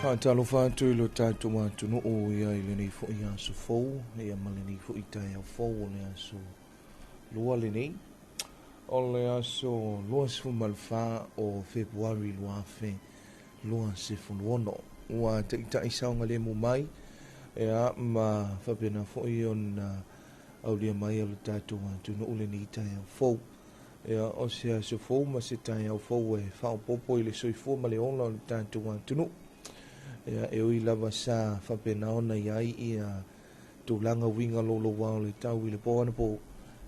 Faatalofa atu i lo tatou atunuu ia i lenei foi aso fou ia ma lenei foi taeao fou o le aso lua lenei. O le aso 24 o Fepuari 2026. Ua taitai saogalemu mai ia ma faapena foi ona aulia mai e lo tatou atunuu lenei taeao fou. Ia o se aso fou ma se taeao fou e faaopoopo i le soifua ma le ola o le tatou atunuu. Ia e ui lava sa faapena ona iai ia tulaga uiga louloua o le tau i le po anapo.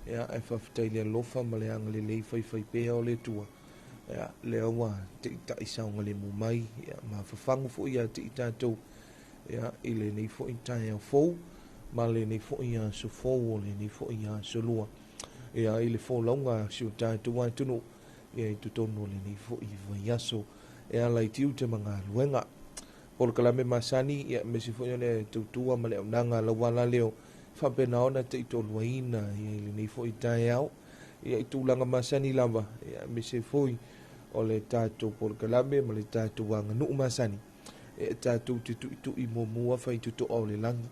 Ia e faafetai le alofa ma le agalelei faifai pea o le Atua. Ia lea ua taitai saogalemu mai ia ma fafagu foi ia te i tatou ia i lenei foi taeao fou ma lenei foi aso fou o lenei foi aso lua. Ia i le folauga a si o tatou atunuu ia i totonu o lenei foi vaiaso e ala i tiute ma galuega. Polokalame masani ia aemaise foi o le tautua ma le auaunaga a lau alaleo faapena ona taitoluaina ia i lenei foi taeao ia i tulaga masani lava ia aemaise foi o le tatou polokalame ma le tatou aganuu masani e tatou te tuitui muamua faitotoa o le lagi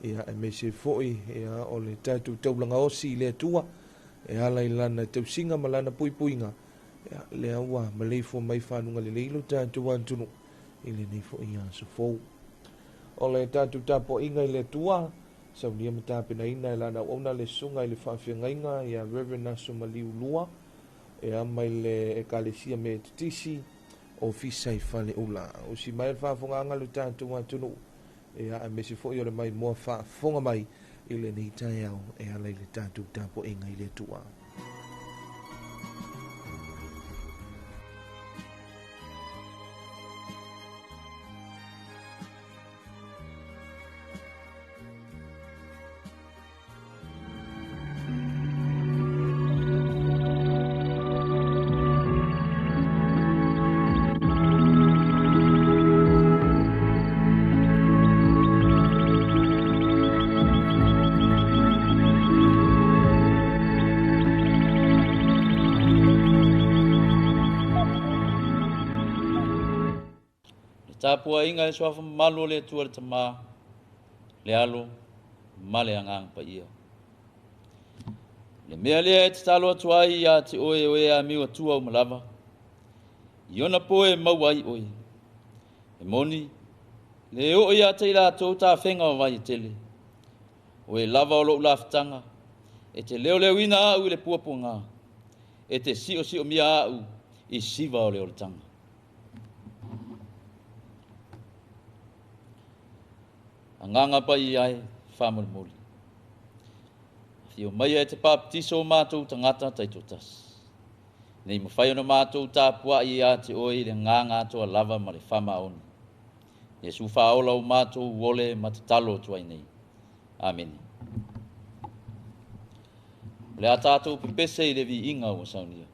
ia aemaise foi ia o le tatou taulaga osi i le Atua e ala i lana tausiga ma lana puipuiga ia lea ua maleifua mai faluga lelei lo tatou atunuu i lenei foi aso fou. O le tatou tapuaiga i le Atua saunia ma tapenaina e lana auauna le susuga i le faafeagaiga ia Reverend Aso Maliu Lua ia mai le Ekalesia Metotisi Ofisa i Faleula. Usi mai le faafofogaaga lo tatou atunuu ia aemaise foi o le maimoa faafofoga mai i lenei taeao e ala i le tatou tapuaiga i le Atua. Le tapuaiga e suafa mamalu o le Atua le Tama, le Alo ma le Agaga Paia. Le mea lea e tatalo atu ai ia te oe o e amiu atua uma lava, i ona po e maua ai oe. E moni, le oo ia te i latou tafega o vai e tele. O e lava o lou lafutaga, e te leoleuina au i le puapuaga, e te siosiomia au i siva o le oletaga. Agaga paia ai faamolemole. Afio mai e te papatiso o mātou tagata taitoatasi. Nei mafai ona mātou tapuai ia te oe i le agaga atoa lava ma le faamaoni. Iesu faaola o mātou ole ma tatalo atu ai nei. Amene. O le a tātou pepese i le viiga ua saunia.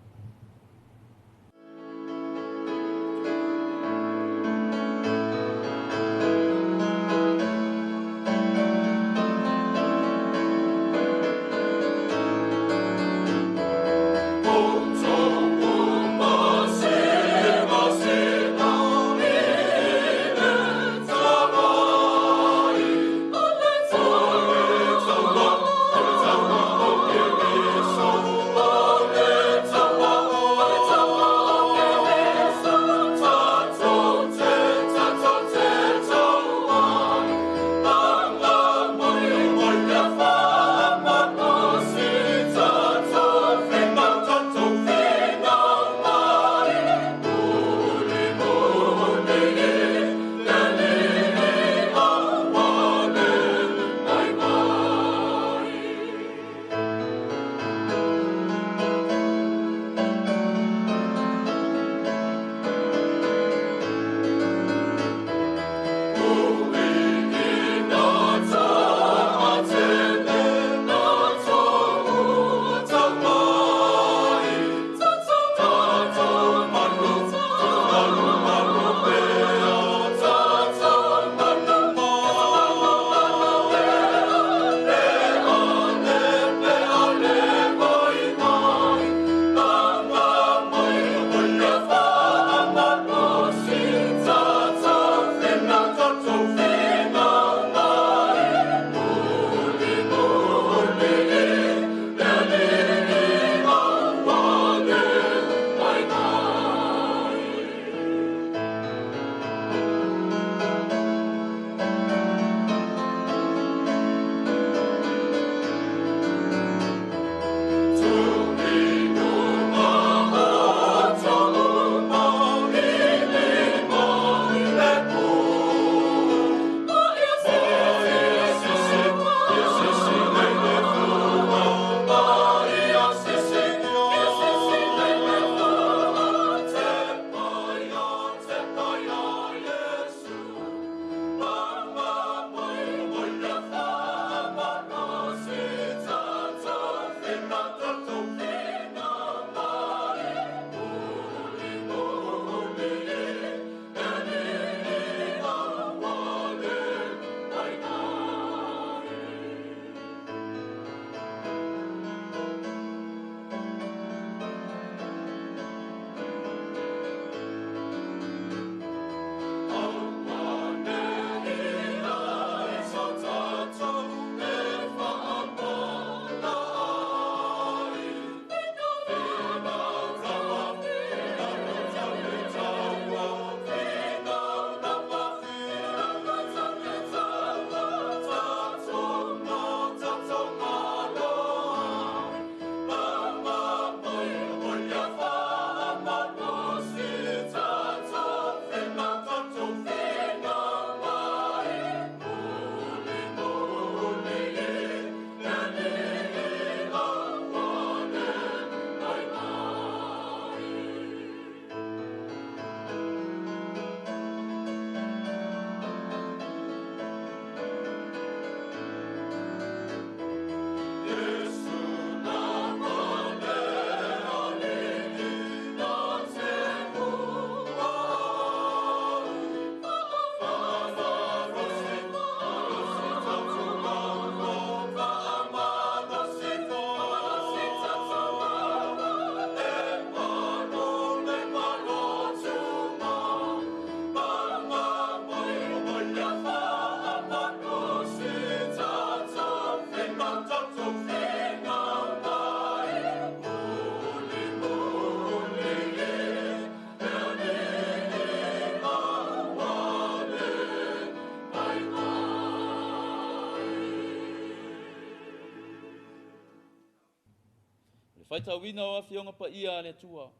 Faitauina o Afioga Paia a le Atua.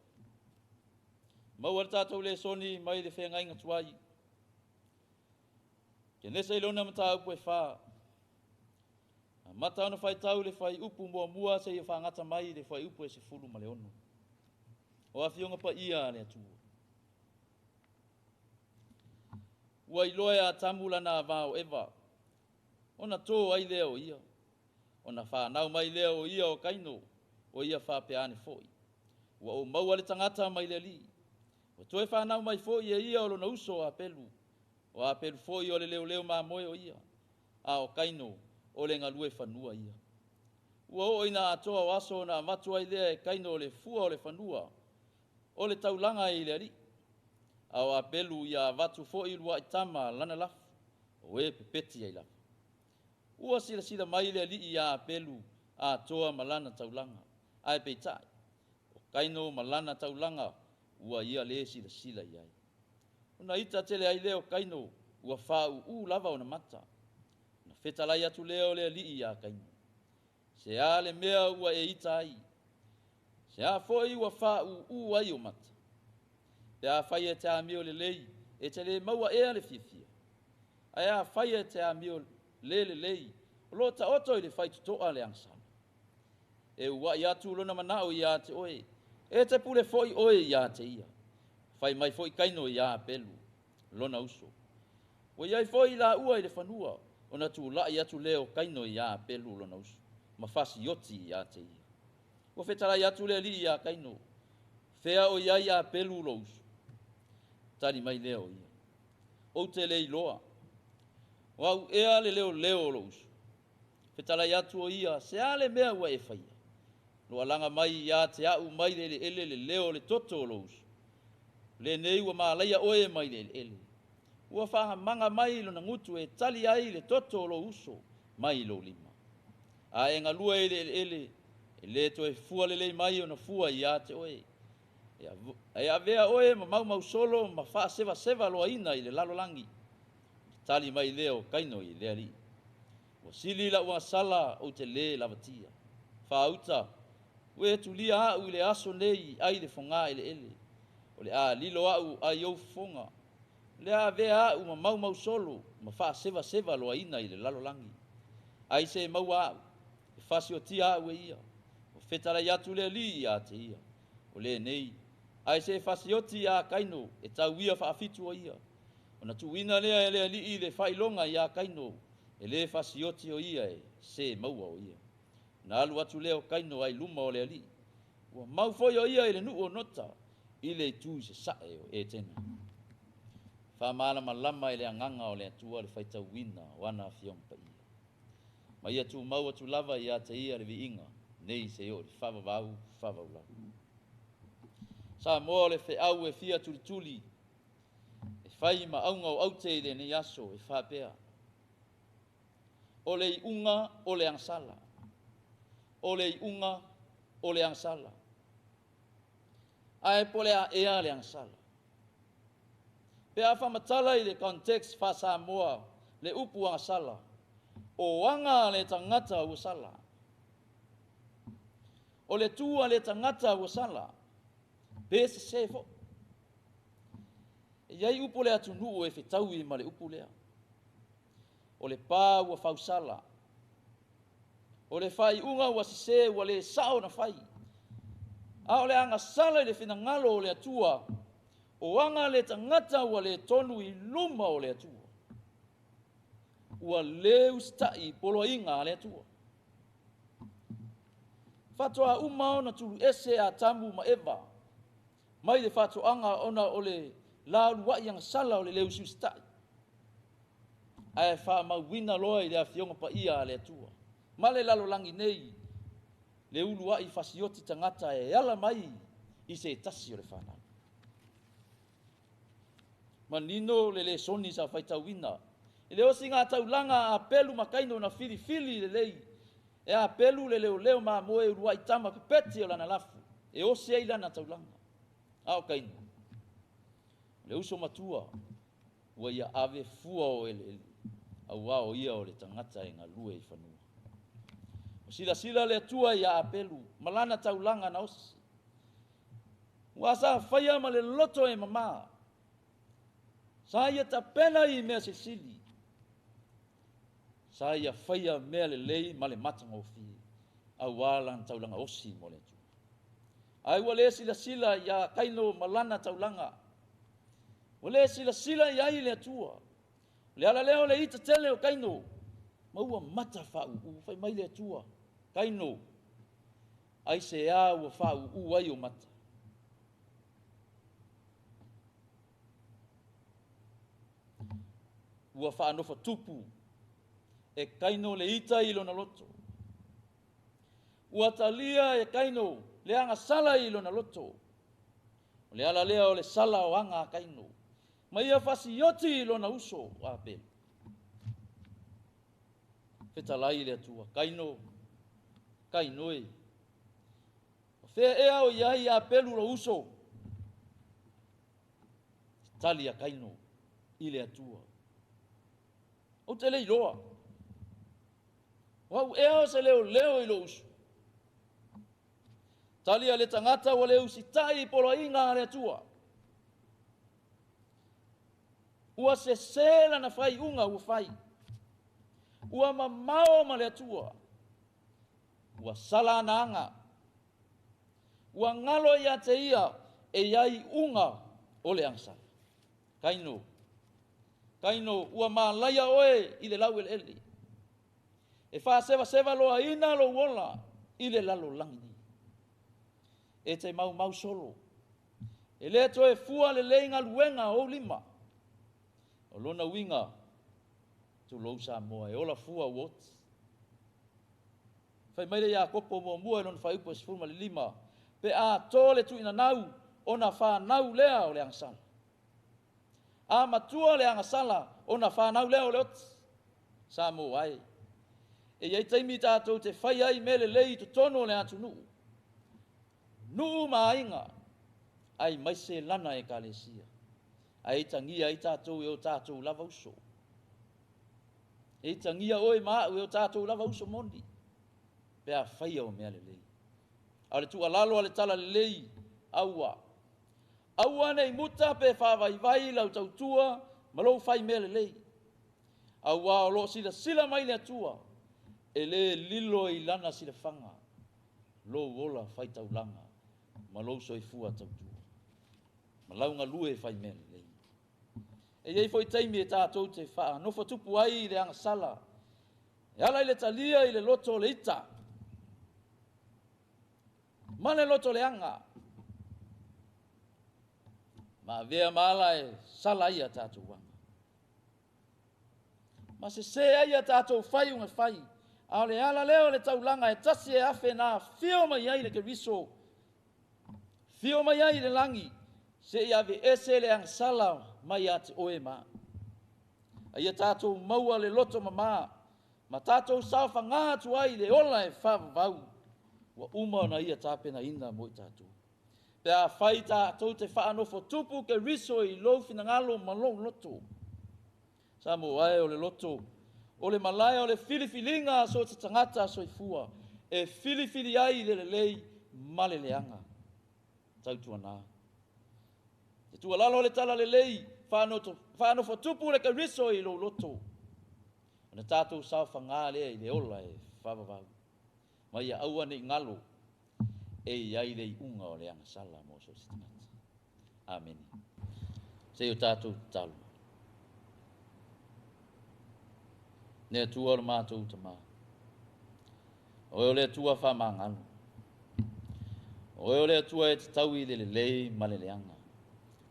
Maua le tatou lesoni mai le feagaiga tuai. Kenese i lona mataupu e 4. Amata ona faitau le fuaiupu 1 seia faagata mai le fuaiupu e 16. O Afioga Paia a le Atua. Ua iloa e Atamu lana avā o Eva, ona tō ai lea o ia. Ona whānau mai lea o ia o Kaino, o ia whaapeane foi. Ua o maua le tagata mai le Alii. Ua toe whānau mai foi e ia o lona uso o Apelu. O Apelu foi o le leoleo mamoe o ia. A o Kaino o le galue fanua ia. Ua oo ina atoa o aso na avatu ai lea e Kaino o le fua o le fanua, o le taulaga i le Alii. A o Apelu ia avatu foi uluai tama lana lafu, o e pepeti ai lava. Ua silasila mai le Alii ia Apelu atoa ma lana taulaga. Ae peitai, o Kaino ma lana taulaga ua ia le silasila i ai. Ona ita tele ai lea o Kaino, ua fāūū lava ona mata. Na fetalai atu lea o le Alii ia Kaino. Se a le mea ua e ita ai, se a foi ua fāūū ai o mata. Pe a fai e te amio lelei, e te le maua ea le fiafia. Ae a fai e te amio le lelei, o lo taoto i le faitotoa le agasala. E ua'i atu lona mana'o iā te oe, e te pule fo'i oe iā te ia. Fai mai fo'i Kaino iā Apelu, lona uso. Ua iai fo'i laua i le fanua, ona tula'i atu lea o Kaino iā Apelu lona uso, ma fasioti iā te ia. Ua fetalai atu le Alii iā Kaino, fea o iai Apelu lou uso. Tali mai lea o ia, ou te le iloa, o au ea le leoleo o lou uso. Fetalai atu o ia, se a le mea ua e faia. Lo alaga mai iā te a'u mai le eleele le leo o le toto o lou uso. Lenei ua malaia oe mai le eleele. Ua faagamaga mai lona gutu e tali ai le toto o lou uso mai lou lima. A e galue i le eleele, e le toe fua lelei mai ona fua iā te oe. E avea oe ma maumausolo ma faasevaseva loaina i le lalolagi. Tali mai lea o Kaino i le Alii. Ua sili la'u agasala ou te lē lavatia. Faauta, ua e tulia a'u i le aso nei ai le fogā eleele. O le a lilo a'u ai ou fofoga. O le a avea a'u ma maumausolo ma faasevaseva loaina i le lalolagi. Ai se maua a'u, e fasiotia a'u e ia. Ua fetalai atu le Alii iā te ia. O lenei, ai se fasioti iā Kaino e tau ia faafitu o ia. Ona tuuina lea e le Alii le faailoga iā Kaino, e lē fasioti o ia e se maua o ia. Na alu atu lea o Kaino ai luma o le Alii. Ua mau foi o ia i le nuu o Nota, i le itu i sasa'e o Etena. Faamalamalama e le Agaga o le Atua le faitauina o ana Afioga Paia. Ma ia tumau atu lava iā te ia le viiga, nei seia oo i le faavavau faavaulau. Samoa o le feau e fia tulituli, e fai ma auga o aute i lenei aso e faapea. O le iuga o le agasala. O le iuga o le agasala. Ae po o le a ea le agasala. Pe a faamatala i le context faa-Samoa le upu agasala, o aga a le tagata ua sala. O le tu a le tagata ua sala, pe sesē fo'i. E i ai upu o le atunuu e fetaui ma le upu lea. O le pā ua fausala. O le faaiuga ua sesē ua lē sa'o na fai. A o le agasala i le finagalo o le Atua, o aga le tagata ua lē tonu i luma o le Atua. Ua lē usita'i i poloaiga a le Atua. Faatoa uma ona tuluese Atamu ma Eva mai le faatoaga ona o le la ulua'i agasala o le lē usiusita'i. Ae faamauina loa i le Afioga Paia a le Atua ma le lalolagi nei le ulua'i fasioti tagata e ala mai i se tasi o le fanau. Manino le lesoni sa faitauina. I le osiga taulaga a Apelu ma Kaino na filifili lelei e Apelu le leoleo mamoe uluai tama pepeti o lana lafu e osi ai lana taulaga. A o Kaino, le uso matua, ua ia ave fua o eleele, auā o ia o le tagata e galue i fanua. Ua silasila le Atua iā Apelu ma lana taulaga na osi. Ua sa faia ma le loto e mamā. Sa ia tapena i mea silisili. Sa ia faia mea lelei ma le matagofie, auā lana taulaga osi mo le Atua. Ae ua le silasila iā Kaino ma lana taulaga. Ua le silasila i ai le Atua. O le ala lea o le ita tele o Kaino, ma ua mata faaūū. Fai mai le Atua, Kaino, aisea ua faaūū ai ou mata? Ua faanofo tupu e Kaino le ita i lona loto. Ua talia e Kaino le agasala i lona loto. O le ala lea o le sala o aga a Kaino, ma ia fasioti i lona uso o Apelu. Fetalai le Atua, Kaino, Kaino e. O fea ea o i ai Apelu lou uso? Tali a Kaino i le Atua, Ou te le iloa. O au ea o se leoleo i lou uso? Tali a le tagata ua le usitai i poloaiga a le Atua. Ua sesē lana faaiuga ua fai. Ua mamao ma le Atua. Ua sala ana aga. Ua galo ia te ia e i ai iuga o le agasala. Kaino, Kaino, ua malaia oe i le laueleele. E faasevaseva loaina lou ola i le lalolagi nei. E te maumau solo. E le toe fua lelei galuega a ou lima. O lona uiga, tulou Samoa, e ola fua ua oti. Fai mai le Iakopo muamua i lona fuaiupu e 15, Pe a to le tuinanau, ona fanau lea o le agasala. A matua le agasala, ona fanau lea o le oti. Samoa e. E i ai taimi tatou te fai ai mea lelei i totonu o le atunuu, nuu ma aiga, aemaise lana Ekalesia, ae itagia ai tatou e o tatou lava uso. E itagia oe ma au e o tatou lava uso moni, pe a faia o mea lelei. A o le tuualalo a le Talalelei, aua. Aua ne i muta pe faavaivai lau tautua ma lou fai mea lelei, auā o lo o silasila mai le Atua, e le lilo i lana silafaga lou ola faitaulaga ma lou soifua tautua ma lau galue fai mea lelei. E i ai foi taimi e tatou te faanofo tupu ai i le agasala e ala i le talia i le loto o le ita ma le loto leaga, ma avea ma ala e sala ai a tatou aga, ma sesē ai a tatou faiuga fai. A o le ala lea o le taulaga e tasi e afe na afio mai ai le Keriso, afio mai ai i le lagi, seia aveese le agasala mai ia te oe ma au. A ia tatou maua le loto mamā ma tatou saofagā atu ai i le ola e faavavau ua uma ona ia tapenaina mo i tatou. Pe afai tatou te faanofo tupu Keriso i lou finagalo ma lou loto. Samoa e, o le loto, o le malae o le filifiliga a so o se tagata soifua e filifili ai i le lelei ma le leaga. Tautuana. Te tuualalo o le Talalelei, faanofo tupu le Keriso i lou loto, ona tatou saofagā lea i le ola e faavavau, ma ia aua ne i galo e i ai le iuga o le agasala mo so o se tagata. Amene. Se i o tatou tatalo. Le Atua o le matou Tamā, Oe o le Atua faamagalo, Oe o le Atua e tatau i le lelei ma le leaga,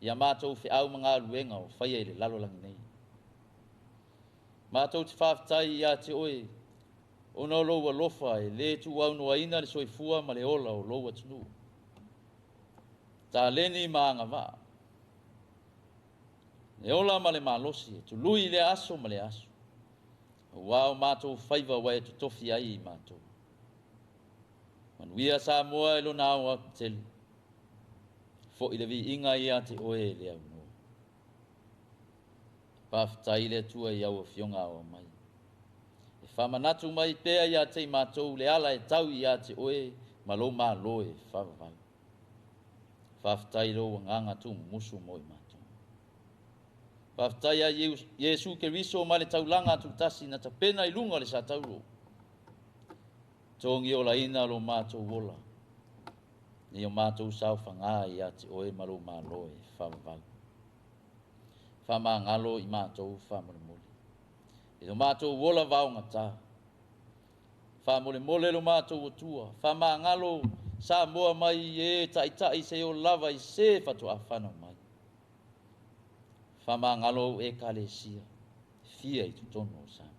ia matou feau ma galuega o faia i le lalolagi nei. Matou te faafetai ia te Oe, ona o lou alofa e le tuuaunoaina le soifua ma le ola o lou atunuu. Taleni ma agavaa, le ola ma le malosi e tului i lea aso ma lea aso, auā o matou faiva ua e totofi ai i matou. Manuia Samoa i lona aoaotetele, fo'i le viiga ia te Oe e le aunoa. Faafetai le Atua i au Afioga aoao mai. E Faamanatu mai pea ia te i matou le ala e tau ia te oe ma lou malo e faavavau. Faafetai lou agaga tumumusu mo i matou. Faafetai ia Iesu Keriso ma le taulaga tutasi na tapena i luga o le satauro. Togi olaina lo matou ola. Nei o matou saofaga ia te oe ma lou malo e faavavau. Faamagalo i matou faamolemole. I lo matou ola vaogata. Faamolemole lo matou Atua. Faamagalo Samoa mai e taitai se o lava i se fatoafana mai. Faamagalo ekalesia fia i totonu o Samoa.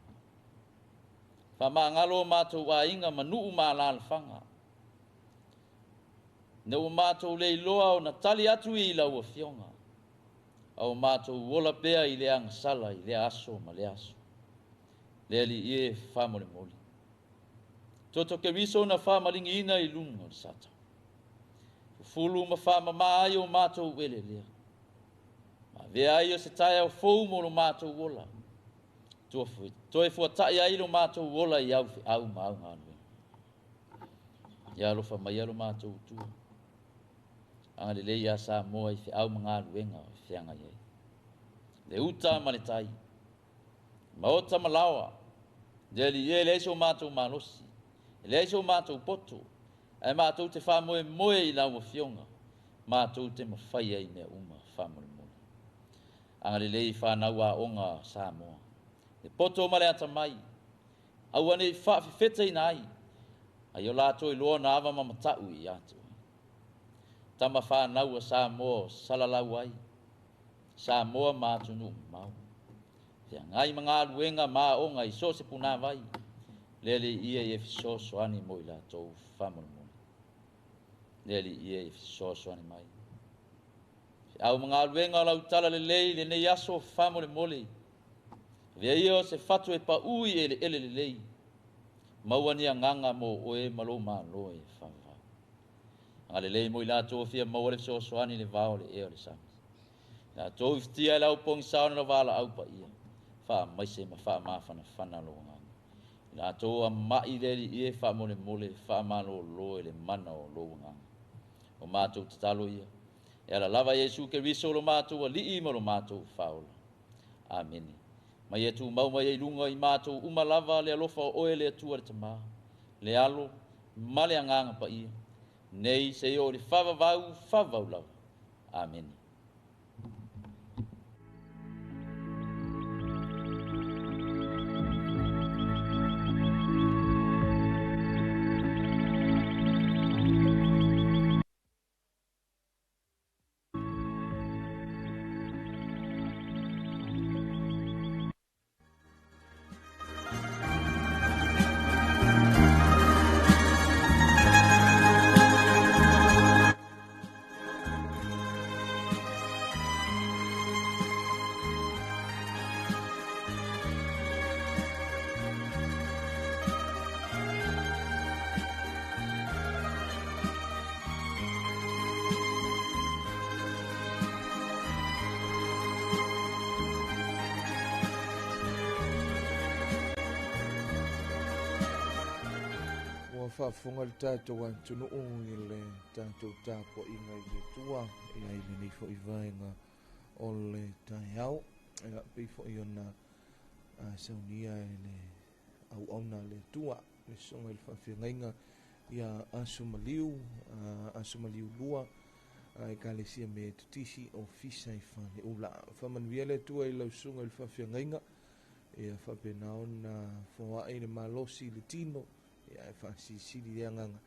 Faamagalo o matou aiga ma nuu ma alaalafaga. Ina ua matou leiloa ona tali atu i lau afioga. A o matou ola pea i le agasala i lea aso ma lea aso. Le Alii e faamolemole. Toto Keriso na faamaligiina i luga o le sata. Fufulu ma faamama ai o matou elelea. Ma avea ai o se taeao fou mo lo matou ola. Toe fuatai ai lo matou ola i au feau ma au galuega. Ia alofa mai lo matou Atua. Agalelei ia Samoa i feau ma galuega o feagai ai. Le uta ma le tai. Maota ma laoa. Le Alii e leai so matou malosi. E leai so matou poto. Ae matou te faamoemoe i lau afioga. Matou te mafai ai mea uma faamolemole. Agalelei fanau aoga Samoa. Le poto ma le atamai. Aua nei faafefetaina ai. Ai o latou iloa na ava ma matau ia te oe. Tama fanau a Samoa o salalau ai. Samoa ma atunuu mamao. Feagai ma galuega ma aoga i so o se punavai. Le Alii ia e fesoasoani mo i latou faamolemole. Le Alii ia e fesoasoani mai. Feau ma galuega o lau tala lelei lenei aso faamolemole. Avea ia o se fatu e paui eleele lelei. Maua ni agaga mo oe ma lou malo e faavavau. Agalelei mo i latou fia maua le fesoasoani le vao le ea o le sami. Latou i fitia e lau pogisa ona valaau paia. Faamaise ma faamafanafana lou agaga. I latou ama'i le Alii e faamolemole faamalolo e le mana o lou agaga. O matou tatalo ia. E ala lava Iesu Keriso lo matou Alii ma lo matou Faaola. Amene. Mai e tumau mai ai luga i matou uma lava le alofa o oe le Atua le Tama, le Alo ma le Agaga Paia, nei se o le faavavau faavavau lava. Amene. Faafofoga le tatou atunuu i le tatou tapuaiga i le Atua ia i lenei foi vaega o le taeao. Ia pei foi ona saunia e le auauna le Atua le susuga i le faafeagaiga ia Aso Maliu, Aso Maliu 2 Ekalesia Metotisi Ofisa i Faleula. Faamanuia le Atua i lau susuga i le faafeagaiga ia faapena ona foai le malosi i le tino ia e faasilisili le agaga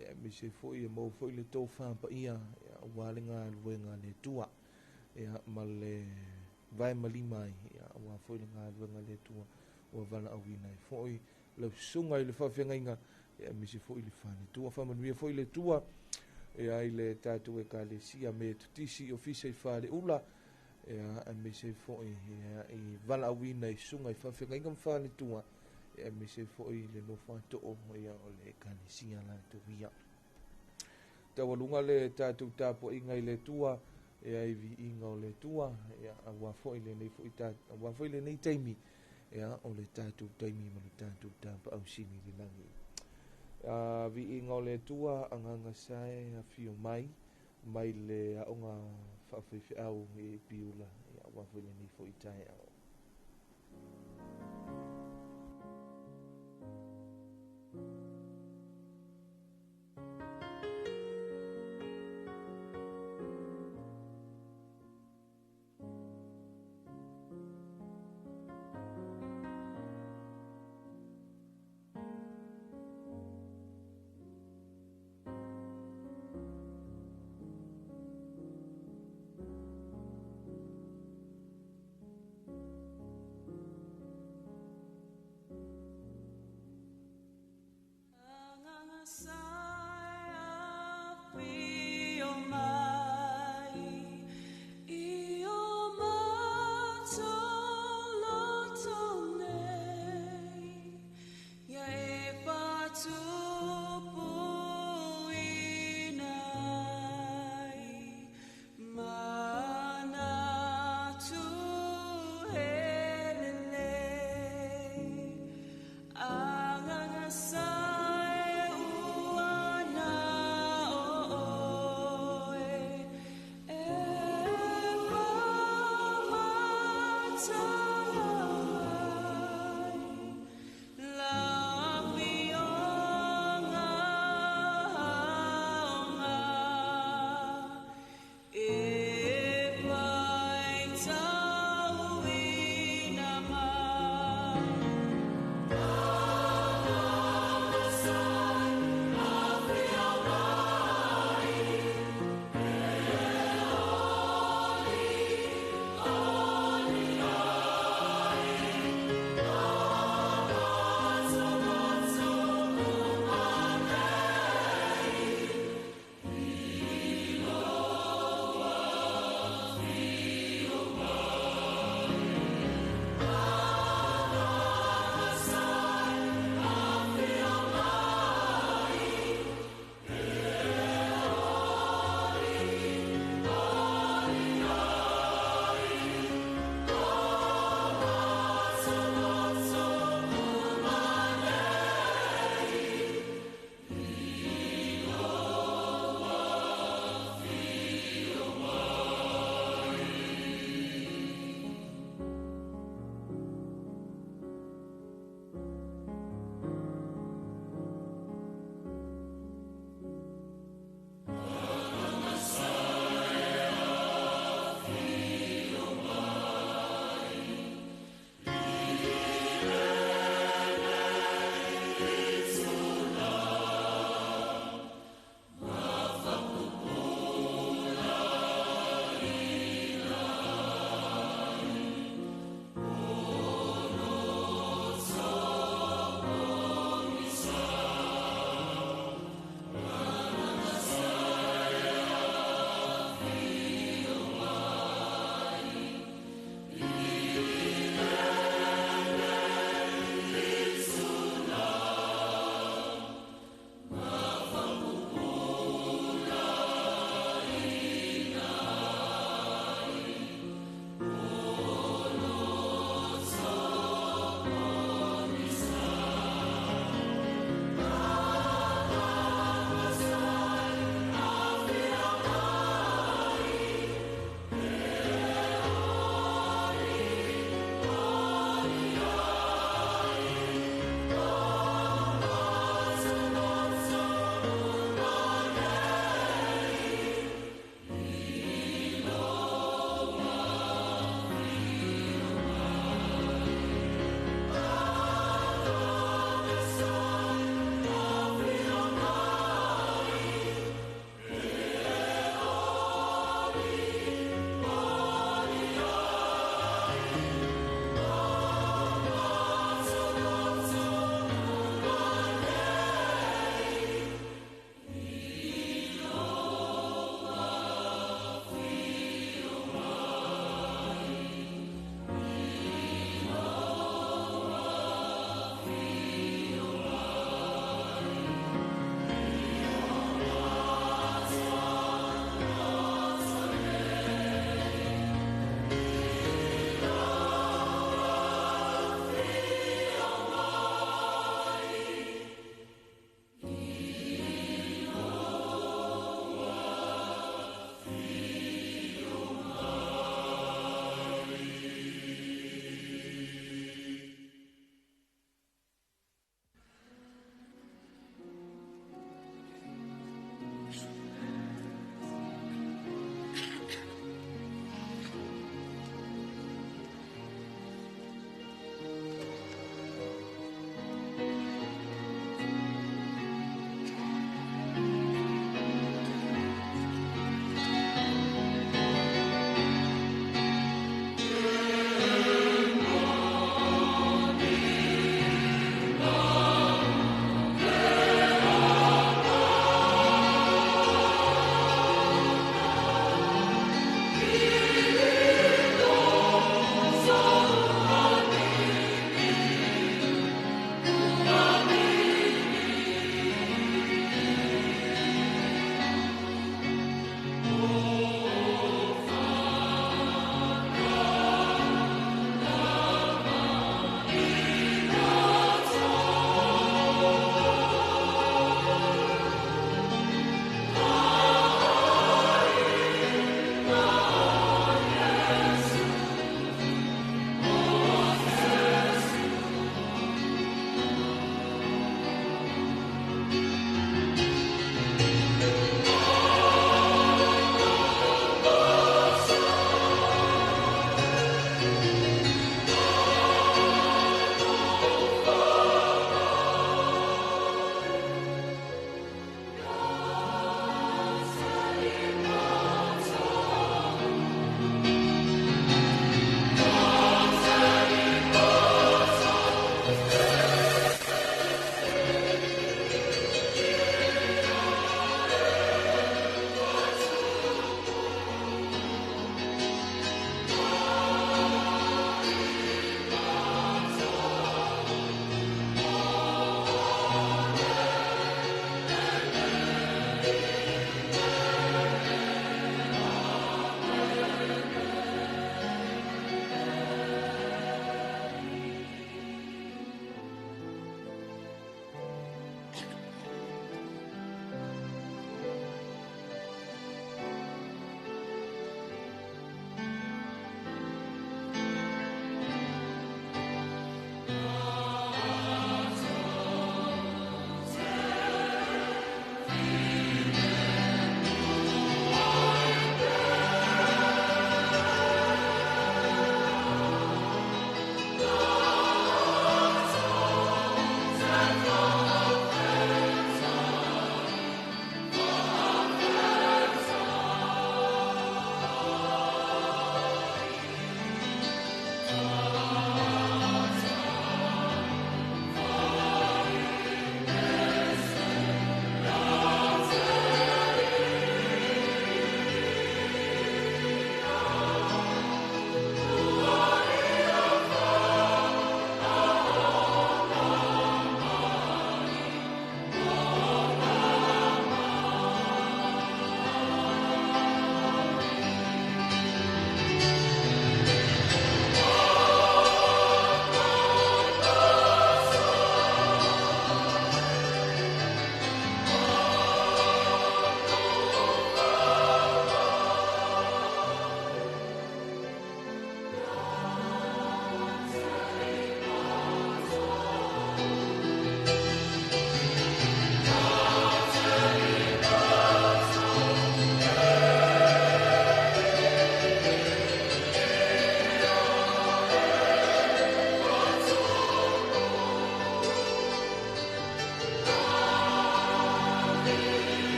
ia aemaise foi e maua foi le tofa paia ia aua le galuega a le Atua ia ma le vae ma lima ai ia aua foi le galuega a le Atua ua valaauina ai foi lau susuga i le faafeagaiga ia aemaise foi le faletua. Faamanuia foi le Atua ia i le tatou Ekalesia Metotisi Ofisa i Faleula ia aemaise foi ia i valaauina i susuga i faafeagaiga ma faletua ia aemaise foi le nofo ato'o ia o le Ekalesia latou ia. Taualuga le tatou tapuaiga i le Atua ia i viiga o le Atua ia aua foi lenei foi aua foi lenei taimi Ia, o le tatou taimi ma le tatou tapaau sili i le lagi. A viiga o le Atua, agaga sae afio mai, mai le aoga faafaifeau i Piula, ia aua foi lenei foi taeao.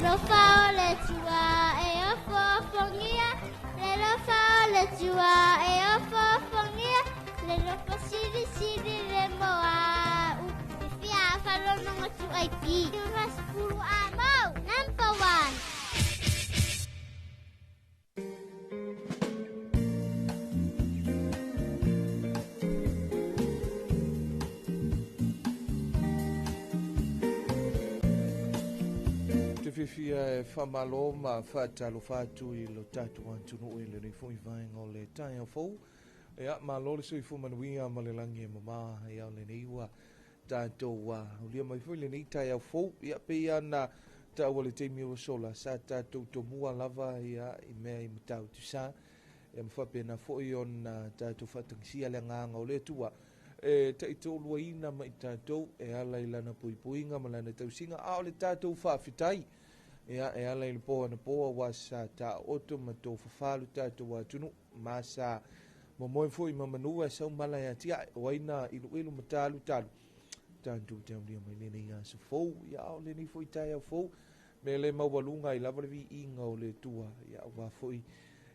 Alofa o le Atua e ofoofogia, le alofa o le Atua e ofoofogia, le alofa silisili le moa'u. E fia faalogo 2AP. 90 amo, number one. Te fiafia e faamalo ma faatalofa atu i lo tatou atunuu i lenei foi vaega o le taeao fou. Ia, malo le soifua manuia ma le lagi e mamā. Ia, o lenei ua tatou aulia mai foi lenei taeao fou. Ia, pei ona taua le taimi ua sola, sa tatou tomua lava ia i mea i Matautu-sa. Ia, ma faapena foi ona tatou faatagisia le agaga o le Atua e taitoaluaina ma i tatou e ala i lana puipuiga ma lana tausiga, a o le tatou faafetai ia e ala i le po anapo aua sa taoto ma tofafā lo tatou atunuu ma sa momoe foi ma manu e sau mala e atiae o ai na iluilu ma talutalu tatou te aulia mai lenei aso fou. Ia, o lenei foi taeao fou me le maualuga ai lava le viiga o le Atua. Ia, aua foi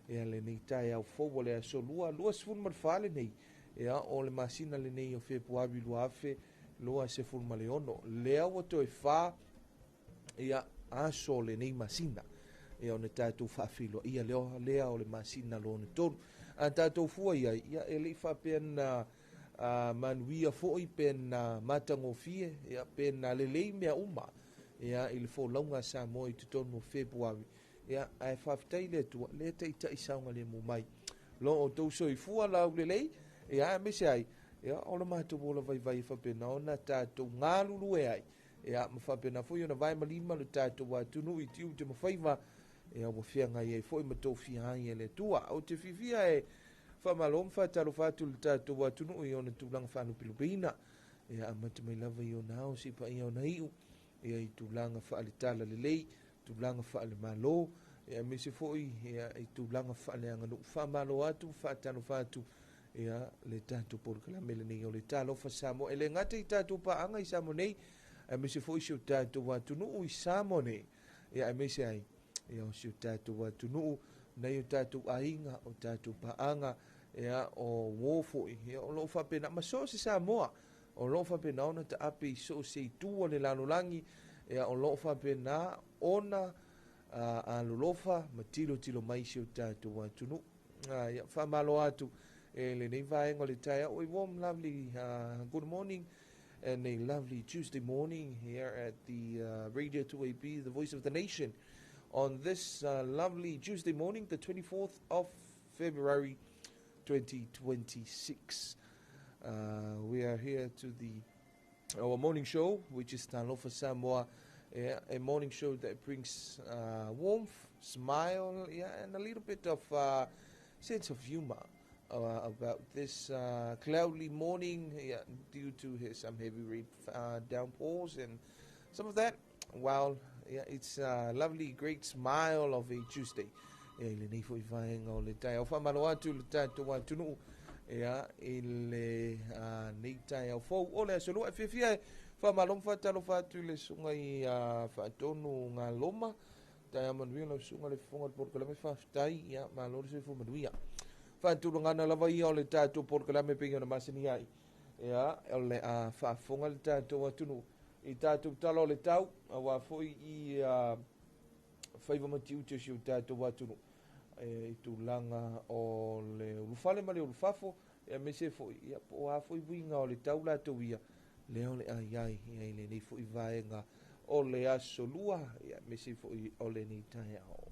ia lenei taeao fou o le aso lua 24 lenei, ia o le masina lenei o Fepuari 2026, lea ua toe 4 ia aso o lenei masina, ia ona tatou faafeiloaia lea o le masina lona tolu. A tatou fua iai, ia e lei faapea na manuia foi pe na matagofie, ia pe na lelei mea uma ia i le folauga a Samoa i totonu o Fepuari. Ia, ae faafetai le Atua lea taitai saogalemu mai lo outou soifua laulelei, ia aemaise ai ia o le matou ola vaivai e faapena ona tatou galulue ai, ia ma faapena foi ona vae ma lima le tatou atunuu i tiute ma faiva, ia ua feagai ai foi ma tofia ai e le Atua. Ou te fiafia e faamalo ma faatalofa atu le tatou atunuu i ona tulaga faalupelupeina, ia amata mai lava i ona ao seia paia ona iu, ia i tulaga faaletala lelei, tulaga faalemalo, ia aemaise foi ia i tulaga faaleaganuu. Faamalo atu, faatalofa atu ia le tatou polokalame lenei o le Talofa Samoa, e le gata i tatou paaga i Samoa nei, aemaise foi si o tatou atunuu i Samoa nei, ia aemaise ai ia o si o tatou atunuu nai o tatou aiga, o tatou paaga, ia o uō foi, ia o loo faapena ma so o se Samoa o loo faapena ona taape i so o se itu o le lalolagi, ia o loo faapena ona alolofa ma tilotilo mai si o tatou atunuu. Ia, faamalo atu e lenei vaega o le taeao. A warm, lovely good morning and a lovely Tuesday morning here at the Radio 2AP, the voice of the nation, on this lovely Tuesday morning, the 24th of February 2026. We are here to the our morning show, which is Talofa Samoa, yeah, a morning show that brings warmth, smile, yeah, and a little bit of sense of humor about this cloudy morning, yeah, due to some heavy rain downpours and some of that. Well, yeah, it's a lovely, great smile of a Tuesday. Ia, i lenei foi vaega o le taeao, faamalo atu le tatou atunuu ia i le nei taeao fou o le aso lua. E fiafia e faamalo ma faatalofa atu i le susuga i Faatonu Galoma. Taeao manuia lau susuga le fofoga o le polokalame, faafetai, ia malo le soifua manuia. Faatulagana lava ia o le tatou polokalame pei ona masani ai, ia o le a faafofoga le tatou atunuu i tatou tala o le tau, aua foi i faiva ma tiute o si o tatou atunuu i tulaga o le ulufale ma le ulufafo, aemaise foi ia po o a foi uiga o le tau latou ia lea o le a i ai ia i lenei foi vaega o le aso lua, ia aemaise foi o lenei taeao.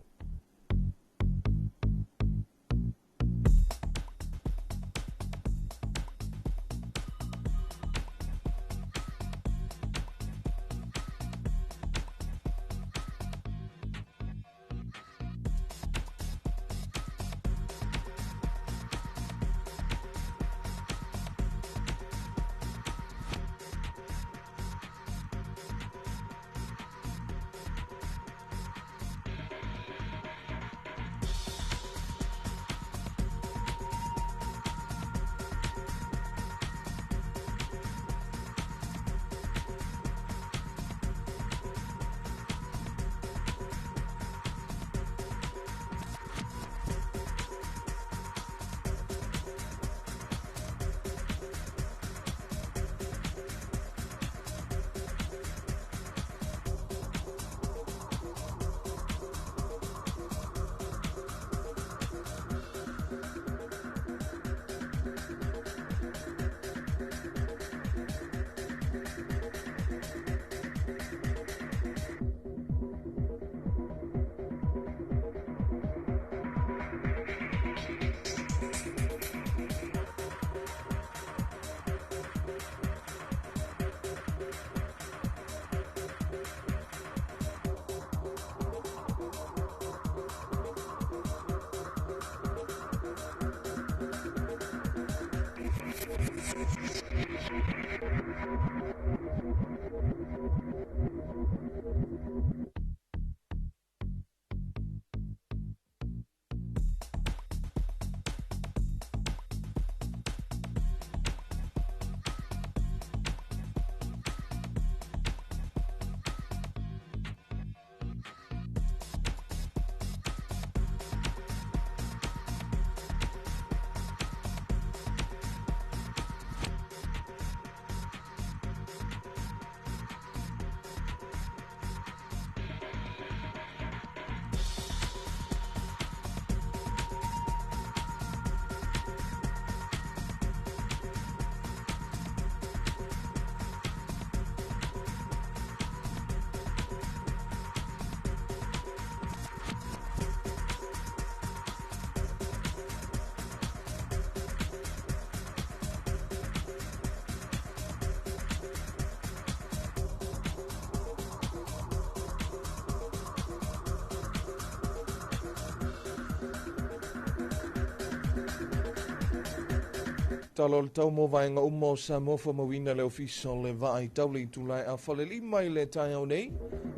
Tala o le tau mo vaega uma o Samoa faamauina le Ofisa o le Vaai Tau le itula e 4:30 i le taeao nei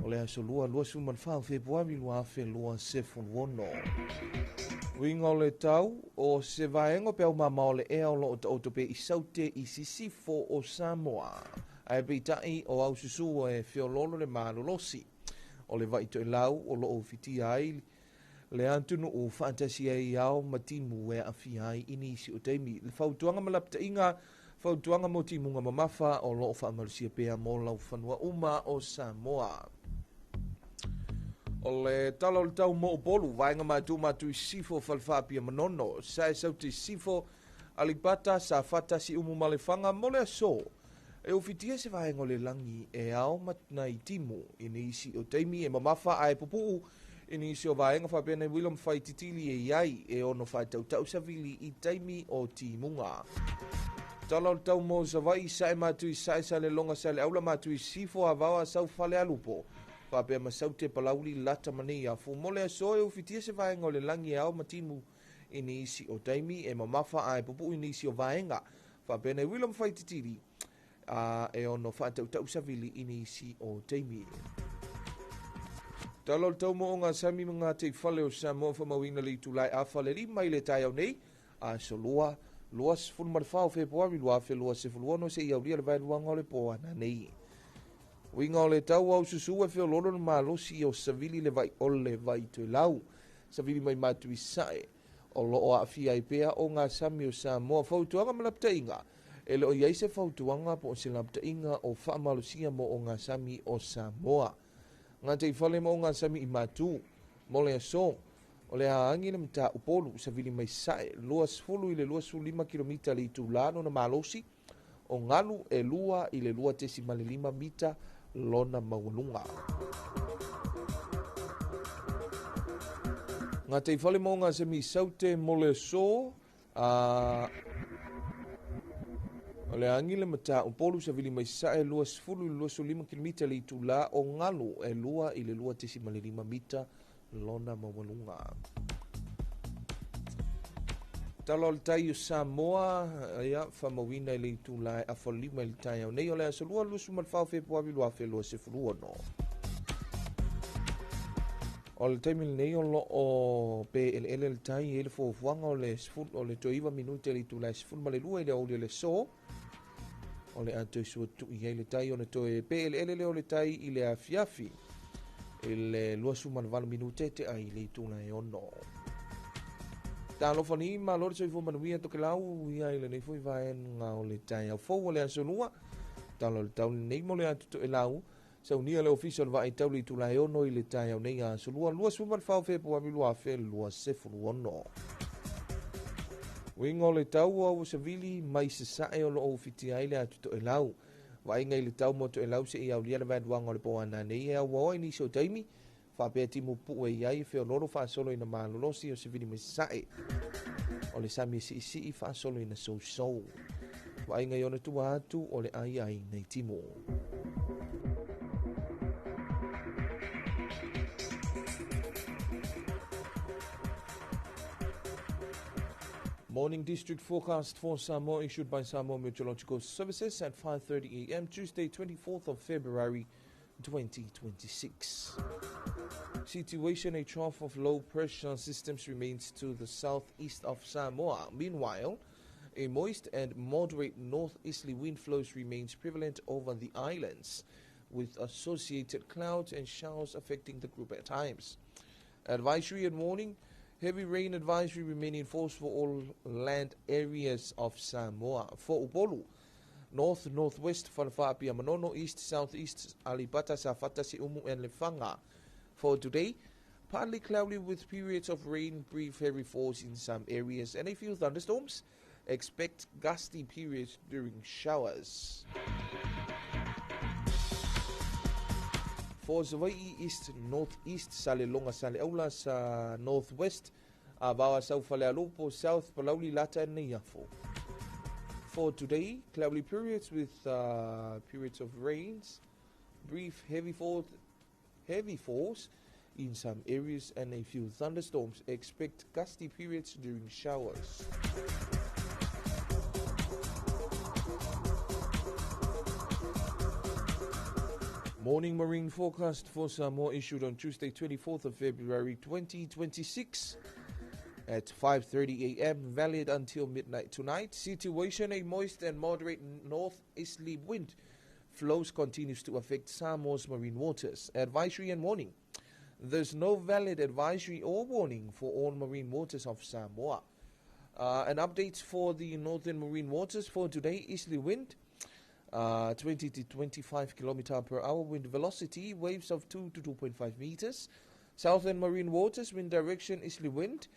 o le aso Lua 24 o Fepuari 2026. Uiga o le tau o se vaega o peau mamao o le ea o loo taoto pea i saute i sisifo o Samoa. Ae peitai o aususu e feoloolo le malolosi o le vai toelau o loo ufitia ai le atunuu faatasi ai ao ma timu e aafia ai i nisi o taimi. Le fautuaga ma lapataiga, fautuaga mo timuga mamafa o loo faamalosia pea mo laufanua uma o Samoa. O le tala o le tau mo Upolu, vaega matu matu i sisifo Falefaapia Manono, Sae Saute sisifo, Aleipata, Safata, Siumu ma Lefaga mo le aso. E ufitia se vaega o le lagi e ao ma nai timu i nisi o taimi e mamafa ae pupuu i nisi o vaega faapea nei uila ma faititili e i ai e ono faatautau savili i taimi o timuga. Tala o le tau mo Savaii, sae matu i sae Salelologa Saleaula matu i sisifo Avao Asau Falealupo faapea ma Saute Palauli Lata ma Neiafu mo le aso e ufitia se vaega o le lagi e ao ma timu i nisi o taimi e mamafa ae pupuu i nisi o vaega faapea nei uila ma faititili a e ono faatautau savili i nisi o taimi. Tala o le tau mo o Gasami ma gataifale o Samoa faamauina le itula e 4:30 i le taeao nei, aso Lua, 24 o Fepuari 2026 seia aulia le vaeluaga o le po ananei. Uiga o le tau au susu e feoloolo le malosi o savili le vai o le vai toelau. Savili mai matu i sae o loo aafia ai pea o Gasami o Samoa. Fautuaga ma lapataiga. E le o i ai se fautuaga po o se lapataiga o faamalosia mo o Gasami o Samoa. Gataifale ma o Gasami i matu mo le aso. O le aagi le mata Upolu savili mai sae 20 i le 25 kilomita le itula lona malosi o galu e 2 i le 2.5 mita lona maualuga. Gataifale ma o Gasami i saute mo le aso a o le agi le mata Upolu savili mai sae 20 i le 25 kilomita le itula o galu e 2 i le 2.5 mita lona maualuga. Tala o le tai o Samoa, ia, faamauina i le itula e 4:30 i le taeao nei o le aso Lua 24 o Fepuari 2026. O le taimi lenei o loo pe eleele le tai e le fuafuaga o le o le toe 9 minute le itula e 12 i le aoauli o le aso. O le a toe suatui ai le tai ona toe pe eleele lea o le tai i le afiafi i le 28 minute te ai le itula e 6. Talofa ni malo le soifua manuia tokelau ia i lenei foi vaega o le taeao fou o le aso Lua. Tala o le tau lenei mo le atu toelau. Saunia le ofisa o le Vaai Tau le itula e 6 i le taeao nei aso Lua 24 o Fepuari 2026. Uiga o le tau o ua savili mai sasae o loo ufitia ai le atu toelau. Vaaiga i le tau mo toelau seia aulia le vaeluaga o le po ananei e auaoa i nisi o taimi faapea timu pupuu e i ai feoloolo faasolo ina malolosi o savili mai sasae. O le sami e siisii faasolo ina sousou. Vaaiga i ona tua atu o le ai ai nei timu. Morning District forecast for Samoa issued by Samoa Meteorological Services at 5:30 a.m. Tuesday, 24th of February 2026. Situation: a trough of low pressure systems remains to the southeast of Samoa. Meanwhile, a moist and moderate northeasterly wind flows remains prevalent over the islands, with associated clouds and showers affecting the group at times. Advisory and warning: heavy rain advisory remain in force for all land areas of Samoa. For Upolu, north, northwest, Falefaapia, Manono, east, southeast, Aleipata, Safata, Siumu, and Lefaga. For today, partly cloudy with periods of rain, brief heavy falls in some areas, and a few thunderstorms. Expect gusty periods during showers. For Savaii, east, northeast, Salelologa, Saleaula, sa northwest, Avao Asau Falealupo, south, Palauli, Lata, and Neiafu. For today, cloudy periods with periods of rains, brief heavy falls in some areas and a few thunderstorms. Expect gusty periods during showers. Morning marine forecast for Samoa issued on Tuesday, 24th of February 2026 at 5:30 a.m. valid until midnight tonight. Situation: a moist and moderate northeasterly wind flows continues to affect Samoa's marine waters. Advisory and warning. There's no valid advisory or warning for all marine waters of Samoa. An update for the northern marine waters for today: easterly wind, 20 to 25 kilometer per hour wind velocity, waves of 2 to 2.5 meters. Southern marine waters, wind direction easterly wind,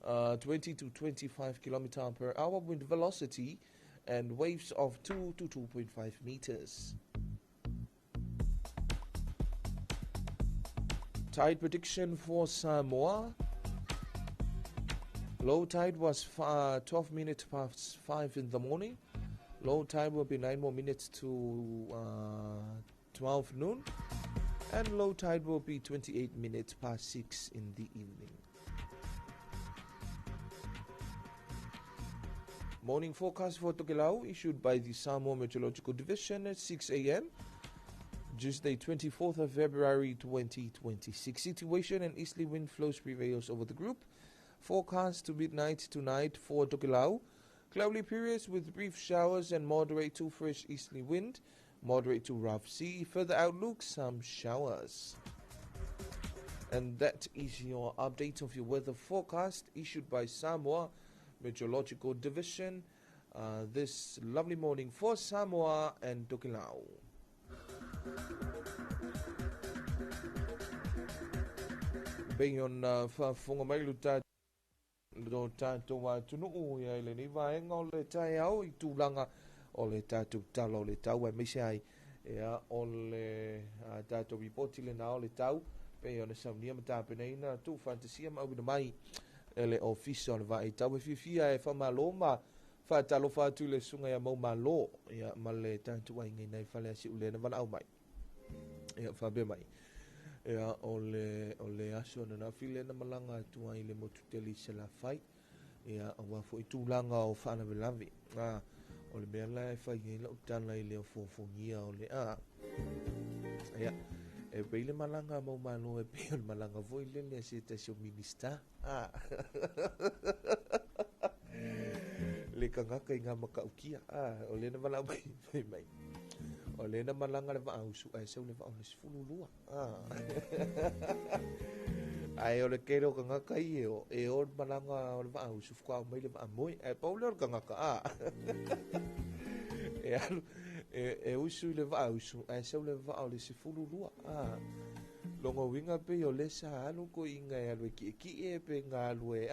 20 to 25 kilometer per hour wind velocity, and waves of 2 to 2.5 meters. Tide prediction for Samoa. Low tide was 12 minutes past 5 in the morning. Low tide will be 9 more minutes to 12 noon. And low tide will be 28 minutes past 6 in the evening. Morning forecast for Tokelau issued by the Samoa Meteorological Division at 6 a.m. Tuesday, 24th of February 2026. Situation and easterly wind flows prevails over the group. Forecast to midnight tonight for Tokelau. Cloudy periods with brief showers and moderate to fresh easterly wind, moderate to rough sea. Further outlook, some showers. And that is your update of your weather forecast issued by Samoa Meteorological Division this lovely morning for Samoa and Tokelau. Pei ona faafofoga mai lo lo tatou atunuu ia i lenei vaega o le taeao i tulaga o le tatou tala o le tau aemaise ai ia o le tatou ripoti lena o le tau pei ona saunia ma tapenaina tuufaatasia ma auina mai e le Ofisa o le Vaai Tau. E fiafia e faamalo ma faatalofa atu i le susuga ia Maumalo ia ma le tatou aiga i nai fale asi'u lea na valaau mai ia faapea mai ia o le aso ananafi lea na malaga atu ai le motu tele i Salafai ia aua foi tulaga o faalavelave. O le mea la e fai ai lau tala i le ofofogia o le a ia e pei le malaga a Maumalo e pei o le malaga foi lele a se tasi o minista le kagaka i ngā makaukia o lea na valaau mai fai mai o lea na malaga le vaausu ae sau le vaa o le 12 ae o le kele o kagaka i e o e o le malaga o le vaausu fukaau mai le vaamoe ae pau lea o le kagaka e alu e usu i le vaausu ae sau le vaa o le 12 longa uiga pei o le sa alu koiga e alu e ki'eki'e pe ga alu e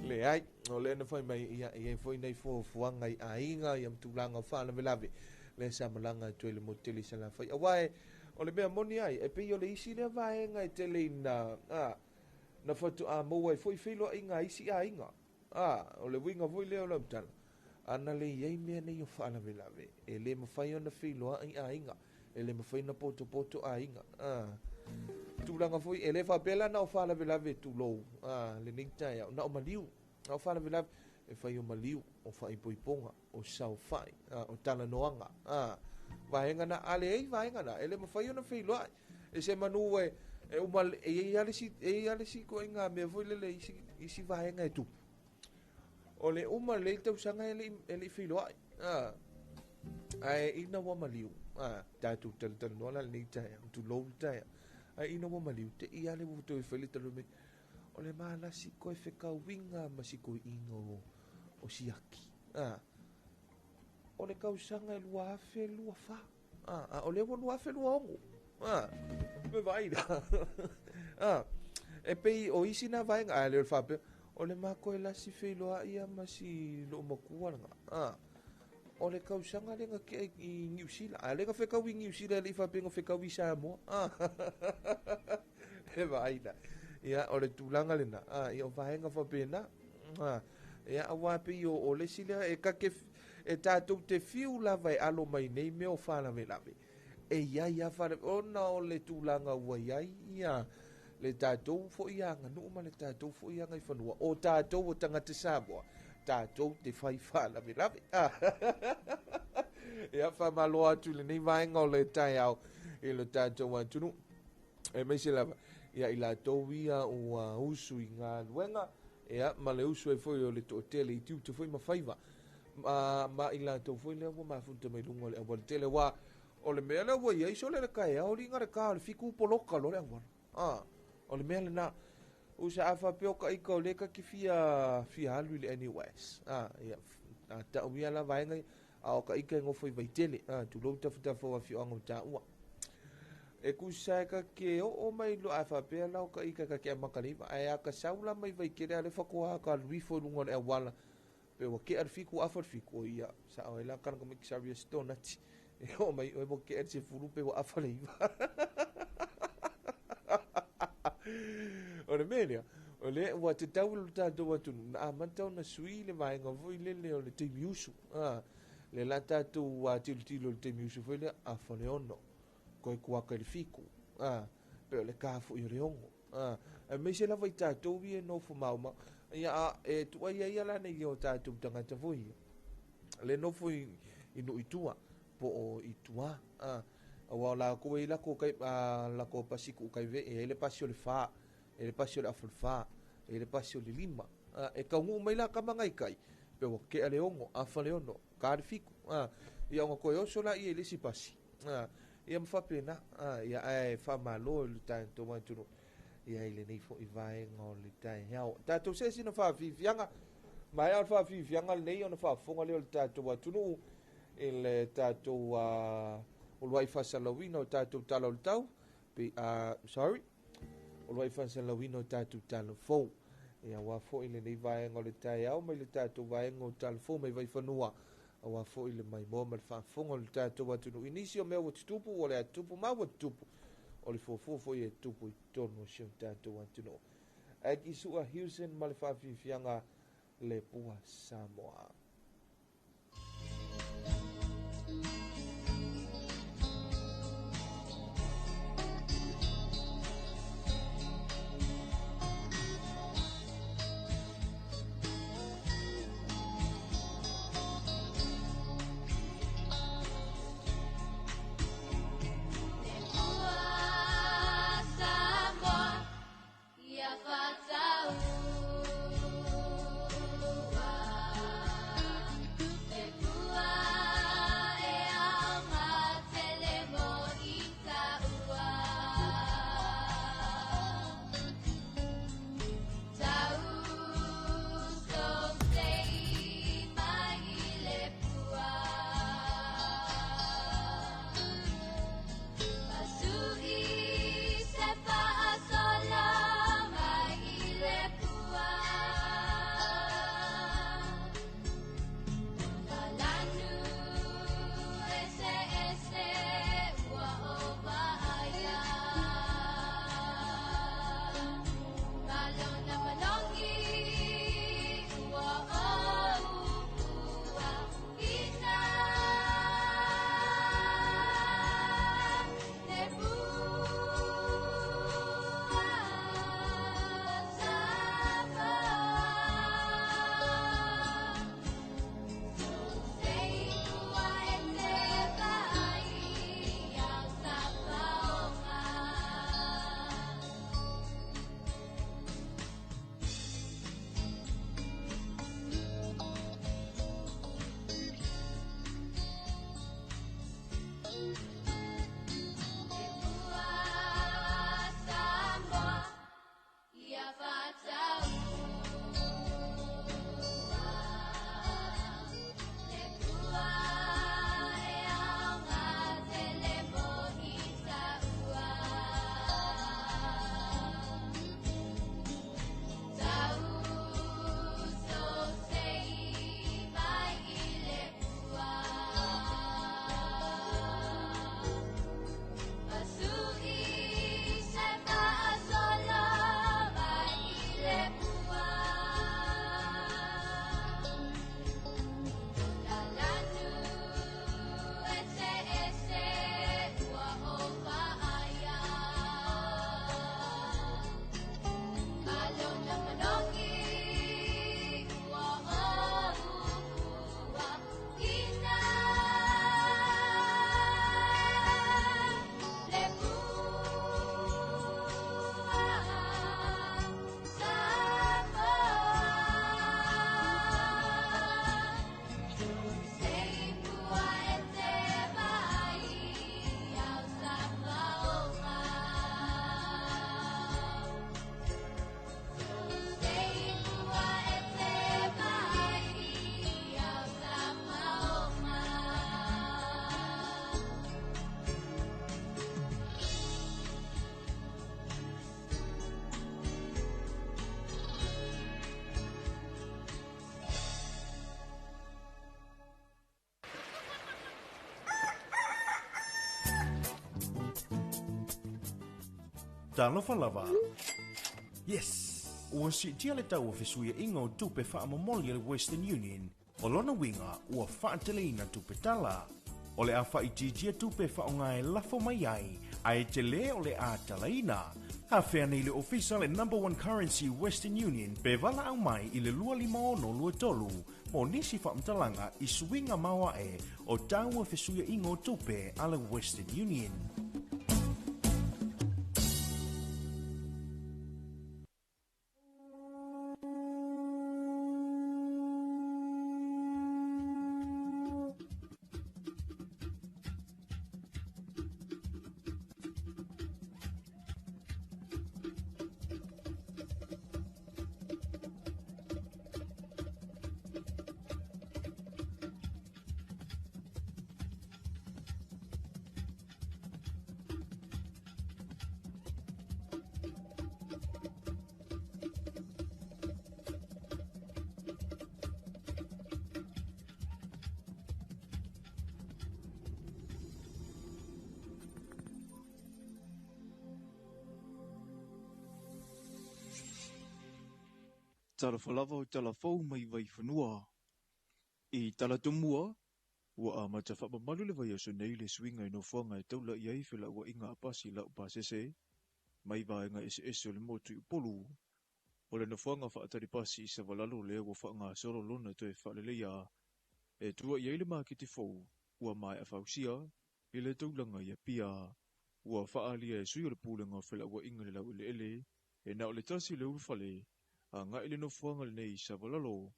leai o lea na fai mai ia e foi nei fuafuaga i aiga ia ma tulaga o faalavelave lea sa malaga atu ai le motu tele i Salafai auā e o le mea moni ai e pei o le isi lea vaega e tele ina na fato'a maua ai foi feiloa'iga a isi aiga o le uiga foi lea o lau tala ana le iai mea nei o faalavelave e lē mafai ona feiloa'i aiga e lē mafai ona potopoto aiga tulaga foi e lē faapea la na o faalavelave tulou lenei taeao na o maliu na o faalavelave e fai o maliu o faaipoipoga o saofa'i o talanoaga vaega na a leai vaega na e lē mafai ona feiloa'i e se manu e uma e iai a le isi koaiga mea foi lele isi vaega e tupu o le uma lelei tausaga e le'i feiloa'i ae ina ua maliu tatou talatalanoa la lenei taeao tulou le taeao ae ina ua maliu te'i a le ua toe fai le tala mai o le malasi koe fekauiga ma sikoi'iga o siaki o le tausaga e 2024 a o lea ua 2026 me vaai la e pei o isi na vaega ae le o le faapea o le makoe lasi feiloa'i ia ma si lo'u matua laga o le tausaga lea na tea i Niu Sila a lea na fekau i Niu Sila e le'i faapea na fekau i Samoa e vaai la ia o le tulaga lena ia o vaega faapena ia auā pei o le isi lea e kake e tatou te fiu lava e alo mai nei mea o faalavelave e iai a ona o le tulaga ua iai ia le tatou fo'i aganuu ma le tatou fo'i agaifanua o tatou o tagata Samoa tatou te fai faalavelave ia faamalo atu i lenei vaega o le taeao I lo tatou atunuu aemaise lava ia i latou ia ua usu i galuega ia ma le usu ai foi o le toatele i tiute foi ma faiva ma i latou foi lea ua mafuta mai luga o le aualatele aua o le mea lea ua i ai sole le taeao liga le ta o le 7 poloka loa le auala. O le mea lena usa a faapea o taita o lea ta te fia fia alu i le NUS. Ia tau ia la vaega ia, a o taita e nofo i Vaitele, tulou tafatafa o afioaga o taua. E tusa e ta te oo mai loa a faapea la o taita ta te amata i le 9, ae a ta sau la mai Vaitele a o lea faatoa ta alu ifo i luga o le auala, pe ua tea le 7 ua afa le 7, o ia, sao ai la kanaka mai kisaria se tonati. E oo mai oe ua tea le 10 pe ua afa le 9. O le mea lea, o lea ua tatau i lo tatou atunuu na amata ona sui le vaega foi lele o le taimi usu. Lea la tatou tilotilo i le taimi usu foi lea, afa le 6, toe kuaka i le 7, pe o le ta foi o le 6. Aemaise lava i tatou ia e nofo maumau. Ia, e tuai ai la nei o tatou tagata foi ia. Le nofo i nuu i tua, po o i tua. Aua o lakou e i lako kai, lako pasi ku kai ve, e le pasi o le fa, e le pasi o le afa o le fa, e le pasi o le 5. E kaunuu mai la kama ngai kai, pe ua kea le 6, afa le 6, ka le 7. Ia ona koe oso la ia i le isi pasi. Ia ma faapena. Ia ae faamalo i le tatou atunuu. Ia i lenei foi vaega o le taeao. Tatou se sina faafiafiaga, maea o le faafiafiaga lenei ona faafofoga lea o le tatou atunuu i le tatou uluai faasalalauina o tatou tala o le tau, pe, sorry, uluai faasalalauina o tatou tala fou. Ia aua foi lenei vaega o le taeao mai le tatou vaega o tala fou mai Vaifanua, aua foi le maimoa ma le faafofoga o le tatou atunuu. I nisi o mea ua tutupu, ua le atutupu ma ua tutupu, o le fuafua foi e tupu i totonu o si o tatou atunuu. Aki Sua Houston ma le faafiafiaga le Pua Samoa. Ia fatau. Talofa lava. Yes! Ua siitia le tau o fesuiaiga o tupe faamomoli a le Western Union. O lona uiga, ua faateleina tupe tala. O le a faaitiitia tupe e faaaoga e lafo mai ai, ae tele o le a talaina. Afea nei le ofisa le Number One Currency Western Union pe valaau mai i le 25623 mo nisi faamatalaga i suiga maoae o tau o fesuiaiga o tupe a le Western Union. Talofa lava o tala fou mai Vaifanua. I Talatomua, ua amata faamamalu le vaiaso nei le suiga i nofoaga e taula i ai felauaiga a pasi laupasese mai vaega eseese o le motu i Upolu. O le nofoaga faatali pasi i Savalalo lea ua faagasolo lona toe faaleleia e tua i ai le maketi fou ua maea fausia i le taulaga i Apia. Ua faaalia e sui o le Pulega o Felauaiga le Laueleele e na o le tasi le ulufale agai i le nofoaga lenei i Savalalo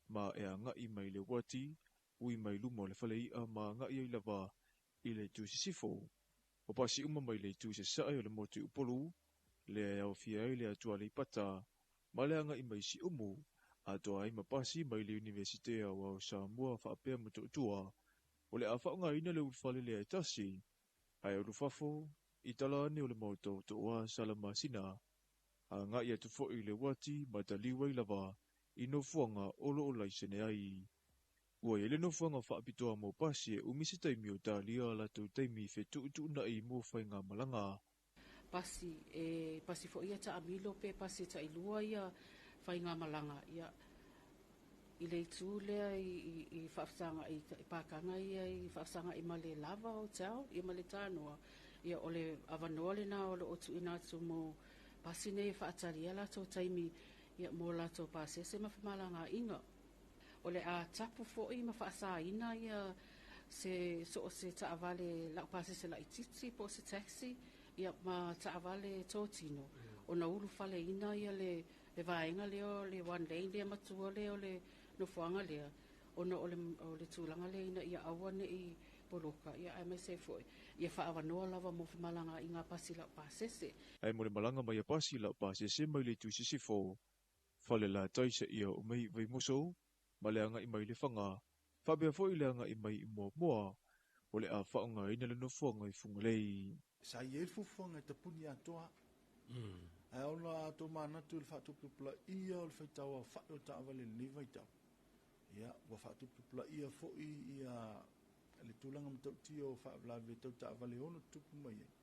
ma e agai mai le uati, ui mai luma o le fale i'a ma agai ai lava i le itu sisifo. O pasi uma mai le itu sasae o le motu i Upolu, lea e aofia ai le atu Aleipata ma le agai mai Siumu, atoa ai ma pasi mai le Iunivesite Aoao o Samoa faapea Motootua, o le a faaaogaina le ulufale lea e tasi, ae ulufafo i tala ane o le maota o Tooa Salamasina. Agai atu foi i le uati ma taliu ai lava i nofoaga o lo o laisene ai. Ua i ai le nofoaga faapitoa mo pasi e umi se taimi o talia a latou taimi fetuutuunai mo faigamalaga. Pasi, e pasi foi ia taamilo pe pasi e tailua ia faigamalaga ia i le itu lea i faafesagai i pakaga ia i faafesagai ma le Lava Hotel ia ma le Tanoa ia o le avanoa lena o lo o tuuina atu mo pasi nei e faatali ai latou taimi ia mo latou pasese ma femalagaaiga. O le a tapu foi ma faasaina ia se so o se taavale laupasese laitiiti po o se taxi ia ma taavale totino ona ulufaleina ia le vaega lea o le one lane lea matua lea o le nofoaga lea ona o le tulaga lea ina ia aua nei poloka ia aemaise ai foi ia faaavanoa lava mo femalagaaiga a pasi laupasese. Ae mo le malaga mai a pasi laupasese mai le itu sisifo, Falelatai seia oo mai i Vaimoso ma le agai mai Lefaga, faapea foi le agai mai i Moamoa, o le a faaaogaina le nofoaga i Fugalei. Sa i ai le fuafuaga e tapuni atoa, ae ona a tomanatu i le faatuputupulaia o le faitau aofai o taavale i lenei vaitau, ia, ua faatuputupulaia foi ia le tulaga matautia o faalavelave tau taavale e ono tutupu mai ai.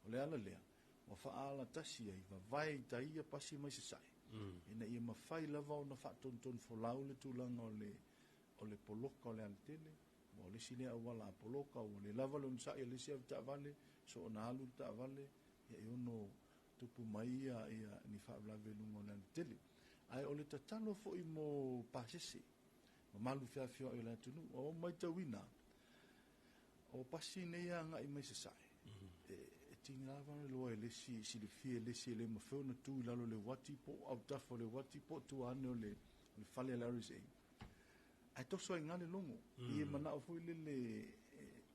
O le ala lea, ua faaalatasi ai, vavae i tai ia pasi mai sasae, ina ia mafai lava ona faatonutonu folau le tulaga o le poloka o le alatele. Ua o le isi lea auala a poloka, ua le lava le onosai a le isi avetaavale, soona alu le taavale, ia e ono tupu mai ia ni faalavelave i luga o le alatele. Ae o le tatalo foi mo pasese, mamalu feafioai o le atunuu, ua ou matauina, o pasi nei e agai mai sasae, e tiga lava ona iloa e le isi, silafia e le isi e le mafai ona tu i lalo o le uati po o autafa o le uati po o tua ane o le fale a le RSA. Ae toso ai i ina le logo. I e manao foi lele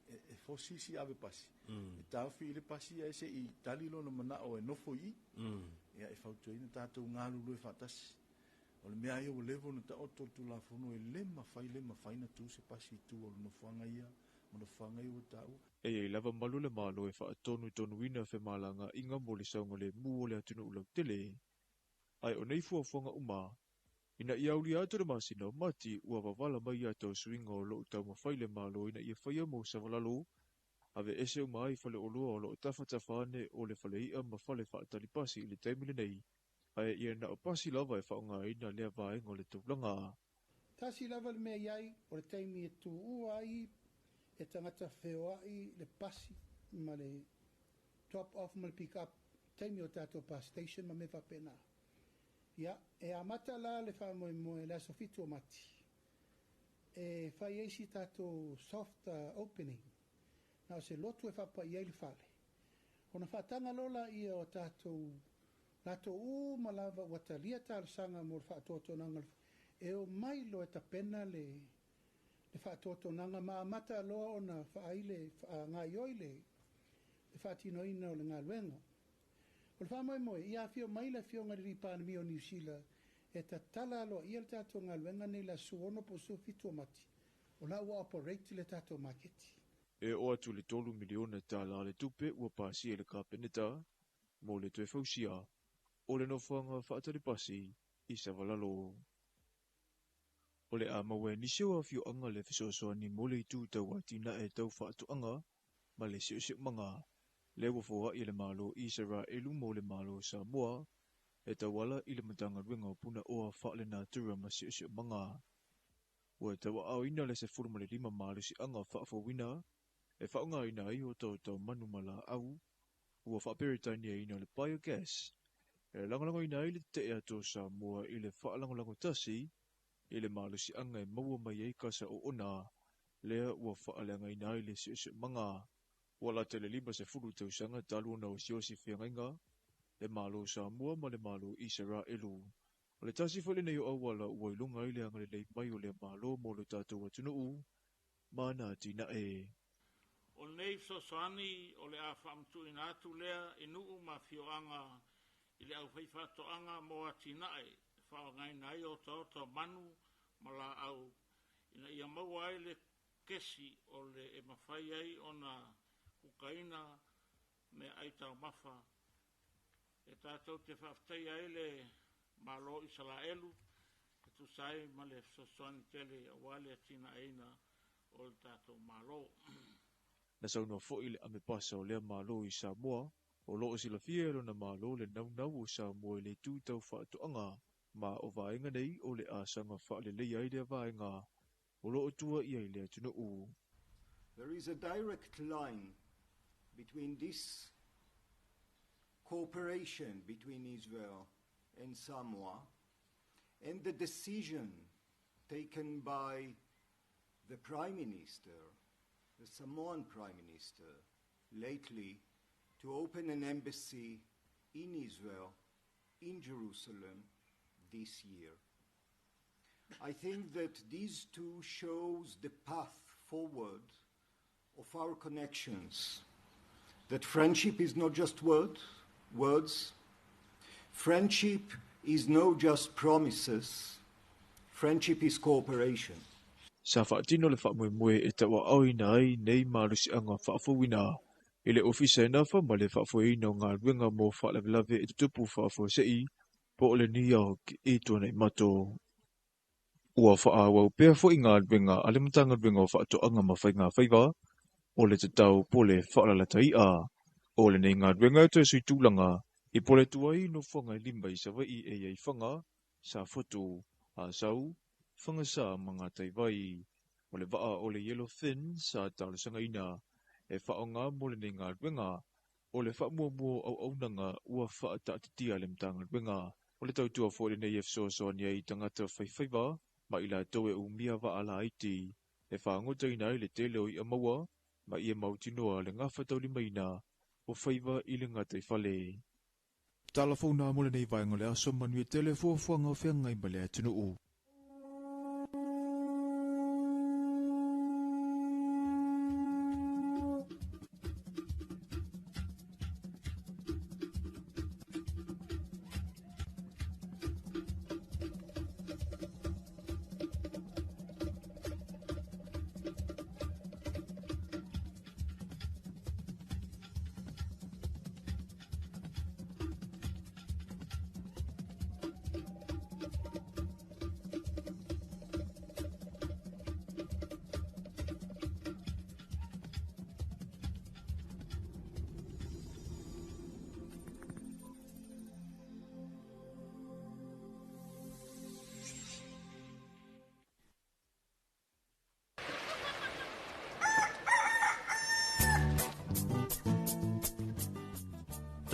e fosi isi ave pasi, e taofi i le pasi ae se i tali lona manao e nofo i i. Ia e fautuaina tatou galulue faatasi. O le mea ia ua leva ona taoto le Tulafono e le mafai, le mafai ona tu se pasi i tua o le nofoaga ia ma nofoaga ia ua taua. E i ai lava malu le Malo e faatonutonuina femalagaaiga mo le saogalemu o le atunuu lautele. Ae o nei fuafuaga uma, ina ia aulia atu le masina o Mati, ua wavala mai ia tau suiga o loo taumafai le Malo ina ia faia mo Savalalo, Aveese uma ai faleoloa o loo tafatafa ane o le falei'a ma fale faatalipasi i le taimi lenei, ae ia na o pasi lava e faaaogaina lea vaega o le taulaga. Tasi lava le mea i ai o le taimi e tuua ai e tagata feoai le pasi ma le drop off ma le pick up taimi o tatou bus station ma mea faapena. Ia, e amata la le faamoemoe le aso 7 o Mati e fai ai si tatou soft opening na o se lotu e faapai ai le fale. Ona faataga loa laia o tatou latou uma lava ua talia talosaga mo le faatotonaga e o mai loa e tapena le faatotonaga ma amata loa ona faaile faagaioi le faatinoina o le galuega. O le faamoemoe, ia afio mai le afioga i le Palemia o Niu Sila e tatala aloaia le tatou galuega nei le aso 16 po o 17 o Mati, o la ua operate le tatou maketi. E oo atu le $3 miliona le tupe ua pasia i le Kapeneta mo le toe fausia o le nofoaga faatalipasi i Savalalo. O le a maua e nisi o afioaga le fesoasoani mo le itu tauatinae tau faatoaga ma le siosiomaga lea ua foai e le Malo Isaraelu mo le Malo Samoa e tauala i le Matagaluega o Punaoa Faalenatura ma Siosiomaga. Ua tauaaoina le 15 malosiaga faafouina e faaaogaina ai o taotao manu ma laau ua faaperetaniaina le biogas e lagolagoina ai le tetee atu o Samoa i le faalagolago tasi i le malosiaga e maua mai ai kasa oona lea ua faaleagaina ai le siosiomaga. Ua lata le 50 tausaga talu ona osiosi feagaiga le Malo Samoa ma le Malo Isaraelu. O le tasi foi lenei o auala ua iloga ai le agalelei mai o lea Malo mo le tatou atunuu ma ana atinae. O lenei fesoasoani o le a faamatuuina atu lea i nuu ma afioaga i le aufaifaatoaga mo atinae e faaaogaina ai otaota o manu ma laau ina ia maua ai le kesi o le e mafai ai ona kukaina meaai taumafa. E tatou te faafetaia ai le Malo Isaraelu e tusa ai ma le fesoasoani tele aua le atinaeina o le tatou Malo. Na saunoa foi le amepasa o lea Malo i Samoa, o loo silafia e lona Malo le naunau o Samoa i le itu tau faatoaga ma o vaega nei o le asaga faaleleia ai lea vaega o loo tua i ai le atunuu. There is a direct line between this cooperation between Israel and Samoa and the decision taken by the Prime Minister, the Samoan Prime Minister, lately to open an embassy in Israel, in Jerusalem, this year. I think that these two shows the path forward of our connections, that friendship is not just words. Friendship is not just promises. Friendship is cooperation. Sa faatino le faamoemoe e tauaaoina ai nei malosiaga faafouina i le ofisa e nafa ma le faafoeina o galuega mo faalavelave e tutupu faafuasei po o le NEOC i Tuanaimato. Ua faaauau pea foi galuega a le Matagaluega o Faatoaga ma Faiga Faiva o le tatau po le faalalatai'a. O lenei galuega e toe suitulaga i pole tuai nofoaga e 5 i Savaii e i ai Faga, Safotu, Asau, Fagasa ma Gataivai. O le vaa o le Yellowfin sa talosagaina e faaaoga mo lenei galuega. O le faamuamua o auaunaga ua faataatitia le Matagaluega. O le tautua foi lenei e fesoasoani ai i tagata faifaiva ma i latou e umia vaa laiti e faagotaina ai le tele o i'a maua ma ia mautinoa le gafataulimaina o faiva i le gataifale. Tala fauna mo lenei vaega o le aso manuia tele fuafuaga o feagai ma le atunuu.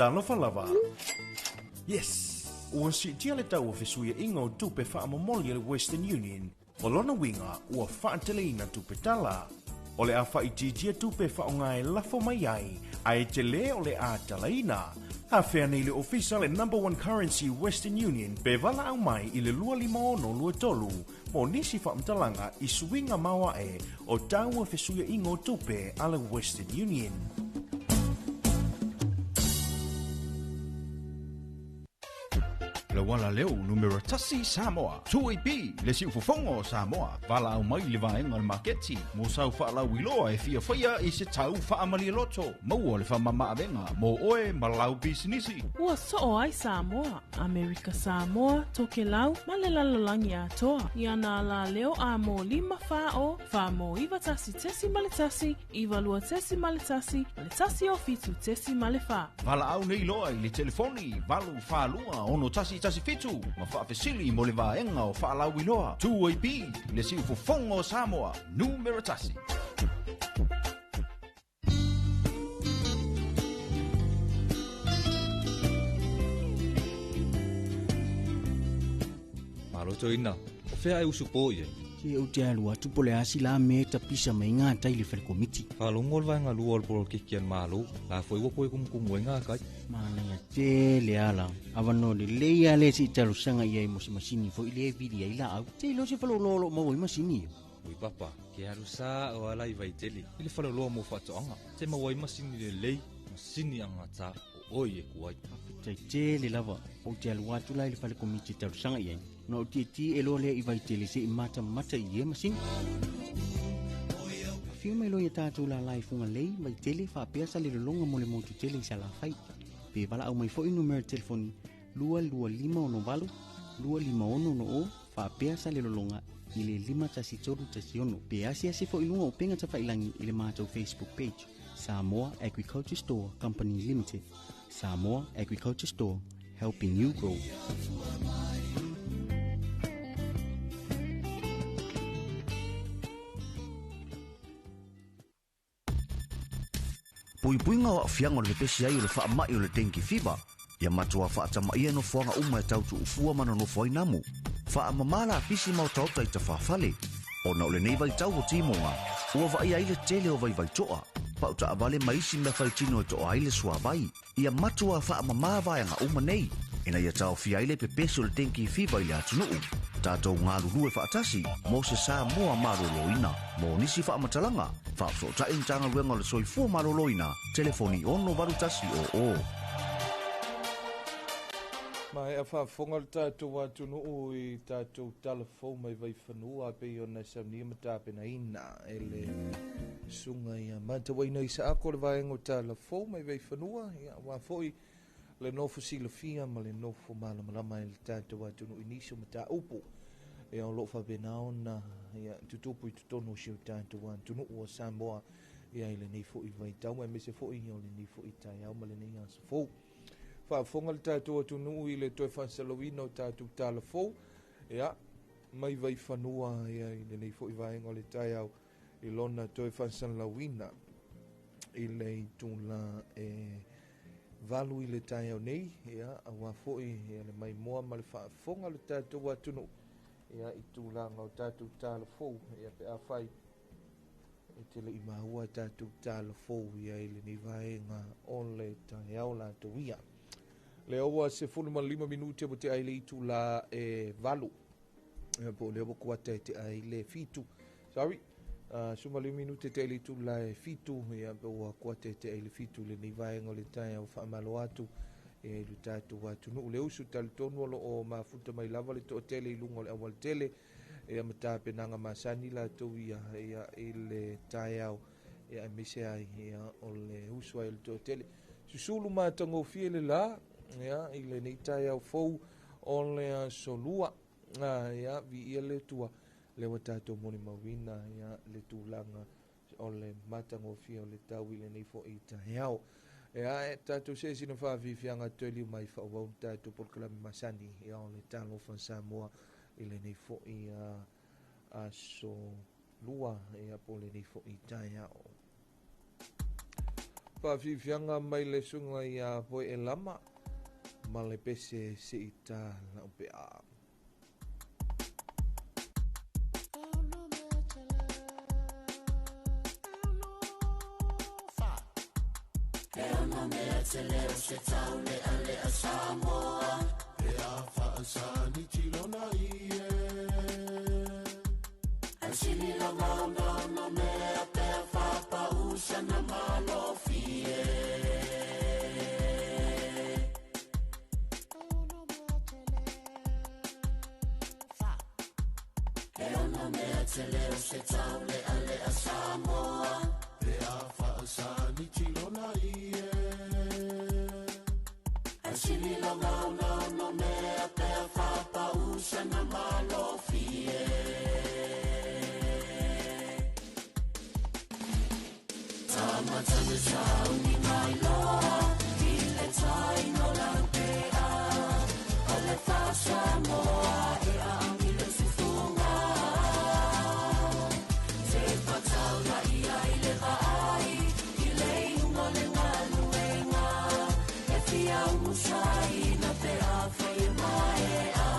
Talofa lava. Yes! Ua siitia le tau o fesuiaʻiga o tupe faamomoli a le Western Union, o lona uiga ua faateleina tupe tala. O le a faaitiitia tupe faaaoga e lafo mai ai, ae telē o le a talaina. Afea nei le ofisa le Number One Currency Western Union pe valaau mai i le 25623 mo nisi faamatalaga i suiga maoae o tau o fesuiaʻiga o tupe a le Western Union. Lauala leo numera tasi Samoa. 2AP le siufofoga o Samoa. Valaau mai le vaega o le maketi mo sau faalauiloa e fia faia i se tau faamalie loto. Maua le faamamaavega mo oe ma lau pisinisi. Ua soo ai Samoa, Amerika Samoa, Tokelau ma le lalolagi atoa. I ana alaleo a mo 5 4 0 4 mo 9 1.1, 9 2.1 ma le 1 o 7.4. Valaau nei loa i le telefoni 8 4 2 6 1 7 ma faafesili mo le vaega o faalauiloa. 2AP le siufofoga o Samoa, numera tasi. Malo toeaina, o fea e usupo i ai? Se ou te alu atu po o le a sila mea e tapisa mai gatai i le fale komiti. Faalogo le vaega lua o le polokiki a le Malo, la foi ua toe kumukumu ai gakai. Manaia tele ala. Avanoa lelei lava lea se i talosaga i ai mo se masini foi lea e vili ai laau. Se iloa se faleoloa o lo o maua ai masini ia. Ui papa, ke alu sao ala i Vaitele, i le faleoloa mo faatoaga, te maua ai masini lelei, masini agata o oi e ku ai. Faafetai tele lava, ou te alu atu la i le fale komiti e talosaga i ai, ona ou tietie loa lea i Vaitele se i matamata i ia masini. Afio mai loa ia tatou lala i Fugalei, Vaitele, faapea Salelologa mo le motu tele i Salafai. Pe valaau mai foi numera telefoni 22568 25660 faapea Salelologa i le 51316 pe asiasi foi i luga o upega tafailagi i le matou Facebook page Samoa Agriculture Store Company Limited. Samoa Agriculture Store, helping you grow. Puipuiga o aafiaga o le pepesi ai o le faamai o le dengue fever. Ia matuā faatamaia nofoaga uma e tau tuufua ma nonofo ai namu. Faamamā lapisi ma otaota i tafafale. Ona o lenei vaitau o timoga, ua vaaia ai le tele o vaivai toa, pau taavale ma isi mea faitino e toa ai le suavai. Ia matuā faamamā vaega uma nei, ina ia taofia ai le pepesi o le dengue fever i le atunuu. Tatou galulue faatasi mo se Samoa maloloina. Mo nisi faamatalaga, faafesootai Matagaluega o le Soifua Maloloina, telefoni 68100. Maea faafofoga le tatou atunuu i tatou tala fou mai Vaifanua pei ona saunia ma tapenaina e le susuga ia Matauaina Isaako le vaega o tala fou mai Vaifanua, ia aua foi le nofo silafia ma le nofo malamalama e le tatou atunuu i nisi o mataupu ia o lo o faapena ona ia tutupu i totonu o si o tatou atunuu o Samoa ia i lenei foi vaitau aemaise foi o lenei foi taeao ma lenei aso fou. Faafofoga le tatou atunuu i le toe faasalauina o tatou tala fou ia mai Vaifanua ia i lenei foi vaega o le taeao i lona toe faasalauina i le itula e 8 i le taeao nei, ia, aua foi ia le maimoa ma le faafofoga o le tatou atunuu ia i tulaga o tatou tala fou, ia pe afai e te le i maua tatou tala fou ia i lenei vaega o le taeao latou ia. Lea ua 15 minute ua tea i le itula e 8, ia, po o lea ua kuata e tea i le 7. Sorry. 15 minute tea i le itula e 7, ia, pe ua kuata e tea i le 7 i lenei vaega o le taeao. Faamalo atu ia i lo tatou atunuu. Le usu talitonu o lo o mafuta mai lava le toatele i luga o le aualatele, ia ma tapenaga masani latou ia, ia i le taeao, ia aemaise ai ia o le usu ai o le toatele. Susulu matagofie le la, ia, i lenei taeao fou o le aso lua. Ia, viia le Atua, lea ua tatou molimauina ia le tulaga o le matagofie o le tau i lenei foi taeao. Ia, e tatou se sina faafiafiaga toe liu mai faaauau le tatou polokalame masani ia o le Talofa Samoa i lenei foi aso lua ia po o lenei foi taeao. Faafiafiaga mai le suga iā foe e lama ma le pese seʻi tā la'u pe'a. E ono mea te leo se tau lea lea Samoa. E a faasani tilona ie. Asili longa ono ono mea pea whapa usana malofie. E ono mea te leo se tau lea lea Samoa. E a faasani tilona ie. Asili longa ono ono mea pea whapa usana malofie. Tamatanga sauni mai loa, i le tai no lau pea. O le whasamoa e a angi le sufunga. Te pataula ia i le vaai, i le iunga le ngaluenga. E fia umusai na te awhai e mae a.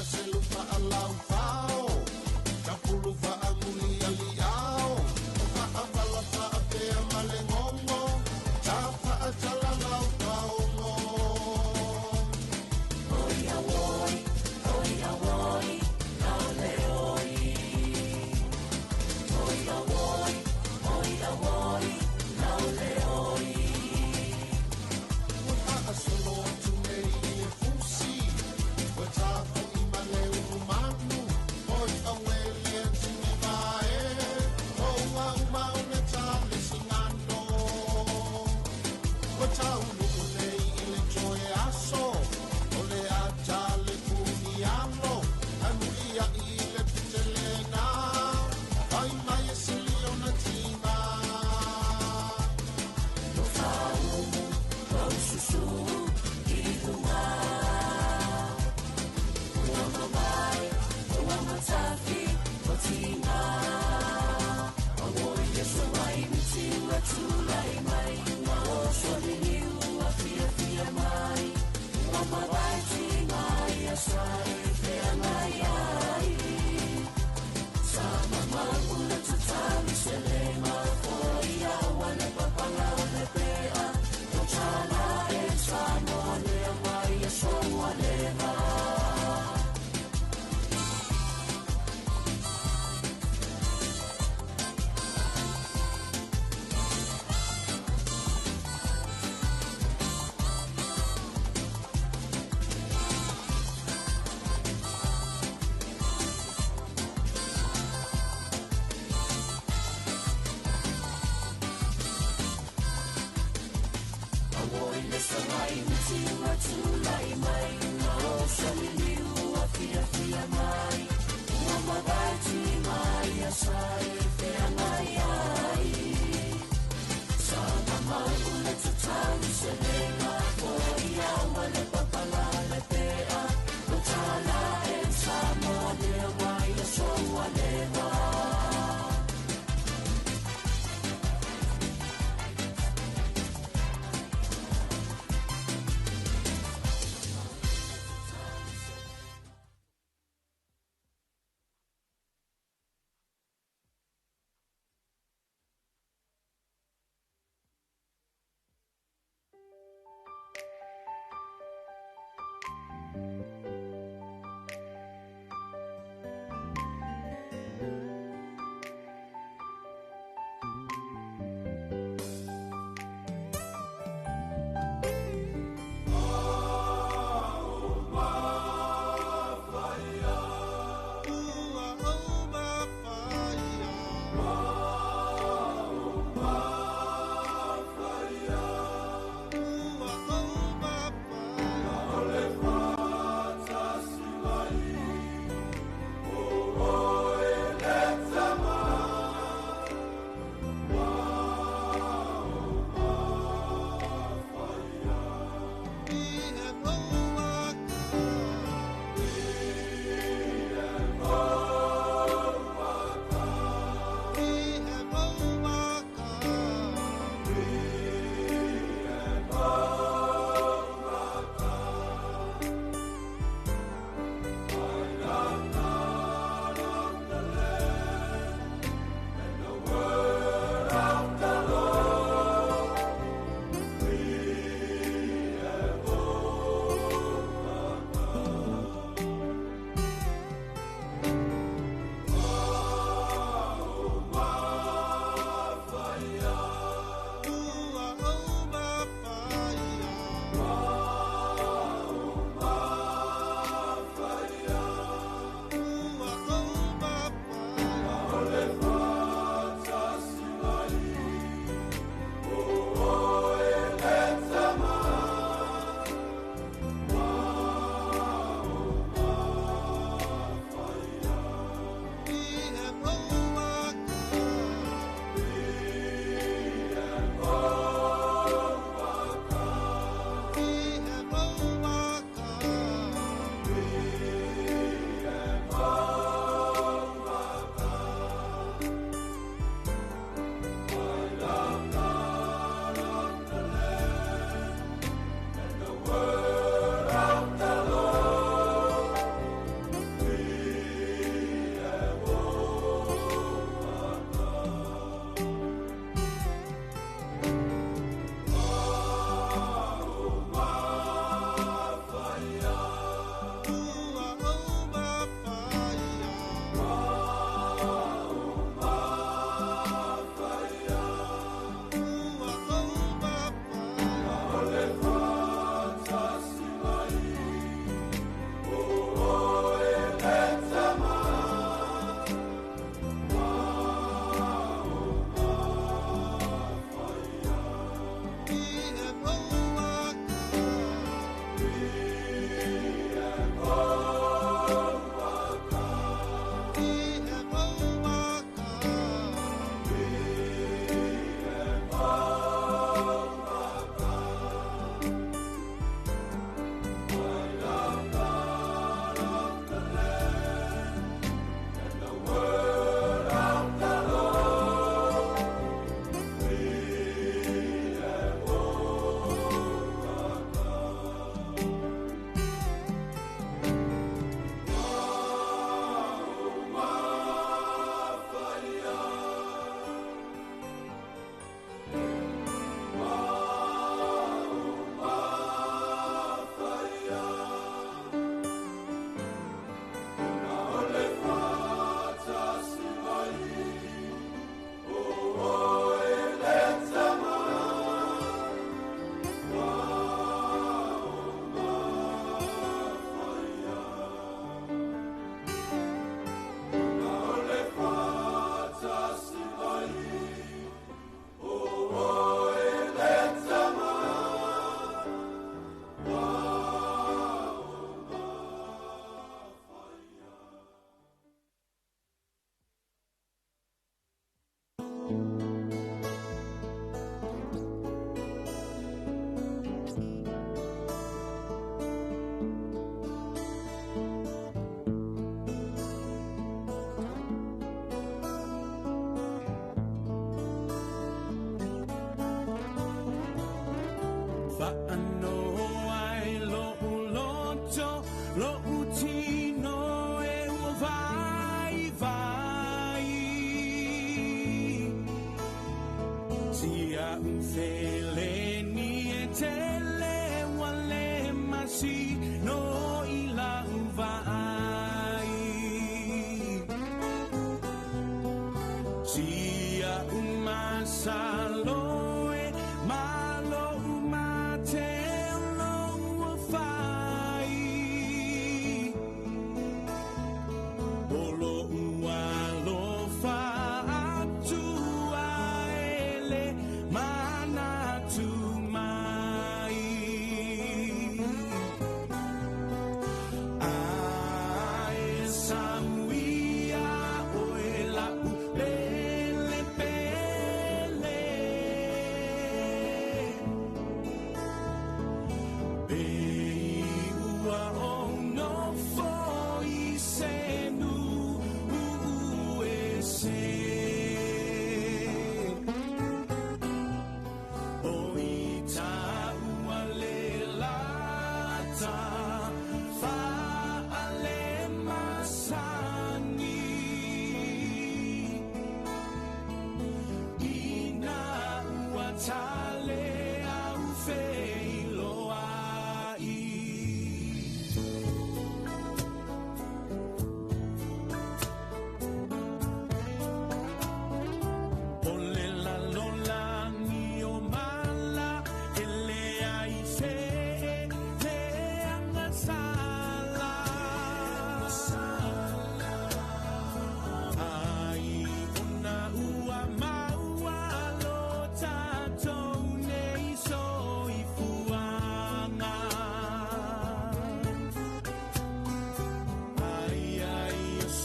Selu fa alau fao, kapulu fa amuli ali ao. Ua ou mafaia.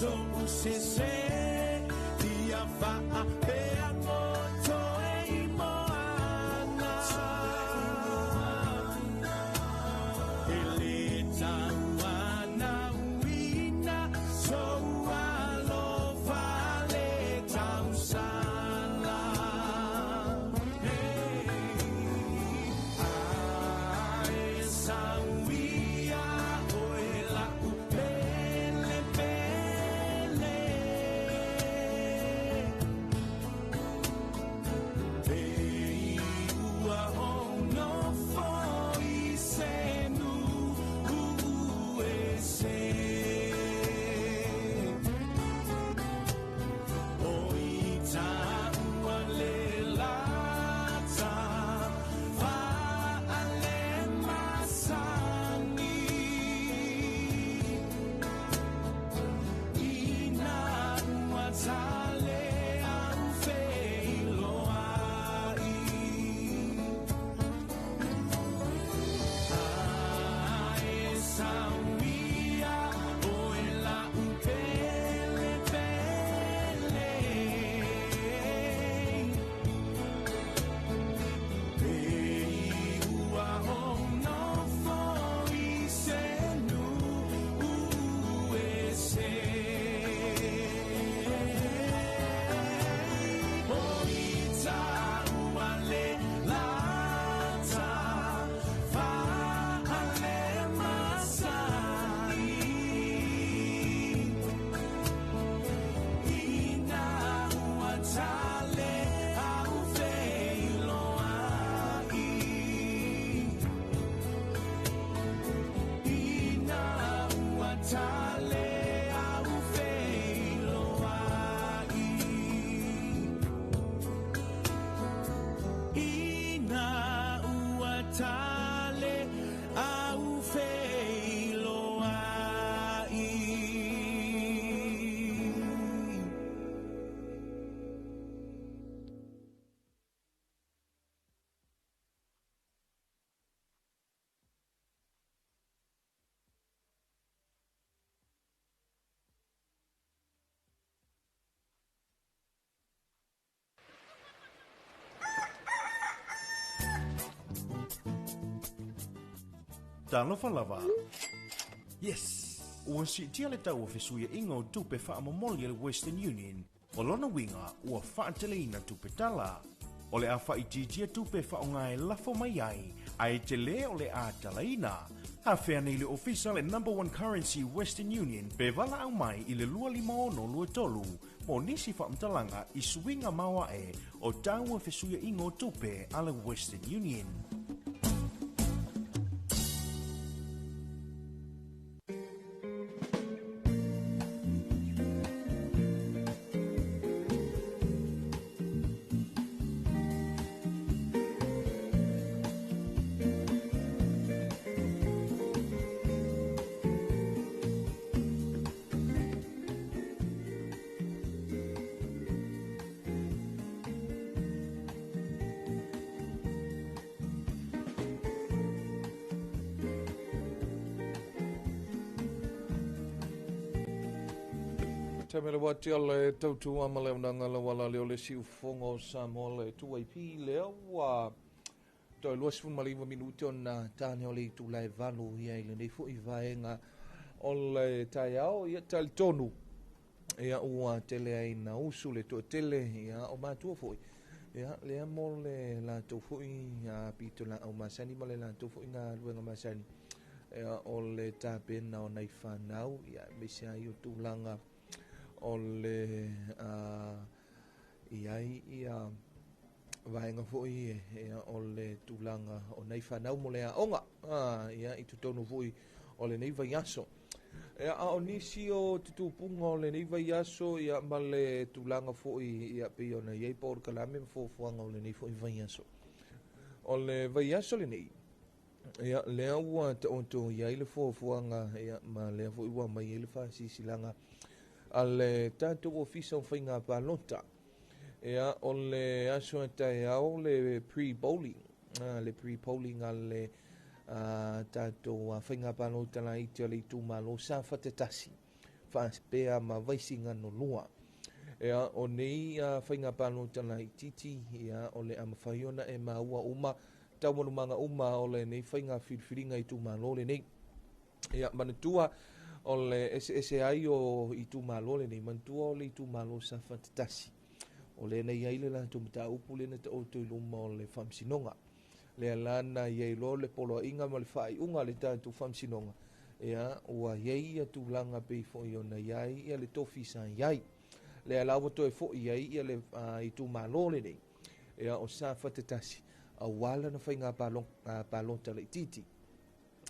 so sese Tia faapea moto e i moana E le tauana uina So alofa le tausala Hey, ae sauia oe lau pele pele Te ua ono foi se nu e se O i tāua le lata Faale masani Ina ua tale au wheiloai Ae sauia oe lau pele pele Te ua ono foi se nu e se O i tāua le lata Faale masani Ina ua tale au wheiloai Ina ua tale au wheiloai Ina ua tale au wheiloai Talofa lava. Yes! Ua siitia le tau o fesuiaiga o tupe faamomoli a le Western Union, o lona uiga ua faateleina tupe tala. O le a faaitiitia tupe e faaaoga e lafo mai ai, ae telē o le a talaina. Afea nei le ofisa le Number One Currency Western Union pe valaau mai i le 25623 mo nisi faamatalaga i suiga maoae o tau o fesuiaiga o tupe a le Western Union. Tamele wati o le tautua ma le unanga la wala le o le siufogo o Samoa le 2AP lea ua toe 29 minute ona tane o le itula e 8 ia i lenei fo'i vaega o le taeao. Ia talitonu ia ua tele ai na usu le toatele ia o matua fo'i ia lea mo le latou fo'i pito laau masani ma le latou fo'i galuega masani ia o le tapena o nai fanau ia aemaise ai o tulaga o le iai ia vaega fo'i ia o le tulaga o nai fanau mo le aoga ia i totonu fo'i o lenei vaiaso. Ia a o nisi o tutupuga o lenei vaiaso ia ma le tulaga fo'i ia pei ona iai polokalame ma fuafuaga o lenei fo'i vaiaso. O le vaiaso lenei ia lea ua taoto iai le fuafuaga ia ma lea fo'i ua mai ai le faasiasilaga a le tatou ofisa o faiga palota. Ia o le aso e taeao le pre-polling, le pre-polling a le tatou faiga palota laiti o le itumalo Safata 1. Faapea ma Vaisigano 2. Ia, o nei faiga palota laitiiti, ia, o le a mafai ona e maua uma taualumaga uma o lenei faiga filifiliga itumalo lenei. Ia, manatua o le eseese ai o itumalo lenei, manatua o le itumalo Safata 1. O lea na i ai le latou mataupu lea na taoto i luma o le Faamasinoga. Lea la na i ai loa le poloaiga ma le faaiuga a le tatou Faamasinoga, ia, ua i ai ia tulaga pei foi ona i ai ia le tofi sa i ai. Lea la ua toe foi ai ia le itumalo lenei, ia, o Safata 1, aua lana faiga palota laitiiti.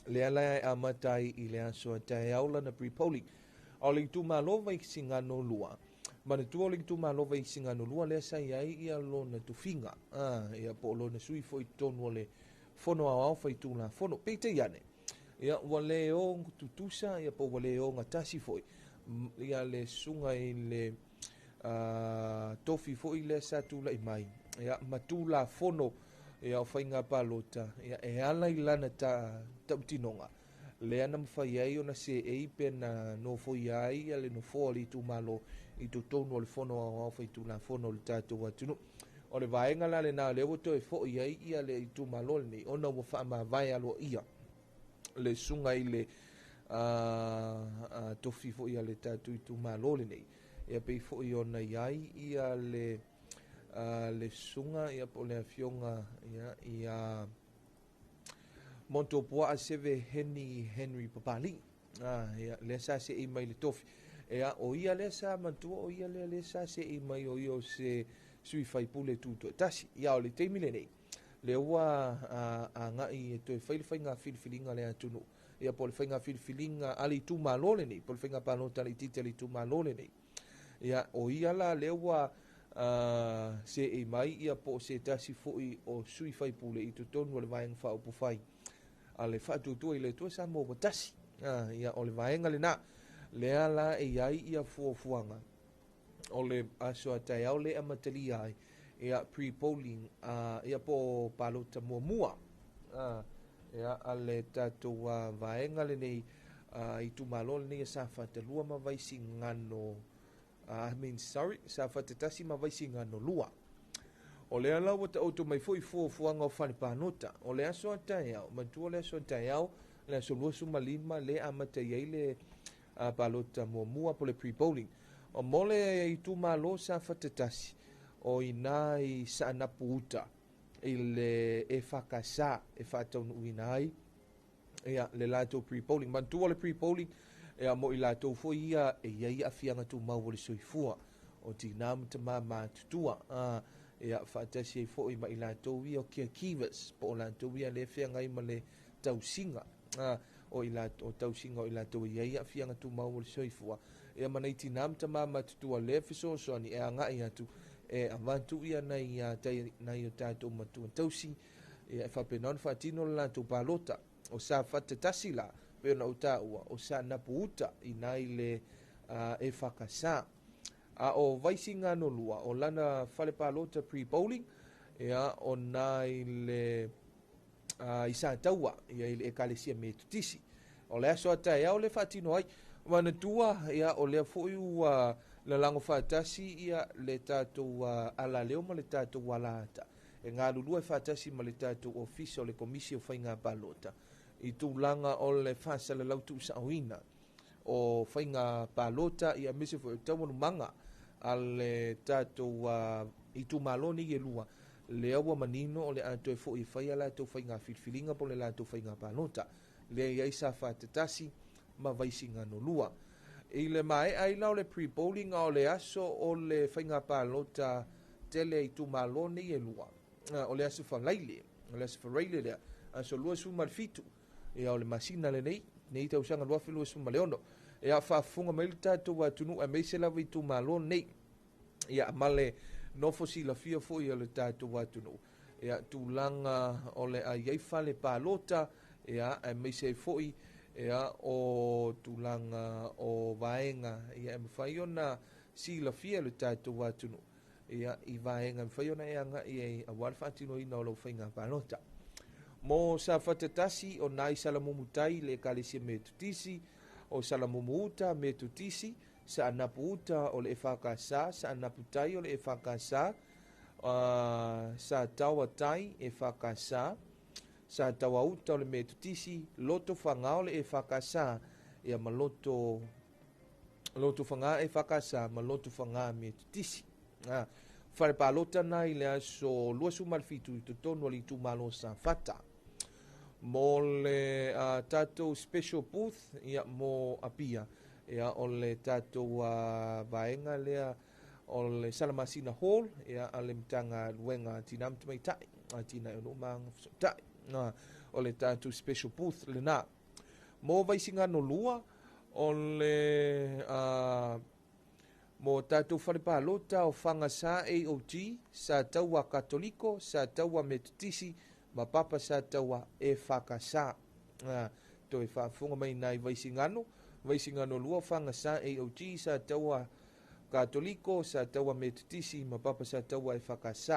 Lea la e amata ai i le aso a taeao lana pre-polling. A o le itumalo Vaisigano 2, manatua o le itumalo Vaisigano 2 lea sa i ai ia lona tufiga, ia, po o lona sui foi i totonu o le Fono Aoao Faitulafono. Peitai ane, ia, ua le o tutusa, ia, po ua le o gatasi foi ia le susuga i le tofi foi lea sa tulai mai, ia, ma Tulafono, ia, o faiga palota, ia, e ala i lana tautinoga lea na mafai ai ona seei pe na nofoia ai ia le nofoa o le itumalo i totonu o le Fono Aoao Faitulafono o le tatou atunuu. O le vaega la lena lea ua toe foi ai ia le itumalo lenei, ona ua faamavae aloaia le susuga i le tofi foi a le tatou itumalo lenei, ia, pei foi ona i ai ia le susuga, ia, po o le afioga, ia, ia Montopoa Seve Henry Papali, ia, lea sa seei mai le tofi. Ia, o ia lea sa matua, o ia lea lea sa seei mai, o ia o se sui faipule tutoatasi. Ia, o le taimi lenei lea ua agai e toe fai le faiga filifiliga le atunuu, ia, po o le faiga filifiliga a le itumalo lenei, po o le faiga palota laitiiti a le itumalo lenei. Ia, o ia la lea ua seei mai, ia, po o se tasi foi o sui faipule i totonu o le vaega faaupufai a le Faatuatua i le Atua Samoa ua tasi. Ia, o le vaega lena lea la e i ai ia fuafuaga o le aso a taeao le amatalia ai, ia, pre-polling, ia, po o palota muamua, ia, a le tatou vaega lenei, itumalo lenei, Safata 2 ma Vaisigano, I mean, sorry, Safata 1 ma Vaisigano 2. O lea la ua taoto mai foi fuafuaga o fale palota. O le aso a taeao, matua le aso a taeao, le aso 25 le amata i ai le palota muamua po le pre-polling. O mo le itumalo Safata 1, o ina i Saanapu uta i le EFKS e faataunuuina ai, ia, le latou pre-polling. Manatua le pre-polling, ia, mo i latou foi ia e i ai aafiaga tumau o le soifua, o tina ma tama matutua, ia, faatasi ai foi ma i latou ia o caregivers, po o latou ia le feagai ma le tausiga, o i latou, o tausiga o i latou e i ai aafiaga tumau o le soifua, ia, ma nai tina ma tama matutua le fesoasoani e agai atu e avatu ia nai o tatou matua tausi, ia, e faapena ona faatino le latou palota. O Safata 1 la, pe ona o taua, o Saanapu uta i nai le EFKS. A o Vaisigano 2, o lana fale palota pre-polling, ia, o nai le i Sataua, ia, i le Ekalesia Metotisi. O le aso a taeao le faatino ai. Manatua, ia, o lea foi ua lalago faatasi ia le tatou alaleo ma le tatou alata e galulue faatasi ma le tatou ofisa o le Komisi o Faiga Palota i tulaga o le faasalalau tuusaoina o faiga palota, ia, aemaise foi o taualumaga a le tatou itumalo nei e lua. Lea ua manino o le a toe foi e fai a latou faiga filifiliga po o le latou faiga palota lea i ai Safata 1 ma Vaisigano 2. I le maea ai la o le pre-polling, o le aso o le faiga palota tele itumalo nei e lua, o le aso Faraile, o le aso Faraile lea, aso 27, ia, o le masina lenei, nei tausaga 2026. Ia, faafofoga mai le tatou atunuu aemaise lava itumalo nei, ia, ma le nofo silafia foi o le tatou atunuu, ia, tulaga o le a i ai fale palota, ia, aemaise ai foi, ia, o tulaga o vaega, ia, e mafai ona silafia le tatou atunuu, ia, i vaega e mafai ona e agai ai aua le faatinoina o lau faiga palota. Mo Safata 1, o nai Salamumutai le Ekalesia Metotisi. O Salamumu uta Metotisi, Saanapu uta o le EFKS, Saanapu tai o le EFKS, Sataua tai EFKS, Sataua uta o le Metotisi, Lotofaga o le EFKS, ia ma Lotofaga EFKS ma Lotofaga Metotisi. Fale palota na i le aso 27 i totonu o le itumalo Safata. Mo le tatou special booth ia mo Apia, ia o le tatou vaega lea o le Salamasina Hall, ia a le Matagaluega Tina ma Tamaitai, Tina e o nuu ma Agafesootai. O le tatou special booth lena. Mo Vaisigano 2, o le mo tatou fale palota o Fagasa AOG, Sataua Katoliko, Sataua Metotisi, ma Papa Sataua EFKS. Toe faafofoga mai nai Vaisigano, Vaisigano 2, Fagasa AOG, Sataua Katoliko, Sataua Metotisi, ma Papa Sataua EFKS.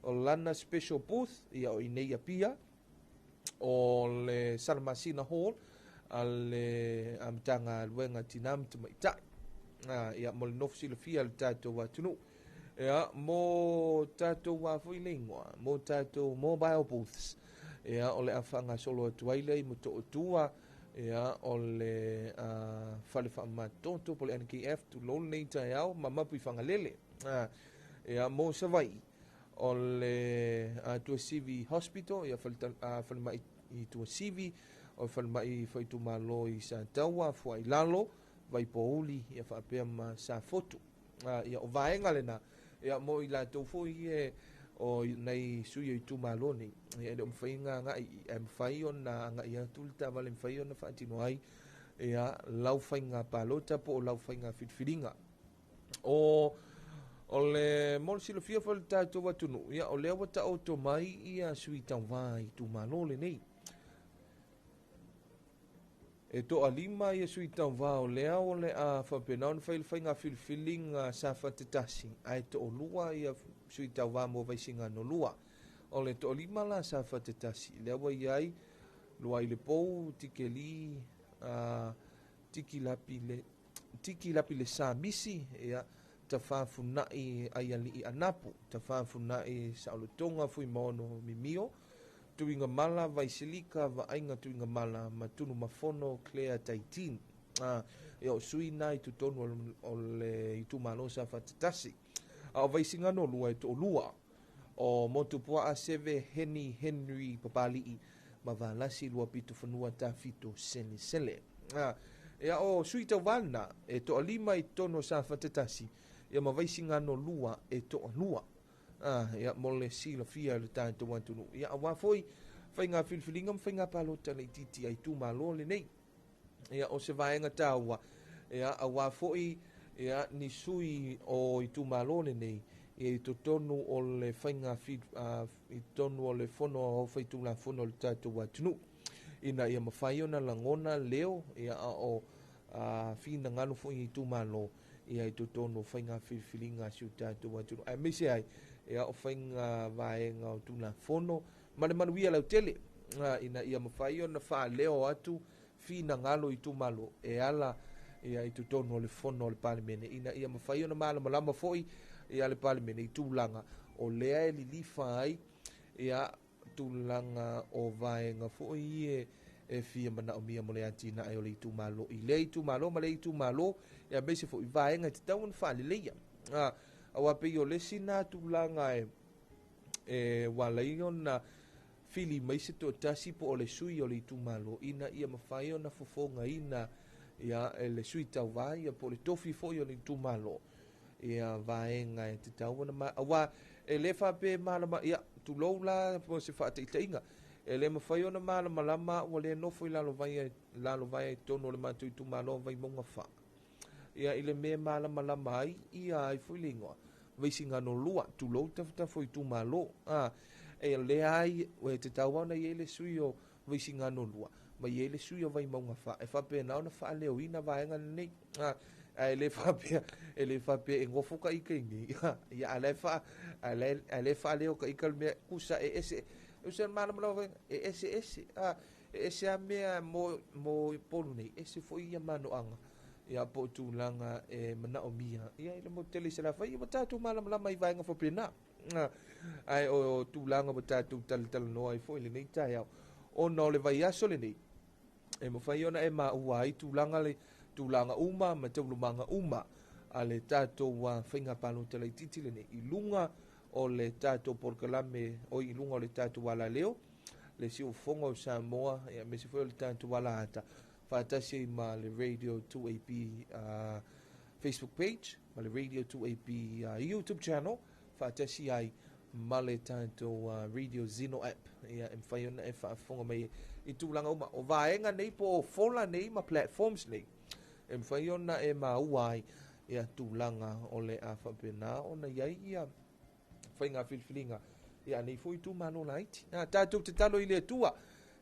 O lana special booth, ia o inei Apia, o le Salamasina Hall, a le Matagaluega Tina ma Tamaitai. Ia mo le nofo silafia le tatou atunuu. Ia mo tatou foi le ingoa, mo tatou mobile booths. Ia o le afaagasolo atu ai lea i Motootua, ia o le fale faamamatoto po o le NKF tulou lenei taeao ma mapu i Fagalele. Ia mo Savaii, o le Tuasivi Hospital, ia falemai i Tuasivi, o falemai faitumalo i Sataua, Fuailalo, Vaipouli, ia faapea ma Safotu. Ia o vaega lena, ia mo i latou foi e o nai sui o itumalo nei, ia e le o mafai ona agai, e mafai ona agai atu le taavale, mafai ona faatino ai ia lau faiga palota po o lau faiga filifiliga. O le mo le silafia foi le tatou atunuu, ia o lea ua taoto mai ia sui tauvā itumalo lenei. E toalima ia sui tauvā o lea o le a faapena ona fai le faiga filifiliga Safata 1, ae toalua ia sui tauvā mo Vaisigano 2. O le toalima la Safata 1, lea ua iai Luailepou, Tikeli, Tikilapi le Samisi, ia Tafafunai Aialii Anapu, Tafafunai Saolotoga Fuimaono Mimio, Tuigamala Vaisilika Vaaiga Tuigamala ma Tunumafono Claire Taitin. Ia o sui na i totonu o le itumalo Safata 1. A o Vaisigano 2 e toalua, o Motupuaa Seve Heni Henry Papali'i ma Valasi Luapitofanua Tafito Selesele. Ia o sui tauvana e toalima i totonu o Safata 1, ia ma Vaisigano 2 e toalua. Ia mo le silafia le tatou atunuu. Ia aua foi faiga filifiliga ma faiga palota laitiiti a itumalo lenei. Ia o se vaega taua, ia aua foi ia ni sui o itumalo lenei, ia i totonu o le faiga i totonu o le fono aoao faitulafono o le tatou atunuu, ina ia mafai ona lagona leo, ia a o finagalo foi i itumalo, ia i totonu o faiga filifiliga a si o tatou atunuu. Aemaise ai ia o faiga vaega o tulafono ma le manuia lautele, ina ia mafai ona faaleo atu finagalo itumalo e ala ia i totonu o le fono o le Palemene, ina ia mafai ona malamalama foi ia le Palemene i tulaga o lea e lilifa ai ia tulaga o vaega foi e fia manaomia mo le atinae o le itumalo i le itumalo ma le itumalo, ia aemaise foi vaega e tatau ona faaleleia. Aua pei o le isi na tulaga e ua alai ona fili mai se toatasi po o le sui o le itumalo, ina ia mafai ona fofogaina ia le sui tauvā, ia po o le tofi foi o le itumalo, ia vaega e tatau ona aua e le faapea malama, ia tulou la po se faataitaiga, e le mafai ona malamalama ua le nofo i lalovaea i totonu o le matou itumalo Vaimauga 4. Ia i le mea malamalama ai ia ai foi le ingoa Vaisigano 2, tulou tafatafo itumalo. E leai e tatau ona i ai le sui o Vaisigano 2 ma i ai le sui o Vaimauga 4, e faapena ona faaleoina vaega lenei. Ae le faapea, e le faapea e gofo ka ika i nei. Ia a le faaleo ka ika le mea kusa e ese. O se malamalama e ese ese. E ese a mea mo Upolu nei, ese fo'i ia mano'aga ia po o tulaga e mana'omia ia i le motu tele i Salafai, ia ua tatou malamalama i vaega faapena. Ae o tulaga ua tatou talatalanoa ai fo'i lenei taeao, ona o le vaiaso lenei e mafai ona e maua ai tulaga le tulaga uma ma taualumaga uma a le tatou faiga palota laitiiti lenei i luga o le tatou polokalame oi i luga o le tatou alaleo le siufofoga o Samoa, ia aemaise foi o le tatou alaata faatasi ai ma le Radio 2AP Facebook page ma le Radio 2AP YouTube channel faatasi ai ma le tatou Radio Zeno app, ia e mafai ona e faafofoga mai i tulaga uma o vaega nei po o fola nei ma platforms nei e mafai ona e maua ai ia tulaga o le a faapena ona i ai ia faiga filifiliga ia nei foi itumalo laiti. Tatou tatalo i le Atua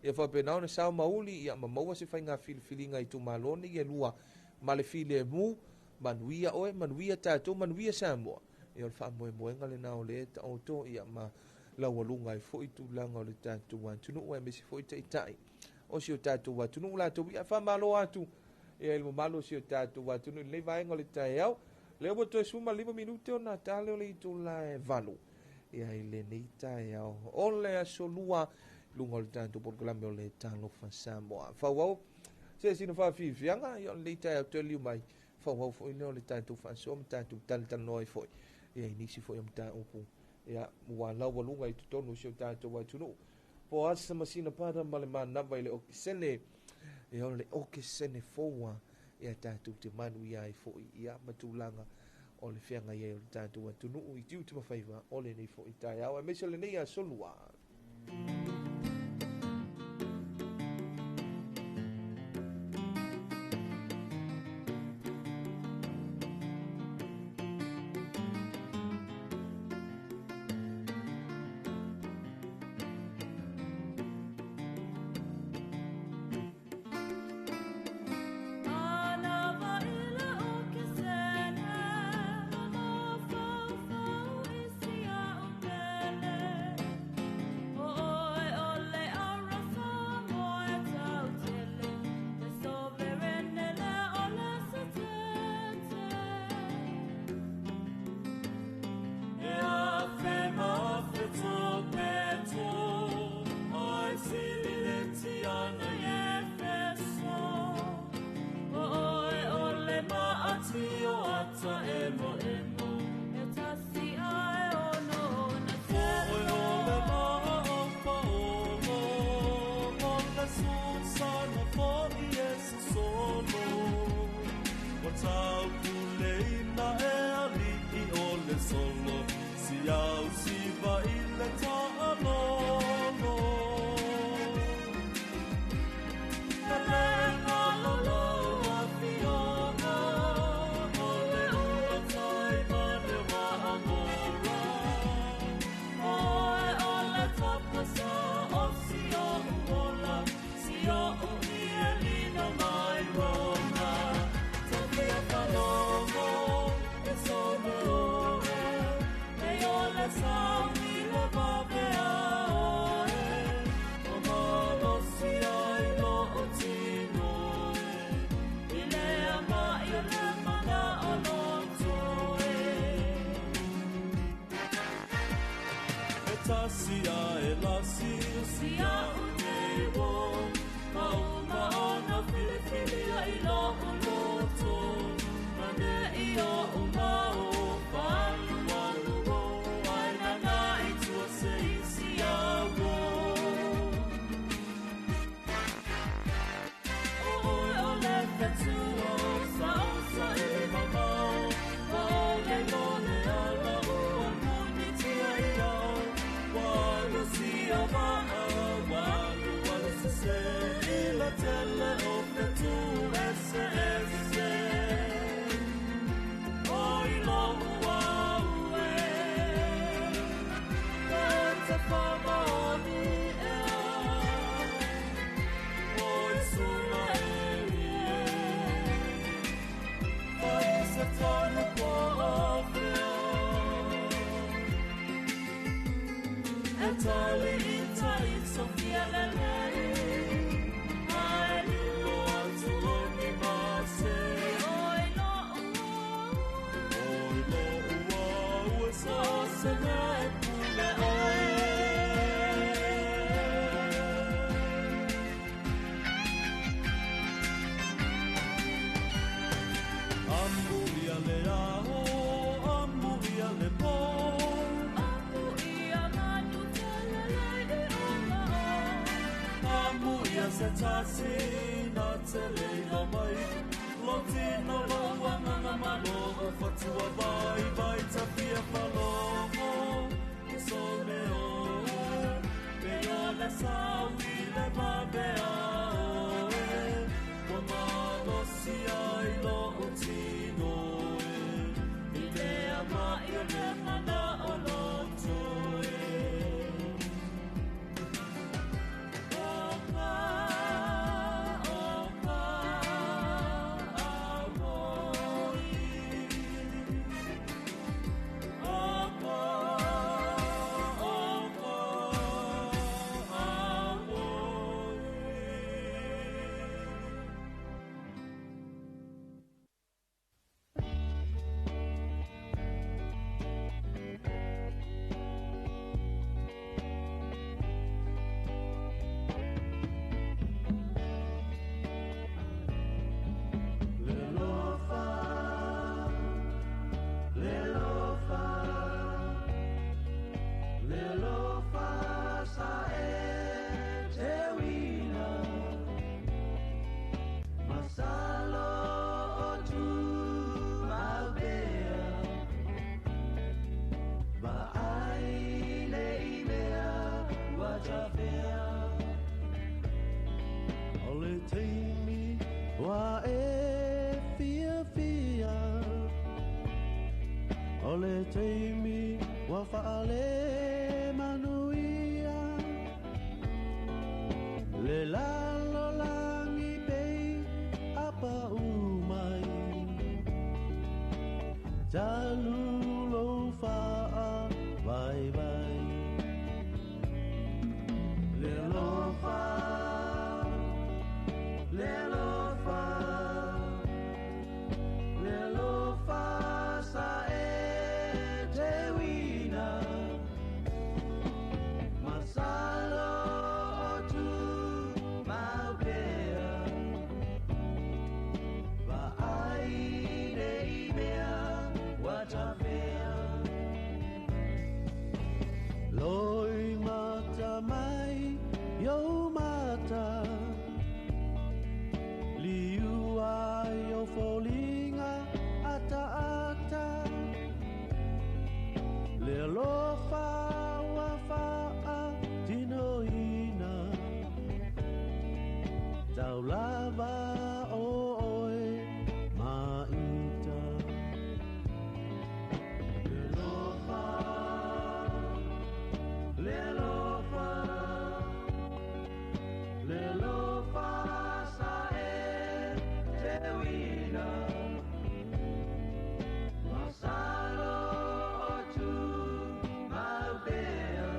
ia faapena ona sao mauli ia ma maua se faiga filifiliga itumalo nei e lua ma le filemu. Manuia oe, manuia tatou, manuia Samoa. Ia o le faamoemoega lena o le taoto ia ma laualuga ai foi tulaga o le tatou atunuu, aemaise foi taitai o si o tatou atunuu latou. Ia faamalo atu ia i le mamalu o si o tatou atunuu i lenei vaega o le taeao. Lea ua toe 15 minute ona tale o le itula e 8 ia i lenei taeao o le aso lua luga o le tatou polokalame o le Talofa Samoa. Fauau se sina faafiafiaga ia o lenei taeao toe mai fauau foi lea o le tatou faasoa ma tatou talatalanoa ai foi ia i nisi foi o mataupu ia ua laualuga i totonu o si o tatou atunuu. Po asa masina para ma le manava i le okesene, ia o le okesene foua ia tatou te manuia ai foi ia ma tulaga o le feagai ai o le tatou atunuu i tiute ma faiva o lenei foi taeao aemaise o lenei aso lua. Tele o fetu ese. le ao, amu ia le pō. Amu ia manu talalai e ola o. Amu ia se tasi na te leila mai. Lo tino lo wanganga malo o fatua vai vai tafia falogo. So me o, pe o le saui le mabea e. Wa malo si ai lo o tino e. I lea mai o le mana o lo toe. O ka, awoi. O ka, awoi. Le lofa, le lofa, le lofa sa e te wina. Masalo o tu maubea, ma ai le imea wa tafea. O le teimi wa e fia fia, o le teimi wa whaale manuia. Le lalo langi pei apa umai, talu lo whaa vai vai. Le lofa, le lofa, le lofa sa e te wina. Masalo o tu maupea, va ai le imea wa tafea. Loi mata mai yo mata, liua yo folinga ata ata. Le lofa wa faa tinoina, tau lava o oe maita. Le lofa, le lofa, le lofa sa e te wina. Masalo o tu maupea,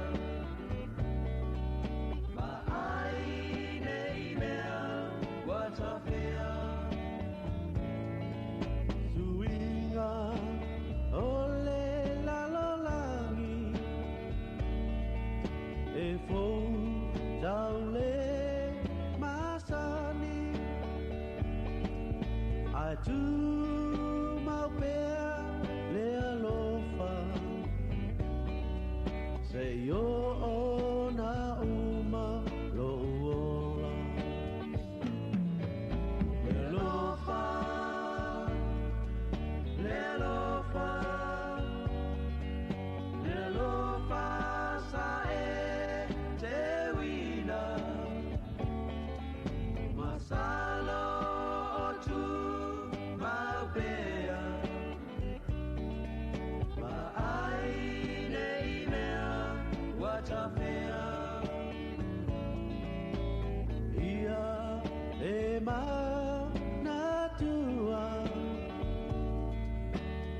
ma ai nei mea wa tafea. Suinga o le lalolangi, e fou tau le masani. Ai tu maupea le alofa, se yo o na uma lo ola. Le lofa, le lofa, le lofa sa e te wina. Masalo o tu maupea, ma ai nei mea wa tafea. Ia e manatua,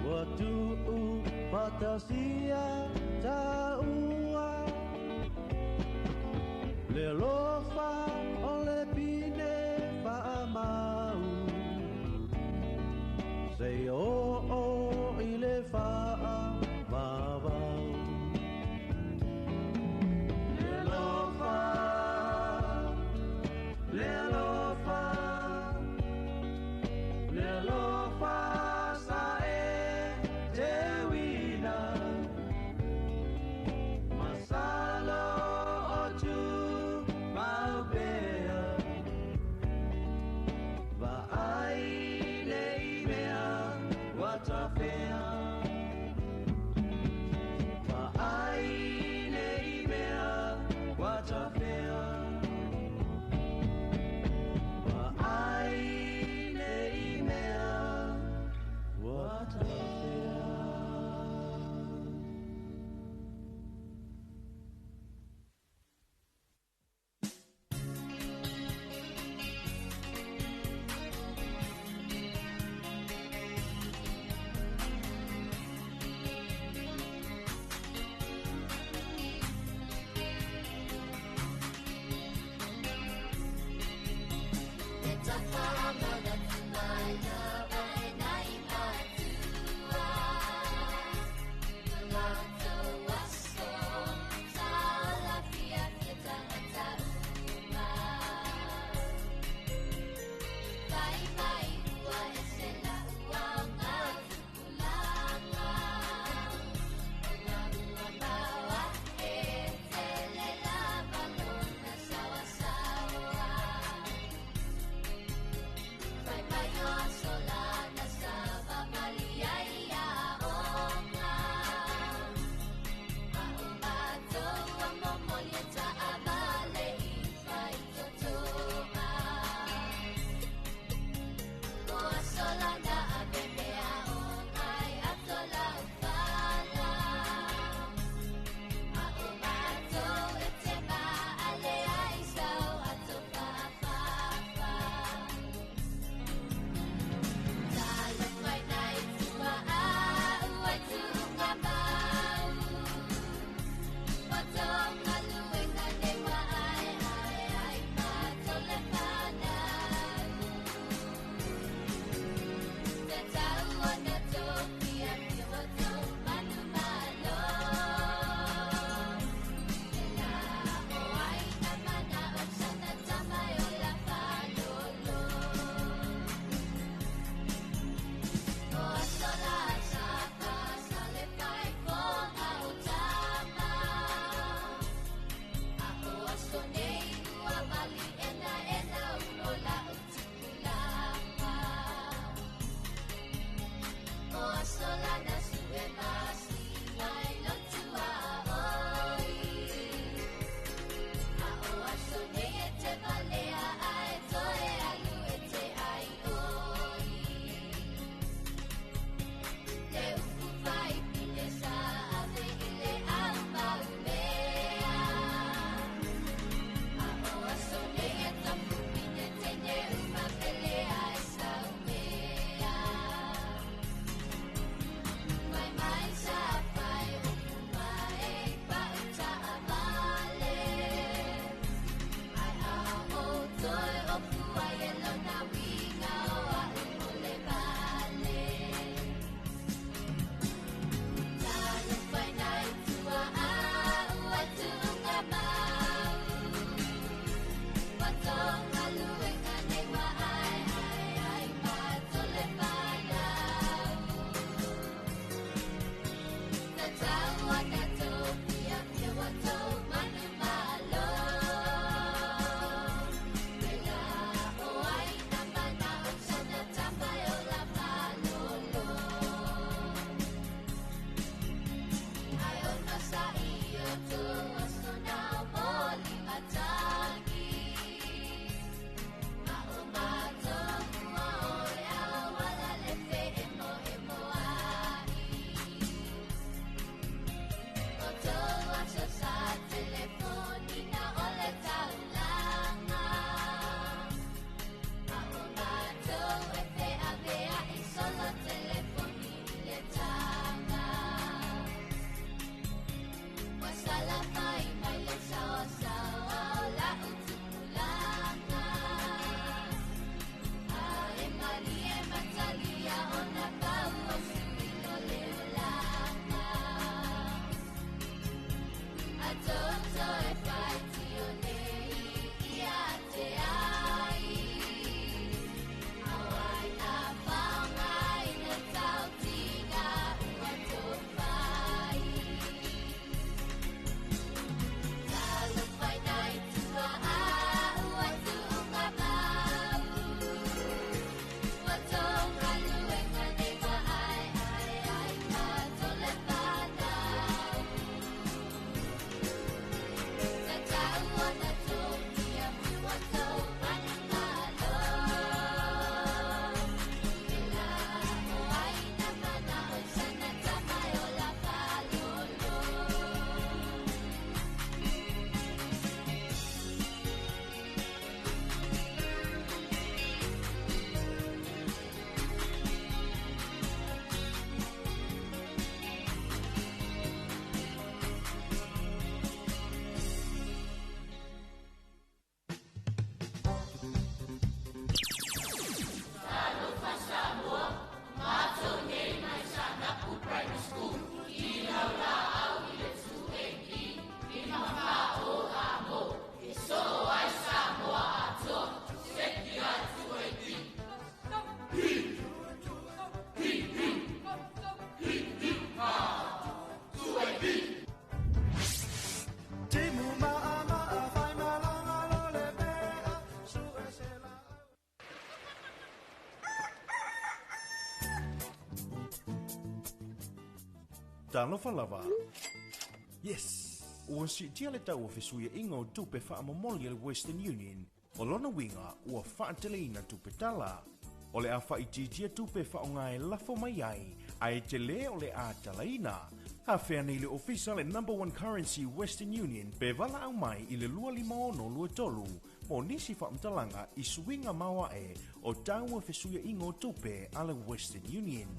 wa tuu fatasia taua. Le lofa o le pine whaamau, se o o i le whaa vavau. Le lofa, le lofa, le lofa sa e Talofa lava. Yes! Ua siitia le tau o fesuiaiga o tupe faamomoli a le Western Union. O lona uiga ua faateleina tupe tala. O le a faaitiitia tupe faaaoga e lafo mai ai, ae telē o le a talaina. Afea nei le ofisa le number one currency Western Union pe valaau mai i le 25623 mo nisi faamatalaga i suiga maoae o tau o fesuiaiga o tupe a le Western Union.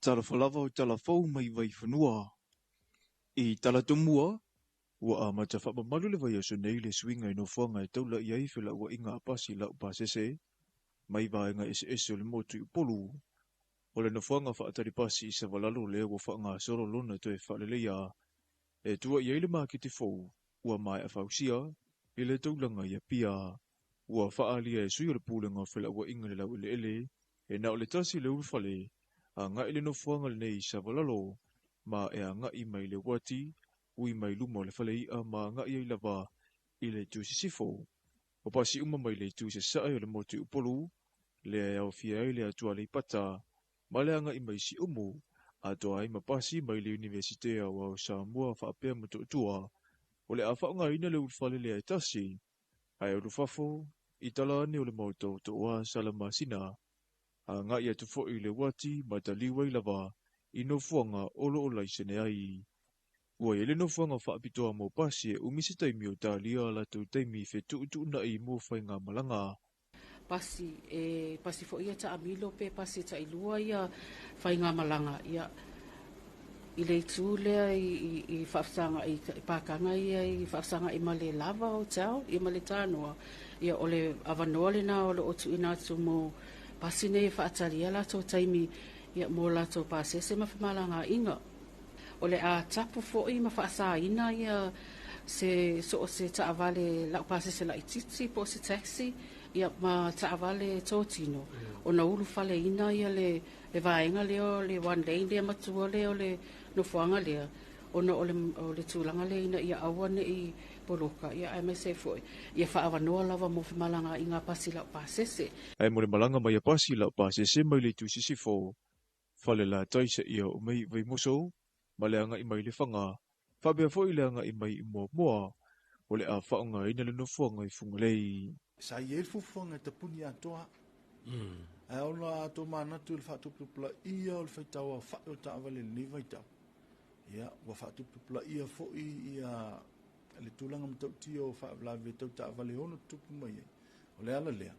Talofa lava o tala fou mai Vaifanua. I tala tomua, ua amata faamamalu le vaiaso nei le suiga i nofoaga e taula i ai felauaiga a pasi laupasese mai vaega eseese o le motu i Upolu. O le nofoaga faatali pasi i Savalalo lea ua faagasolo lona toe faaleleia e tua i ai le maketi fou ua maea fausia i le taulaga i Apia. Ua faaalia e sui o le Pulega o Felauaiga i le Laueleele e na o le tasi le ulufale agai i le nofoaga lenei i Savalalo ma e agai mai le uati ui mai luma o le fale i'a ma agai ai lava i le itu sisifo. O pasi uma mai le itu sasae o le motu i Upolu lea e aofia ai le atu Aleipata ma le agai mai Siumu, atoa ai ma pasi mai le Iunivesite Aoao o Samoa faapea Motootua, o le a faaaogaina le ulufale lea e tasi, ae ulufafo i tala ane o le Maota o Tooa Salamasina, agai atu foi i le uati ma taliu ai lava i nofoaga o lo o laisene ai. Ua i ai le nofoaga faapitoa mo pasi e umi se taimi o talia a latou taimi fetuutuunai mo faigamalaga. Pasi e pasi foi ia taamilo pe pasi tailua ia faigamalaga ia i le itu lea i faafesagaai i pakaga ia i faafesagaai ma le Lava Hotel ia ma le Tanoa ia o le avanoa lena o loo tuuina atu mo pasi nei e faatalia latou taimi ia mo latou pasese ma femalagaaiga. O le a tapu foi ma faasaina ia se so o se taavale laupasese laitiiti po o se taxi ia ma taavale totino ona ulufaleina ia le vaega lea o le one lane lea matua lea o le nofoaga lea ona o le tulaga lea ina ia aua nei poloka ia aemaise ai foi ia faaavanoa lava mo femalagaaiga a pasi laupasese. Ae mo le malaga mai a pasi laupasese mai le itu sisifo, Falelatai seia oo mai i Vaimoso ma le agai mai Lefaga, faapea foi le agai mai i Moamoa, o le a faaaogaina le nofoaga i Fugalei. Sa i ai le fuafuaga e tapuni atoa, ae ona a outou manatu i le faatuputupulaia o le faitau aofai o taavale i lenei vaitau, ia, ua faatuputupulaia foi ia le tulaga matautia o faalavelave tau taavale e ono tutupu mai ai. O le ala lea,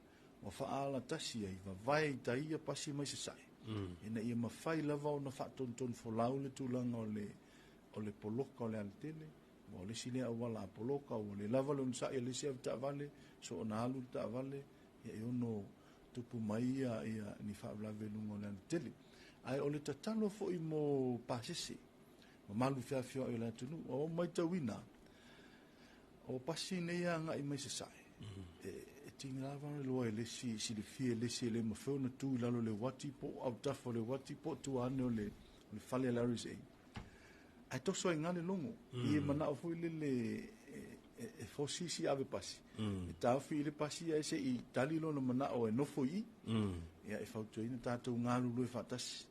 ua faaalatasi ai, vavae i tai ia pasi mai sasae, ina ia mafai lava ona faatonutonu folau le tulaga o le o le poloka o le alatele, ua o le isi lea auala a poloka, ua le lava le onosai a le isi avetaavale, soona alu le taavale, ia e ono tupu mai ia, ia ni faalavelave i luga o le alatele. Ae o le tatalo foi mo pasese, mamalu feafioai o le atunuu, ua ou matauina, o pasi nei e agai mai sasae, e tiga lava ona iloa e le isi, silafia e le isi e le mafai ona tu i lalo o le uati po o autafa o le uati po o tua ane o le fale a le RSA. Ae toso ai i ina le logo. I e manao foi lele e fosi isi ave pasi, e taofi i le pasi ae se i tali lona manao e nofo i i. Ia e fautuaina tatou galulue faatasi.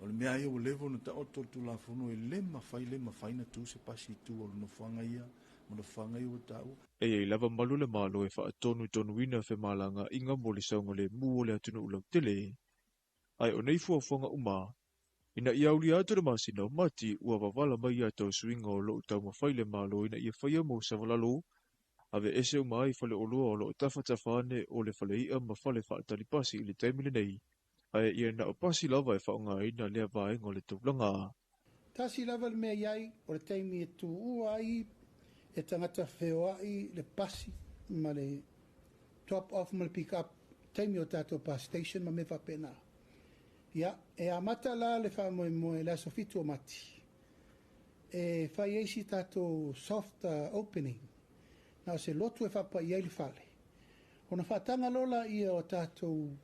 O le mea ia ua leva ona taoto le Tulafono e le mafai, le mafai ona tu se pasi i tua o le nofoaga ia ma nofoaga ia ua taua. E i ai lava malu le Malo e faatonutonuina femalagaaiga mo le saogalemu o le atunuu lautele. Ae o nei fuafuaga uma, ina ia aulia atu le masina o Mati, ua vavala mai ia tau suiga o lo o taumafai le Malo ina ia faia mo Savalalo, aveese uma ai faleoloa o lo o tafatafa ane o le fale i'a ma fale faatali pasi i le taimi lenei, ae ia na o pasi lava e faaaogaina lea vaega o le taulaga. Tasi lava le mea i ai, o le taimi e tuua ai e tagata feoai le pasi ma le drop off ma le pick up, taimi o tatou bus station ma mea faapena. Ia, e amata la le faamoemoe i le aso 7 o Mati e fai ai si tatou soft opening, na o se lotu e faapai ai le fale. Ona faataga loa laia o tatou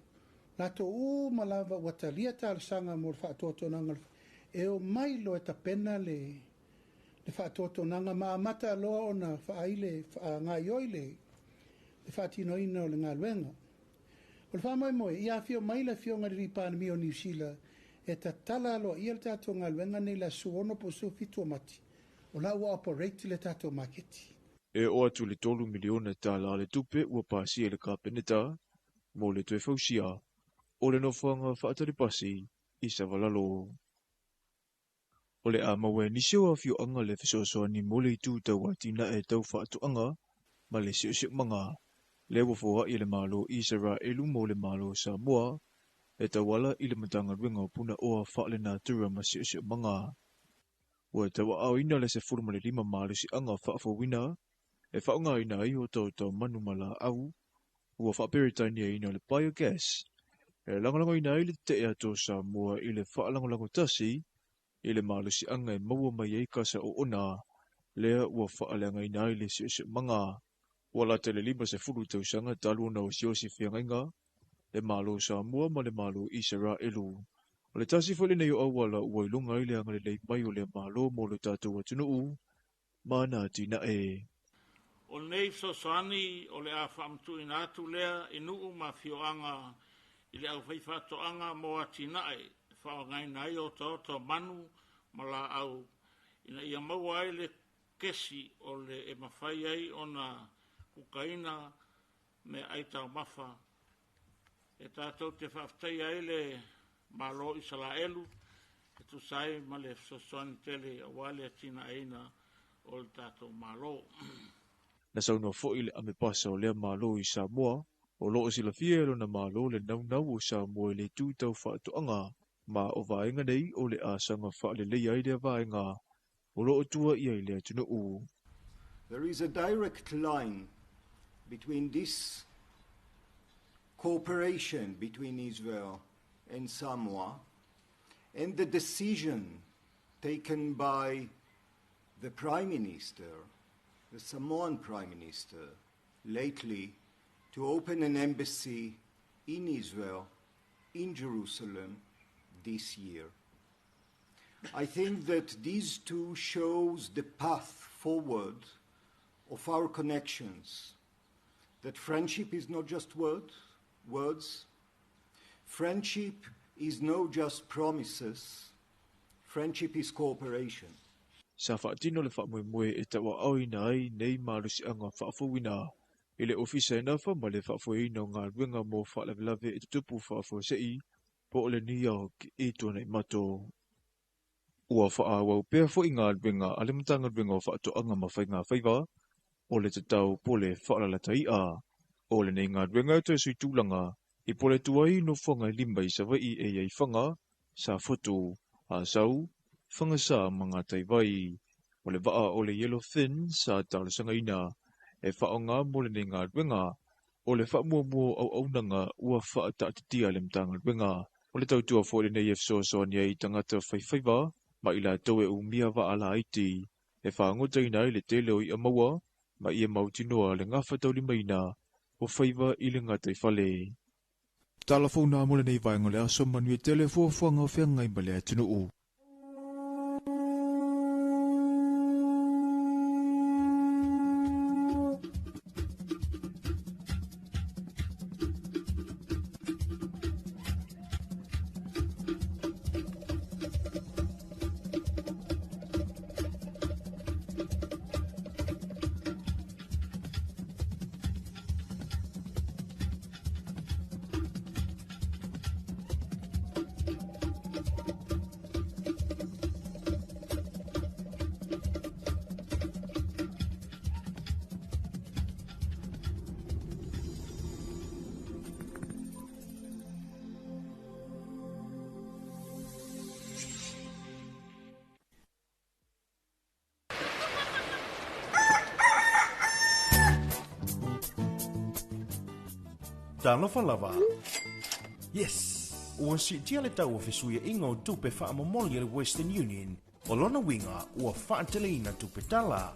latou uma lava ua talia talosaga mo le faatoatonaga o le e omai loa e tapena le le faatoatonaga ma amata loa ona faaai le faagaoioi le le faatinoina o le galuega. O le faamoemoe, ia afio mai le Afioga i le Palemia o Niu Sila e tatala aloaia le tatou galuega nei i le aso 16 po o le 17 o Mati, o la ua operate le tatou maketi. E oo atu i le $3 miliona le tupe ua pasia e le Kapeneta mo le toe fausia o le nofoaga faatalipasi i Savalalo. O le a maua e nisi o afioaga le fesoasoani mo le itu tau atinae tau faatoaga ma le siosiomaga, lea ua foai e le Malo Isaraelu mo le Malo o Samoa e tauala i le Matagaluega o Punaoa Faalenatura ma Siosiomaga. Ua tauaaoina le 15 malosiaga faafouina e faaaogaina ai otaota o manu ma laau ua faaperetaniaina o le biogas e lagolagoina ai le tetee atu o Samoa i le faalagolago tasi i le malosiaga e maua mai ai kasa oona lea ua faaleagaina ai le siosiomaga. Ua lata i le 50 tausaga talu ona osiosi feagaiga le Malo o Samoa ma le Malo o Isaraelu. O le tasi foi lenei o auala ua iloga ai le agalelei mai o lea Malo mo lo tatou atunuu ma ana atinae. O lenei fesoasoani o le a faamatuuina atu lea i nuu ma afioaga i le aufaifaatoaga mo atinae e faaaogaina ai otaota o manu ma laau ina ia maua ai le kesi o le e mafai ai ona kukaina meaai taumafa e tatou te faafetaia ai le Malo o Isalaelu e tusa ai ma le fesoasoani tele aua le atinaeina o le tatou Malo. Na saunoa foi le amepasa o lea Malo i Samoa, o lo o silafia e lona Malo le naunau o Samoa i le itu tau faatoaga, ma o vaega nei o le a saga faaleleia ai lea vaega o lo o tua i ai le atunuu. There is a direct line between this cooperation between Israel and Samoa and the decision taken by the Prime Minister, the Samoan Prime Minister, lately to open an embassy in Israel, in Jerusalem, this year. I think that these two shows the path forward of our connections, that friendship is not just words. Friendship is not just promises. Friendship is cooperation. Sa faatino le faamoemoe e tauaaoina ai nei malosiaga faafouina i le Ofisa e nafa ma le faafoeina o galuega mo faalavelave e tutupu faafuasei po o le NEOC i Tuanaimato. Ua faaauau pea foi galuega a le Matagaluega o Faatoaga ma Faigafaiva o le tatao po le faalalatai'a. O lenei galuega e toe suitulaga i pole atu ai nofoaga e 5 i Savaii e i ai Faga, Safotu, Asau, Fagasa ma Gataivai. O le vaa o le Yellowfin sa talosagaina e faaaoga mo lenei galuega. O le faamuamua o auaunaga ua faataatitia le Matagaluega. O le tautua foi lenei e fesoasoani ai i tagata faifaiva ma i latou e umia vaa laiti e faagotaina ai le tele o i'a maua ma ia mautinoa le gafataulimaina o faiva i le gataifale. Tala fou nā mo lenei vaega o le aso manuia tele fuafuaga o feagai ma le atunuu. Talofa lava. Yes! Ua siitia le tau o fesuiaiga o tupe faamomoli a le Western Union. O lona uiga ua faateleina tupe tala.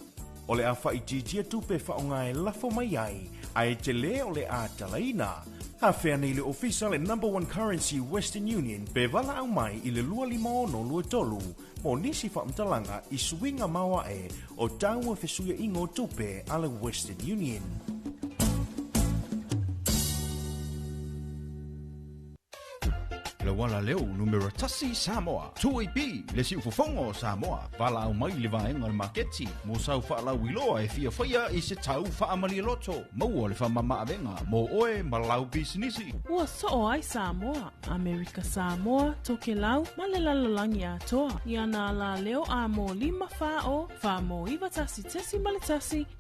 O le a faaitiitia tupe faaaoga e lafo mai ai, ae tele o le a talaina. Afea nei le ofisa le number one currency Western Union pe valaau mai i le 25623 mo nisi faamatalaga i suiga maoae o tau o fesuiaiga o tupe a le Western Union. Lauala leo numera tasi Samoa. 2AP le siufofoga o Samoa. Valaau mai i le vaega o le maketi mo sau faalauiloa e fiafaia i se tau faamalialoto. Maua le faamamaavega mo oe ma lau pisinisi. Ua soo ai Samoa, Amerika Samoa, Tokelau ma le lalolagi atoa. I ana alaleo a mo 5 4 0 4 mo 9 1.1, 9 2.1 ma le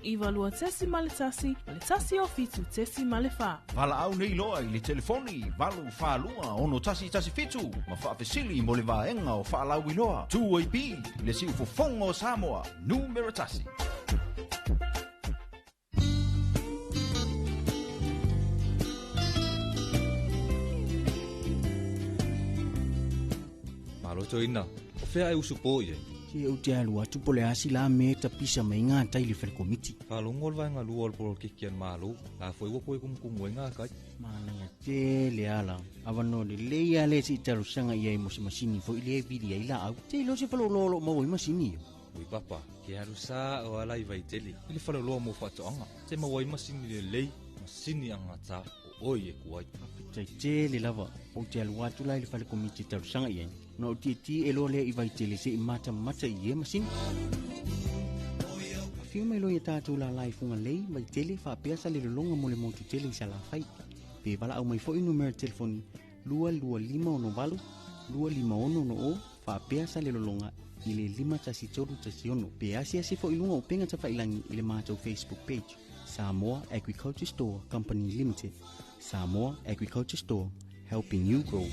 1 o 7.4. Valaau nei loa i le telefoni 8 4 2 6 1 1 7 ma faafesili mo le vaega o faalauiloa. 2AP le siufofoga o Samoa, numera tasi. Malo toina, o fea e usu po i ai. Se ou te alu atu po le asi la me ta pisa mai ngā tai le whare komiti. Whalongo le vaenga lua o le polokiki a le Malo, la foi ua koe kumukumu ai ngā kai. Manaia tele ala. Avanoa lelei a le se i talosaga i ai mo se masini foi lea e vili ai laau. Te iloa se faleoloa o loo maua ai masini ia. Ui papa, ke alu sa o ala i Vaitele, i le faleoloa mo faatoaga. Te maua ai masini lelei, masini agata o oe e ku ai. Faafetai tele lava, ou te alu atu la i le fale komiti e talosaga i ai. Ona ou tietie e loa lea i Vaitele se'i matamata i ia masini. Afio mai loa ia tatou lala i Fugalei, Vaitele, faapea sa le lologa mo le motu tele i Salafai. Pe valaau mai foi numera telefoni 22568 25660 faapea sa le lologa i le 51316 pe asiasi foi i luga o upega tafailangi i le matou Facebook page Samoa Agriculture Store Company Limited. Samoa Agriculture Store, helping you grow.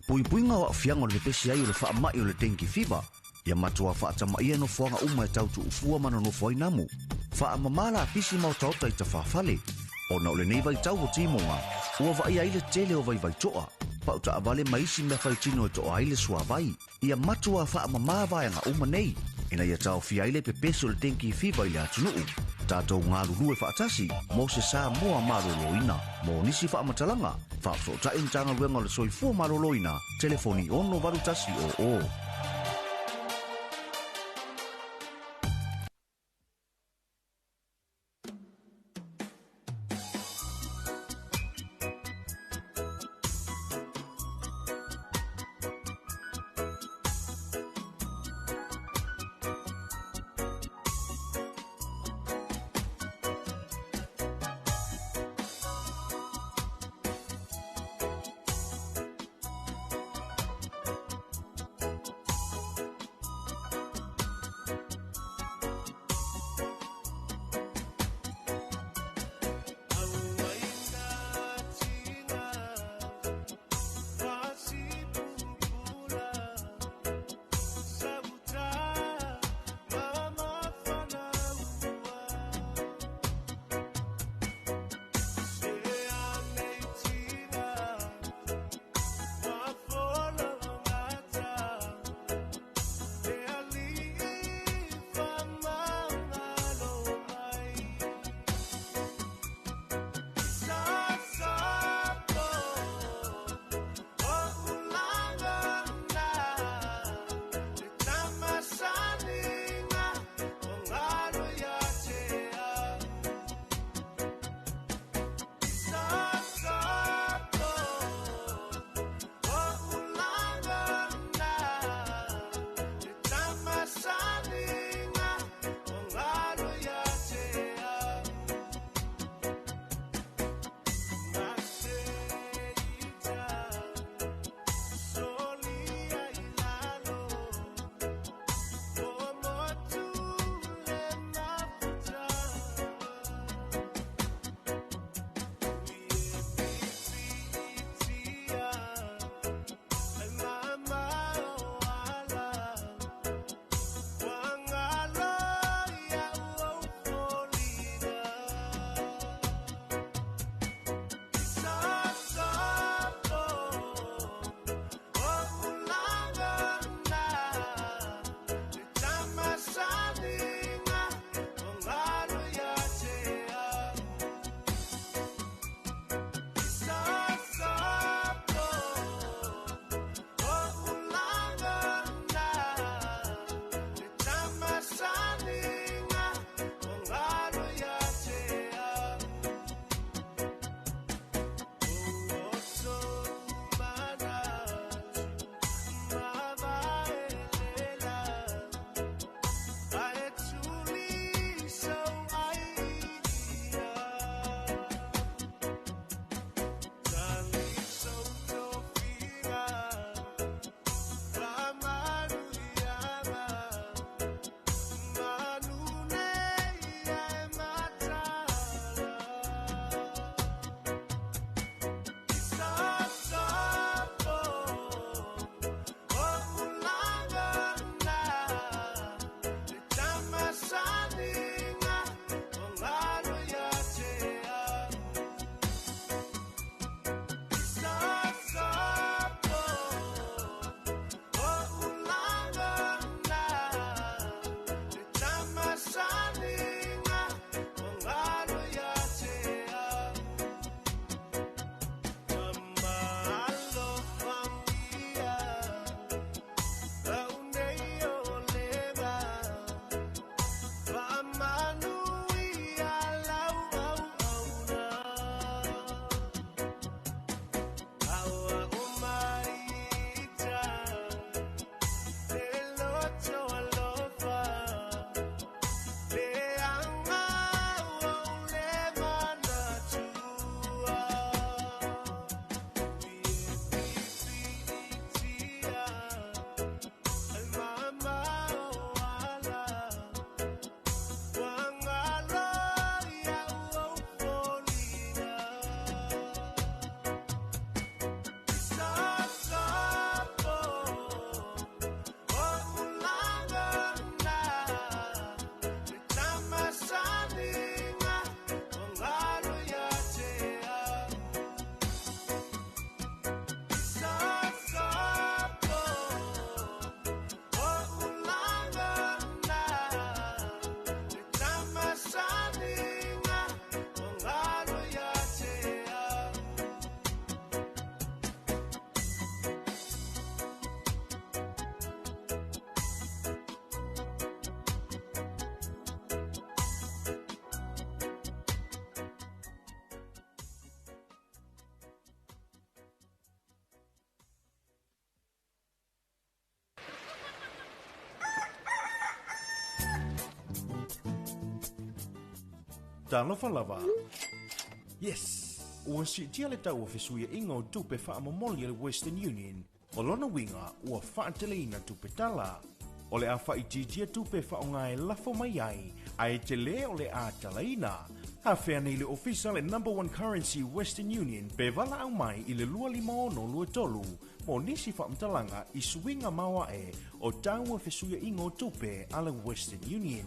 Puipuiga o aafiaga o le pepesi ai o le faamai o le dengue fever. Ia matuā faatamaia nofoaga uma e tau tuufua ma nonofo ai namu. Faamamā lapisi ma otaota i tafafale. Ona o lenei vaitau o timoga, ua vaaia ai le tele o vaivaitoa. Pau taavale ma isi mea faitino e toa ai le suavai. Ia matuā faamamā vaega uma nei, ina ia taofia ai le pepesi o le dengue fever i le atunuu. Tatou galulue faatasi mo se Samoa malōlōina. Mo nisi faamatalaga, faafesootai Matagaluega o le Soifua Malōlōina, telefoni 68100. Talofa lava. Yes! Ua siitia le tau o fesuiaʻiga o tupe faamomoli a le Western Union, o lona uiga ua faateleina tupe tala. O le a faaitiitia tupe e faaaoga e lafo mai ai, ae telē o le a talaina. Afea nei le ofisa le Number One Currency Western Union pe valaau mai i le 25623 mo nisi faamatalaga i suiga maoae o tau o fesuiaʻiga o tupe a le Western Union.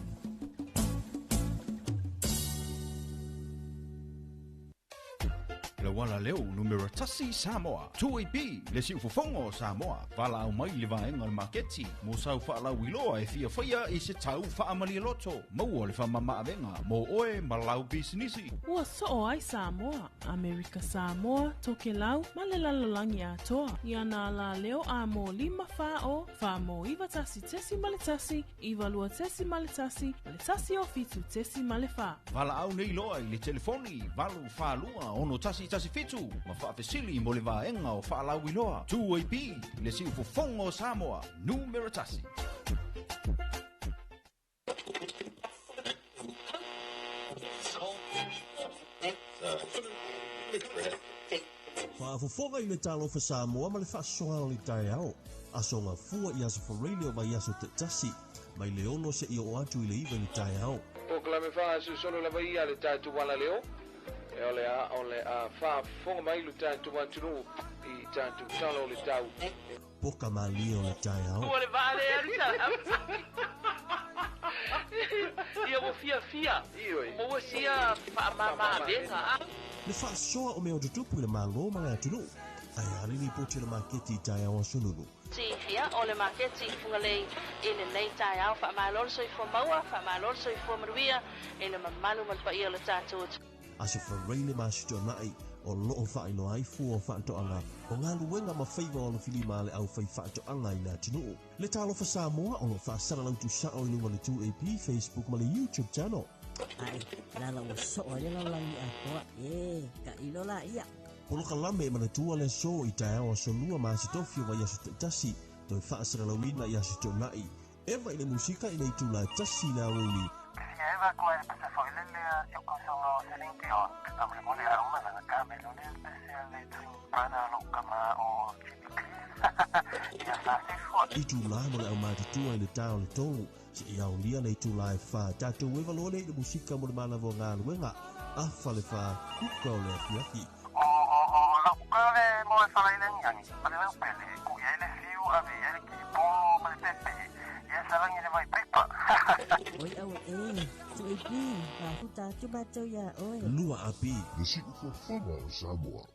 Le uala leo numera tasi Samoa. 2AP, le siufofoga o Samoa. Valaau mai i le vaega o le maketi mo sau faalauiloa e fia faia i se tau faamalie loto. Maua le faamamaavega mo oe ma lau pisinisi. Ua soo ai Samoa, Amerika Samoa, Tokelau ma le lalolagi atoa i ana alaleo a mo 5 4 0 4 mo 9 1.1 9 2.1 ma le 1 o 7.4. Valaau nei loa i le telefoni 842 6117 ma faafesili mo le vaega o faalauiloa. 2AP, le siufofoga o Samoa, numera tasi. Faafofoga i le Talofa Samoa ma le faasoa o le taeao. Aso Gafua i Aso Faraile o vaiaso taitasi, mai le 6 seia oo atu i le 9 i le taeao. Polokalame faasolosolo lava ia a le tatou alaleo, e o le a o le a faafofoga mai lo tatou atunuu i tatou tala o le tau. Poka malie o le taeao. Ua le vaa lea alu sa Ia ua fiafia maua sia faamama-avega a. Le faasoa o mea o tutupu i le Malo ma le atunuu. Ae a le lipoti a le maketi i taeao aso Nulu? Ia, o le maketi i Fugalei i lenei taeao. Faamalo le soifua maua, faamalo le soifua manuia i le mamalu ma le paia o le tatou. Aso Faraile ma Aso Toonai o loo faailoa ai fua o faatoaga o galuega ma faiva o alofilima a le aufaifaatoaga i le atunuu. Le Talofa Samoa o lo o faasalalau tuusao i luga o le 2AP, Facebook ma le YouTube channel. Ae, lala ua soo ai le lalolagi atoa, e tailo laia. Polokalame e manatua le aso i taeao aso Lua ma Aso Tofi o vaiaso taitasi, toe faasalalauina i Aso Toonai. Eva i le musika i le itula e tasi i le aoauli. Itula mo le aumatutua i le ta o le tolu, seia aolia le itula e fa. Tatou eva loa lea i le musika mo le manava o galuega, afa le fa kuka o le afiafi. Oi aue e, 2AP, mafuta atu matou ia oe. Lua AP. Le siufofoga o Samoa.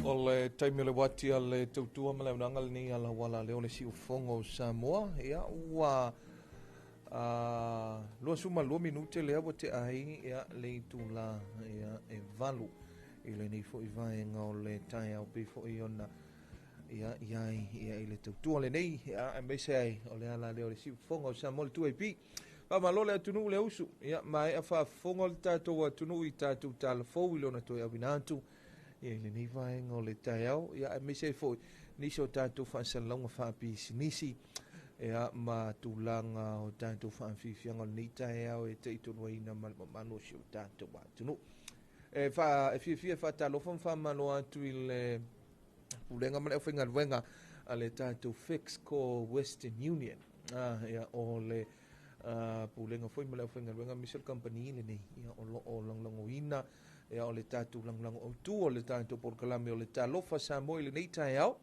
O le taimi o le uati a le tautua ma le auaunaga lenei a lau leo le siufofoga o Samoa. Ia ua 22 minute lea ua tea ai ia le itula ia e 8 i lenei foi vaega o le taeao pei foi ona ia iai ia i le tautua lenei ia aemaise ai o le ala lea o le siufofoga o Samoa le 2AP. Faamalo le atunuu le usu ia maea faafofoga le tatou atunuu i tatou talafou i lona toe auina atu ia i lenei vaega o le taeao ia aemaise ai foi nisi o tatou faasalalauga faapisinisi ia ma tulaga o tatou faafiafiaga o lenei taeao e taitonuaina ma le mamalu o si o tatou atunuu. E fa e fiafia e faatalofa ma faamalo atu i le pulega ma le aufaigaluega a le tatou Fixco Western Union. Ia, o le pulega foi ma le aufaigaluega aemaise o le kamupani lenei, ia, o lo o lagolagoina, ia, o le tatou lagolago autu o le tatou polokalame o le Talofa Samoa i lenei taeao,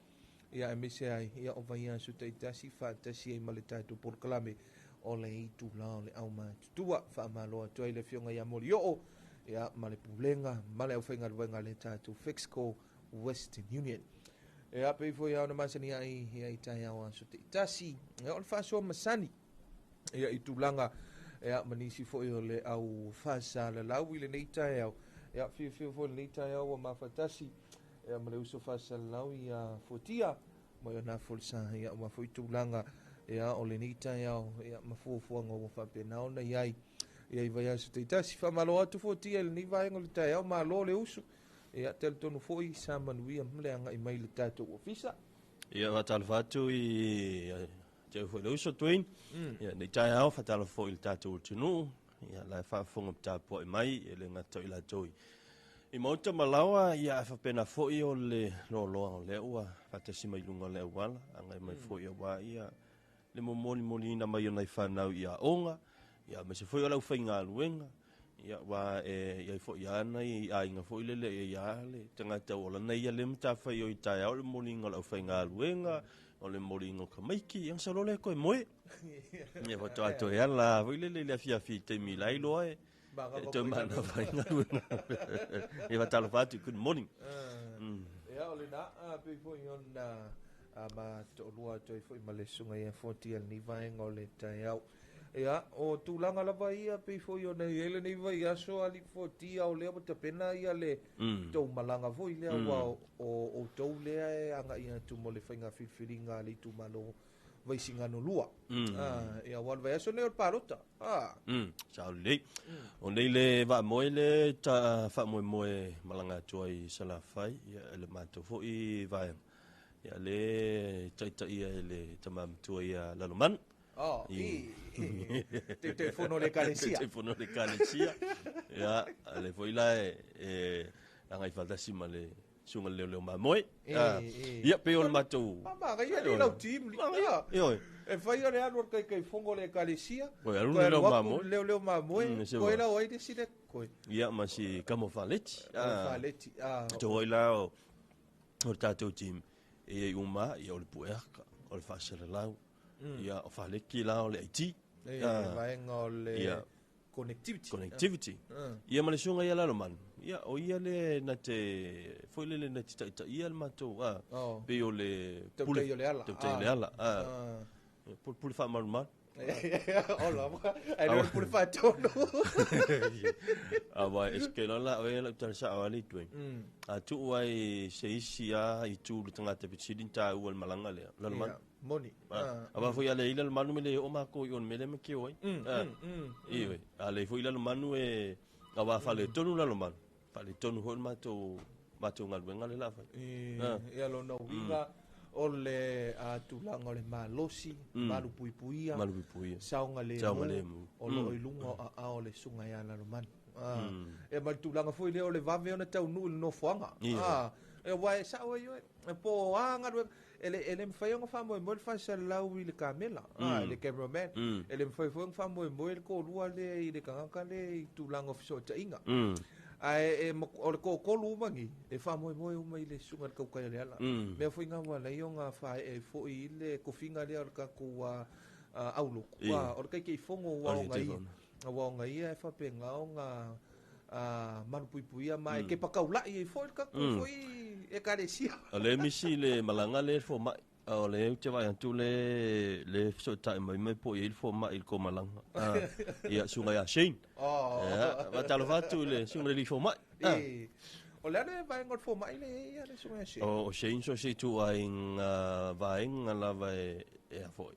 ia, aemaise ai, ia, o vaiaso taitasi faatasi ai ma le tatou polokalame o le itula o le aumatutua. Faamalo atu ai le afioga ia Molioo, ia, ma le pulega ma le aufaigaluega a le tatou Fixco Western Union. Ia, pei foi lava ona masani ai, ia, i taeao aso taitasi, ia, o le faasoa masani, ia, i tulaga, ia, ma nisi foi o le au faasalalau i lenei taeao. Ia, fiafia foi i lenei taeao ua mafatasi, ia, ma le uso faasalalau ia Fuatia mai ona folasa, ia, ua foi tulaga, ia, o lenei taeao, ia, ma fuafuaga ua faapena ona i ai, ia, i vaiaso taitasi. Faamalo atu Fuatia i lenei vaega o le taeao, malo le usu. Ia, talitonu foi sa manuia ma le agai mai i le tatou ofisa. Ia, faatalofa atu i te au foi le uso Dwayne. Ia, nei taeao, faatalofa foi i le tatou atunuu. Ia, la e faafofoga tapuai mai, e le gata o i latou i maota ma laoa, ia, ae faapena foi o le loaloa o lea ua faatasi mai luga o le auala, agai mai foi aua ia le momolimoliina mai o nai fanau i aoga, ia, aemaise foi o le aufaigaluega, ia, aua e i ai foi lava nai aiga foi lele e i ai lava le tagata ua lana ia le matafaioi i taeao le momoliga o le aufaigaluega, o le momoliga o tamaiti, ia ona sau loa lea toe moe. Ia faatoa toe ala foi lele i le afiafi i le taimi la iloa e toe manava ai galuega. Ia faatalofa atu, good morning. Ia, o lena, pei foi ona ma toalua atu ai foi ma le susuga ia Fuatia i lenei vaega o le taeao. Ia, o tulaga lava ia pei foi ona i ai lenei vaiaso alii Fuatia, o lea ua tapena ia le tou malaga foi lea, ua o outou lea e agai atu mo le faiga filifiliga a le itumalo Vaisigano 2. Ia, ua o le vaiaso lenei o le palota. Sao lelei. O nei le vaamoe le ta faamoemoe malaga atu ai i Salafai, ia, e le matou foi vaega. Ia, le taitaia e le tama matua ia Lalomanu. Oh, i. Taitaifono o le Ekalesia. Taitaifono o le Ekalesia. Ia, le foi la e agai faatasi ma le susuga i le leoleo mamoe. Ia, pei o le matou. Manaia le lau team. Ioe. E fai o le alu o le taitaifono o le Ekalesia. Koe alu le leoleo mamoe. Leoleo mamoe. Koe lau ai le si le koe. Ia, ma si kamo faleti. Faleti. Tou ai la o le tatou team. E ai uma, ia o le pueaka, o le faasalalau. Ia, o faleki la o le IT. E, vaega o le connectivity. Connectivity. Ia, ma le susuga ia Lalomanu, ia, o ia le na te, foi lele na te taitaia le matou, pei o le pule. Tautai o le ala. Tautai o le ala. Pule, pule faamalumalu. O lava, ai le pule faatonu. Aua e se loa la oe lau tala sao ale i A tuu ai se isi a i tu le tagata fesili ni taua le malaga lea. Lalomanu. Moni. Aua foi a le i Lalomanu me le oo makou i o le mea lea ma keo ai. Ioe. A le foi Lalomanu e aua faaletonu Lalomanu. Faaletonu foi le matou galuega le la fai. Ia lona uiga o le tulaga o le malosi, malupuipuia, saogalemu, o lo o i luga o aao o le susuga ia Lalomanu. Ia ma le tulaga foi lea o le vave ona taunuu i le nofoaga. Aua e sao ai oe, po o a galuega, e le mafai ona faamoemoe le faasalalau i le kamela, i le cameraman. E le mafai foi ona faamoemoe le toalua lea i le tagata lea i tulaga o fesootaiga. Ae o le toatolu uma nei, e faamoemoe uma i le susuga i le tautai o le ala. Mea foi na ua ala ai ona faaee ai foi i le tofiga lea o le tatou aulotu. O le Taitaifono ua ona ia e faapena ona malupuipuia ma e kepa taulai ai foi le tatou foi Ekalesia. O le misi le malaga le fomai. O le ou te vaai atu le fesootai mai mai po o i ai le fomai i le tou malaga. Ia, susuga ia Shane. Ia, faatalofa atu i le susuga i le alii fomai. O le a le vaega o le fomai le i ai le susuga ia Shane? O Shane so o se ituaiga vaega lava e a foi.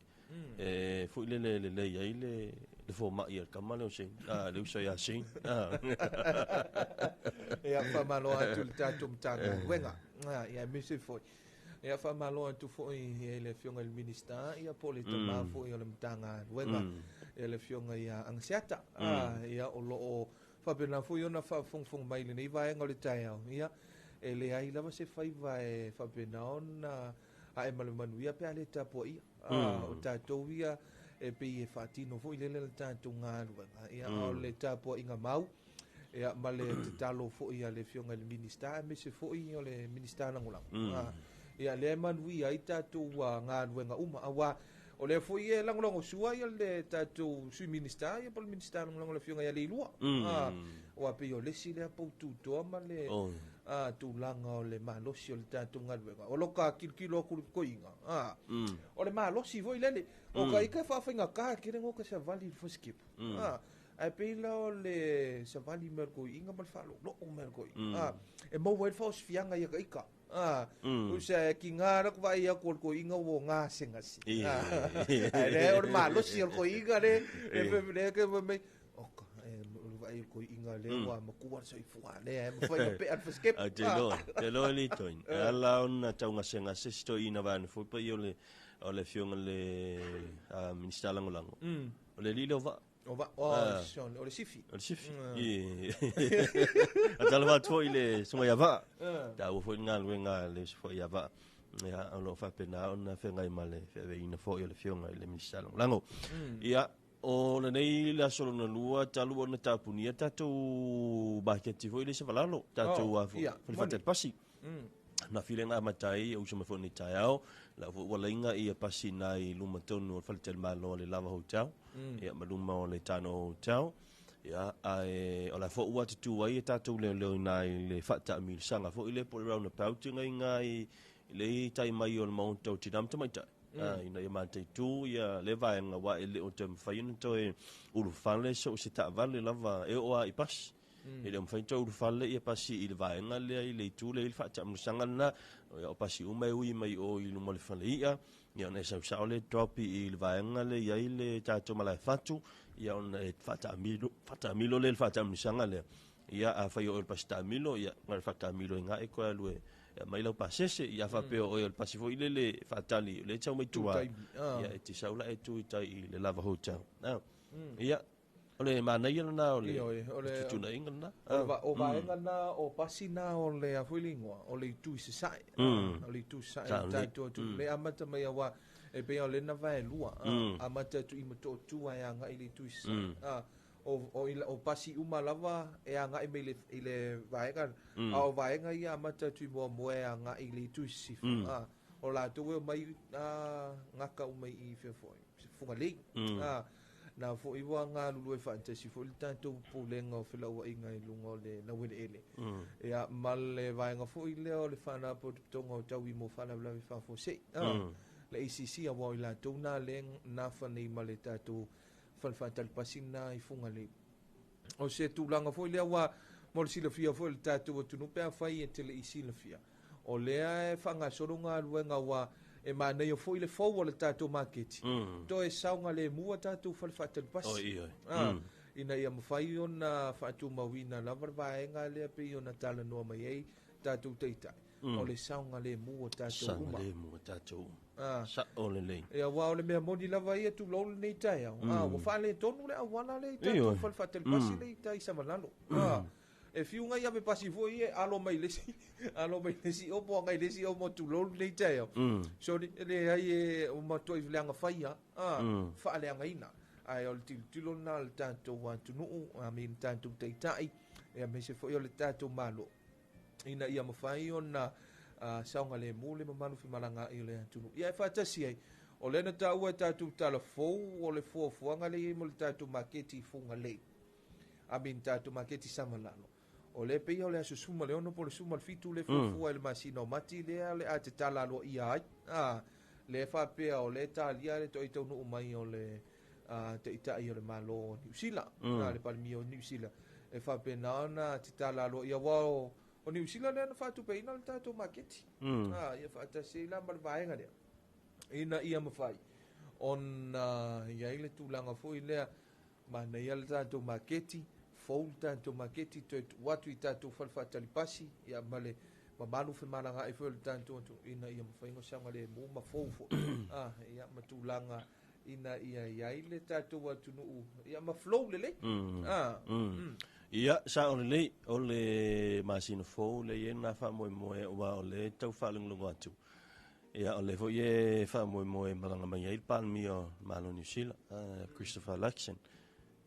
E foi lele lelei ai le fomai a le tama lea o Shane, le uso ia Shane. Ia, faamalo atu i le tatou Matagaluega. Ia, aemaise foi. Ia, faamalo atu foi i le Afioga i le Minisita, ia po o le tama foi o le Matagaluega, ia le Afioga ia Agaseata. Ia, o lo o Faapena foi ona faafogafoga mai i lenei vaega o le taeao, ia, e leai lava se faiva e faapena ona ae ma le manuia pe a le tapuaia. O tatou ia e pei e faatino foi lele le tatou galuega, ia, a o le tapuaiga mau, ia, ma le tatalo foi a le Afioga i le Minisita aemaise foi o le Minisita Lagolago. Ia, lea e manuia ai tatou galuega uma, aua o lea foi e lagolagosua ia le tatou Sui Minisita ia po o le Minisita Lagolago le Afioga ia Leilua. Aua pei o le isi lea poututoa ma le tulaga o le malosi o le tatou galuega. O lo ka tilotilo atu i le totoiga, o le malosi foi lele. O ka ika e faafaigata tele ona o savali i le fasikipu. Ae pei la o le savali mai o le toiga ma le faaloloo mai o le toiga. E maua ai le faaosifiaga ia ka ika. Usa e kiga la ku vaai atu o le toiga ua gasegase. Ae lea o le malosi o le toiga le, le le ke mai, oka, e o le vaai o le toiga lea ua matua le soifua lea e mafai ona pea le fasikepu. Ai, te loa, te loa le toina. E ala ona taugasegase si toeaina vaeane foi paia o le o le Afioga i le Minisita Lagolago. O le alii lea o Vaa. O va, o, o le sifi. O le sifi. A talofa atu foi i le susuga ia Vaa. Taua foi le galuega a le uso foi ia Vaa. Ia, o lo o faapena ona feagai ma le feaveaiina foi o le Afioga i le Minisita Lagolago. Ia, o lenei le aso lona lua talu ona tapunia tatou maketi foi le Savalalo, tatou oh, fale faatali pasi. Na file na amata ai, uso mai foi nei taeao, la foi ua laina ia pasi na i luma tonu o le faletalimalo o le Lava Hotel, ia ma luma o le Tano Hotel. Ia, ae o la foi ua tutū ai e tatou leoleo ina i le faataamilosaga foi le po o le roundabout ina ina i le tai mai o le maota o tina ma tamaitai. Ina ia mataitu ia le vaega aua e le o toe mafai ona toe ulufale so o se taavale lava e oo lava i pasi. E le o mafai ona toe ulufale ia pasi i le vaega lea i le itu lea i le faataamilosaga lena. Ia o pasi uma e ui mai o i luma o le fale i'a, ia ona e sau sao lea drop i le vaega lea i ai le tatou malae fatu, ia ona e faataamilo, faataamilo lea i le faataamilosaga lea. Ia afai o oe o le pasi taamilo, ia na o le faataamilo i ina e toe alu e aumai lau pasese. Ia a faapea o oe o le pasi foi lele e faatali o lea e te sau mai tua, ia e te sau la e tu i tai i le Lava Hotel. Ia, o le manaia lena o le fetuunaiga lena. O vaega na o pasi na o le a foi le igoa, o le itu i sasae. O le itu i sasae o tatou atunuu. Le amata mai aua e pei o lena vaelua, amata atu i Motootua e agai i le itu i sasae. O pasi uma lava e agai mai i le vaega, a o vaega ia amata atu i Moamoa e agai i le itu i sisifo. O latou e omai gata uma i fea foi, Fugalei. Na foi ua galulue faatasi foi le tatou Pulega o Felauaiga i luga o le laueleele. Ia, ma le vaega foi lea o le Faalapotopotoga o Taui mo Faalavelave Faafuasei, le ACC, aua o i latou na lea nafa nei ma le tatou fale faatalipasi lena i Fugalei. O se tulaga foi lea ua mo le silafia foi o le tatou atunuu pe afai e te le i silafia, o lea e faagasolo galuega ua e manaia foi le fou o le tatou maketi, toe saogalemu a tatou fale faatalipasi. Ina ia mafai ona faatumauina lava le vaega lea pei ona talanoa mai ai tatou taitai, o le saogalemu o tatou uma. Saogalemu o tatou uma. Sao lelei. Ia, aua o le mea moni lava ia tulou lenei taeao, ua faaletonu le auala lea i tatou fale faatalipasi lea i tai i Savalalo. E fiu ngai ave pasi foi e alo mai le isi, alo mai le isi opo agai le isi opo tulou lenei taeao. Sorry, e leai e o matuai leaga fai lava, faaleagaina. Ae o le tilotilo lena a le tatou atunuu, a me le tatou taitai, aemaise foi o le tatou Malo, ina ia mafai ona saogalemu le mamalu femalagaai o le atunuu. Ia e faatasi ai, o lea na taua e tatou tala fou o le fuafuaga lea e i ai mo le tatou maketi i Fugalei, a me le tatou maketi i Savalalo. O lea pei o le aso 16 po o le 17 le fuafua i le masina o Mati lea le a tatala aloaia ai. Lea faapea o lea talia le toai taunuu mai o le taitai o le Malo o Niu Sila, le Palemia o Niu Sila, e faapena ona tatala aloaia aua o Niu Sila lea na faatupeina le tatou maketi. Ia faatasi ai la ma le vaega lea, ina ia mafai ona i ai le tulaga foi lea, manaia le tatou maketi, fou le tatou maketi, toe tuu atu i tatou fale faatalipasi, ia ma le mamalu femalagaai foi o le tatou atunuu, ina ia mafai ona saogalemu ma fou foi. Ia ma tulaga ina ia i ai le tatou atunuu, ia ma flow lelei. Ia, sa'o lelei, o le masina fou lea e i ai lena faamoemoe aua o lea e tau faalogologo atu. Ia, o lea foi e faamoemoe e malaga mai ai le Palemia o le Malo o Niu Sila, Christopher Luxon.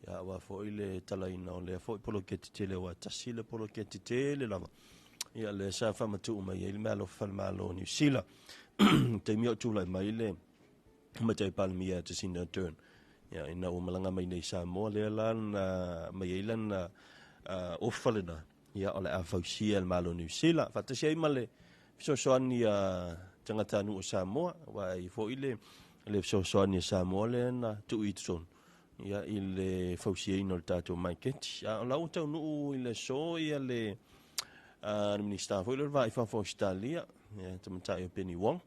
Ia, aua foi le talaina o lea foi poloketi tele, aua tasi le poloketi tele lava. Ia, lea sa faamatuu mai ai le meaalofa a le Malo o Niu Sila. I le taimi o tulai mai le Tamaitai Palemia Jacinda Ardern. Ia, ina ua malaga mai nei i Samoa, lea la na aumai ai lana ofa lena, ia, o le a fausia e le Malo o Niu Sila, faatasi ai ma le fesoasoani a tagatanuu o Samoa, aua e i ai foi le fesoasoani a Samoa lea na tuu i totonu, ia, i le fausiaina o le tatou maketi. A o la ua taunuu i le aso ia le Minisita foi lea o le Va i Fafo o Ausetalia, ia, tamaitai o Penny Wong.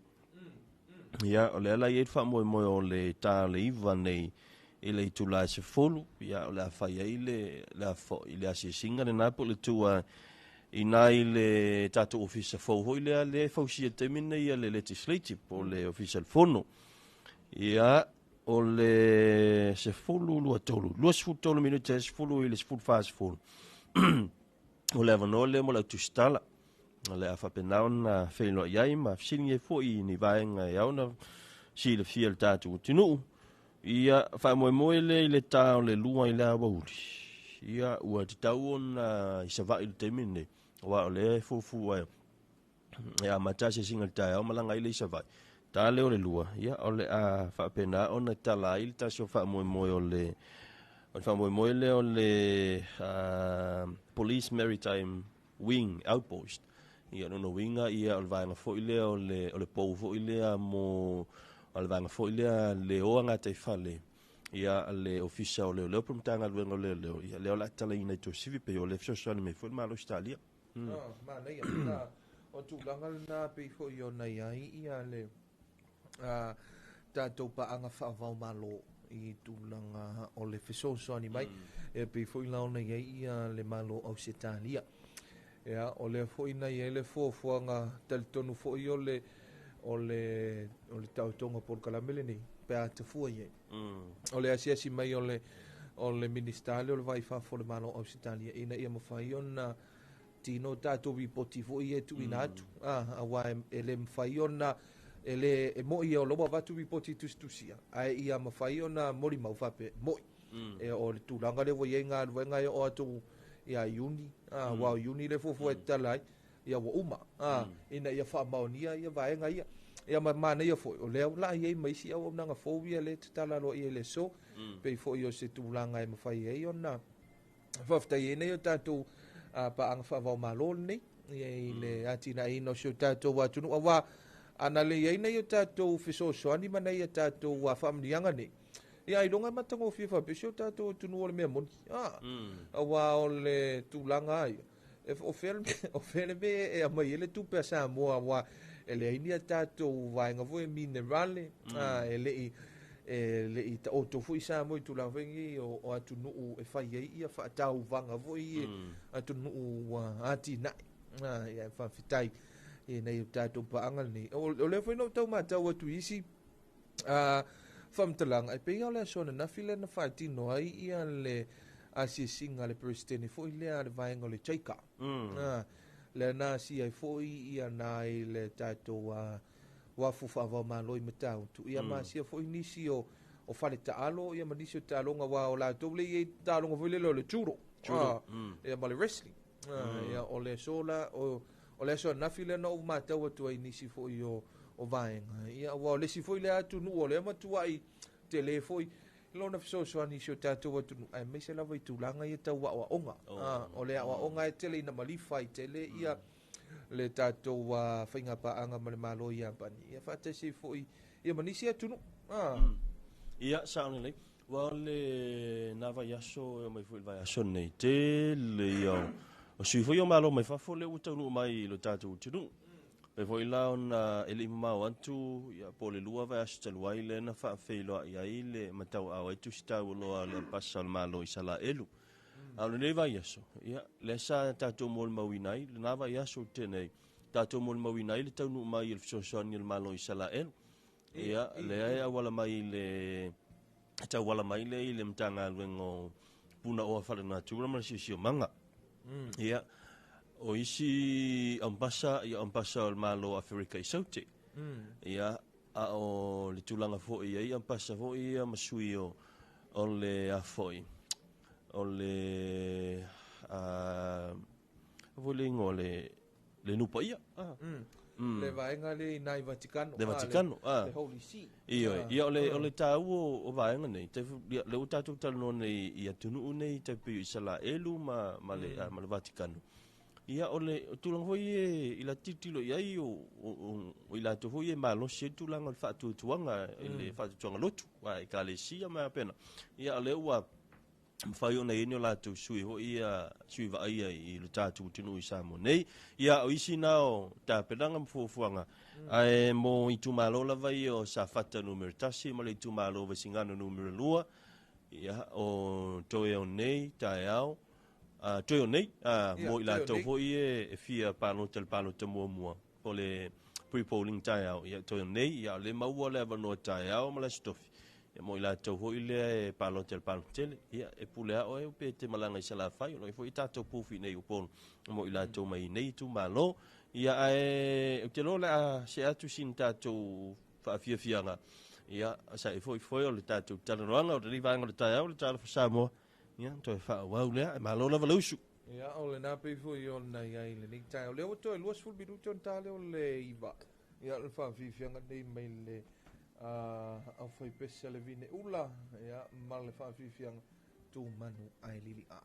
Ia, o lea la e i ai le faamoemoe o le ta o le 9 nei i le itula e 10, ia, o le a fai ai le, le a foi, le asiasiga lena po o le tu a i ina i le tatou ofisa fou foi lea, lea e fausia i le taimi lenei a le Legislative po o le Ofisa o le Fono. Ia, o le 10:23, 23 minute e 10 i le 14:10. O le avanoa lea mo le au tusitala. O le a faapena ona feiloai ai ma fesiligia ai foi i ni vaega e ao ona silafia e le tatou atunuu. Ia faamoemoe lea i le ta o le 2 i le aoauli. Ia ua tatau ona i Savaii i le taimi lenei, aua o lea e fuafua e amata asiasiga i le taeao malaga ai lea i Savaii. Ta lea o le 2, ia o le a faapena ona tala ai le tasi o faamoemoe o le faamoemoe lea o le Police Maritime Wing Outpost. Ia lona uiga ia o le vaega foi lea o le o le pou foi lea mo o le vaega foi lea le oa gataifale ia le Ofisa o Leoleo po o le Matagaluega o Leoleo, ia lea o le a tatalaina i Tuasivi pei o lea e fesoasoani mai foi le Malo o Ausetalia. Ah, manaia. Na, o tulaga lena pei foi ona i ai ia le tatou paaga faavaomalo i tulaga o le fesoasoani mai. E pei foi la ona i ai ia le Malo o Ausetalia. Ia, o lea foi na i ai le fuafuaga talitonu foi o le o le o le taotoga polokalame lenei pe a tafua i ai. O le asiasi mai o le o le Minisita lea o le Va i Fafo o le Malo o Ausetalia ina ia mafai ona tino tatou ripoti foi ia e tuuina atu, aua e le mafai ona e le e mo'i o la ua avatu ripoti tusitusia, ae ia mafai ona molimau faapea, mo'i. E o le tulaga lea ua i ai galuega e oo atu ia Iuni, aua o Iuni lea e fuafua e tatala ai, ia ua uma, ina ia faamaonia ia vaega ia. Ia ma manaia foi, o lea ua i ai ma isi auaunaga fou ia lea e tatala aloaia i le aso, pei foi o se tulaga e mafai ai ona faafetai ai nei o tatou paaga faavaomalo lenei i le atinaeina o si o tatou atunuu, aua ana le i ai nei o tatou fesoasoani ma nei o tatou faamanuiaga nei, ia ailoga e matagofie faapea si o tatou atunuu o le mea moni, aua o le tulaga ia, o fea le mea e aumai ai le tupe a Samoa, aua e leai ni a tatou vaega foi e minerale, e le i taoto foi Samoa i tulaga foi nei o atunuu e fai ai ia faatauvaga foi i atunuu ua atinae. Ia e faafetai i nei o tatou paaga lenei. O lea foi na ou tau matau atu i isi faamatalaga, e pei o le aso ananafi lea na faatino ai ia le asiasiga a le Peresetene foi lea a le vaega o le JICA. Lea na asia ai foi ia na i le tatou uafu faavaomalo i Matautu. Ia ma asia foi nisi o fale taalo, ia ma nisi o taaloga, aua o latou le i ai taaloga foi lele o le judo. Ia ma le wrestling. Ia o le aso la, o le aso ananafi lea na ou matau atu ai nisi foi o vaega. Ia aua o le isi foi lea atunuu o lea matuai tele foi lona fesoasoani i si o tatou atunuu, aemaise lava i tulaga ia tau aoaoga. O le aoaoga e tele ina malifa ai tele ia le tatou faiga paaga ma le Malo i Iapani. Ia faatasi ai foi ia ma nisi atunuu. Ia, sao lelei. Ua o le na vaiaso e omai foi i le vaiaso lenei, tele ia o sui foi o Malo mai fafo lea ua taunuu mai i lo tatou atunuu. Pei foi la ona e le i mamao atu, ia, po o le 2 vaiaso talu ai lea na faafeiloai ai le matauaao ai tusi taualoa a le Ambasa o le Malo i Salaelu. A o lenei vaiaso, ia, lea sa tatou molimauina ai, lena vaiaso tenei, tatou molimauina ai le taunuu mai o le fesoasoani o le Malo i Salaelu. Ia, lea e auala mai i le tauala mai lea i le Matagaluega o Punaoa Faalenatura ma le Siosiomaga. Ia, o isi aumpasa, ia aumpasa o le Malo o Aferika i Saute. Ia, a o le tulaga foi e i ai aumpasa foi ia ma sui o o le a foi o le a foi le igoa o le le nuu paia. Le vaega lea i ina i Vatikano. Le Vatikano, a. Le Holy See. Ioe, ia o le taua o vaega nei, tai ia lea ua tatou talanoa nei i atunuu nei tai pei o Isalaelu ma ma le ma le Vatikano. Ia o le tulaga foi ia i la tilotilo i ai o o i latou foi ia e malosi ai le tulaga o le faatuatuaga i le faatuatuaga lotu, a Ekalesia ma faapena. Ia o lea ua mafai ona i ai ni o latou sui foi ia, sui vaaia i lo tatou atunuu i Samoa nei. Ia, o isi na o tapenaga ma fuafuaga, ae mo itumalo lava ia o Safata Nu.1 ma le itumalo o Vaisigano Nu.2, ia, o toe o nei taeao, toe o nei, mo i latou foi ia e fia palota i le palota muamua, po o le pre-polling taeao, ia toe o nei, ia o lea e maua le avanoa taeao ma le Aso Tofi, ia mo i latou foi lea e palota i le palota tele, ia e pule lava oe pe e te malaga i Salafai, o lo o i ai foi tatou booth i inei i Upolu mo i latou mai nei itumalo. Ia ae ou te iloa o le a see atu sina tatou faafiafiaga, ia sa'i foi foe o le tatou talanoaga o lenei vaega o le taeao, le Talofa Samoa, ia toe faaauau lea, ae malo lava le usu. Ia, o lena pei foi ona i ai i lenei taeao. O lea ua toe 20 minute ona ta lea o le 9. Ia, o le faafiafiaga lenei mai le aufaipese a le Vine Ula, ia, ma le faafiafiaga Tumanu ae Lili'a.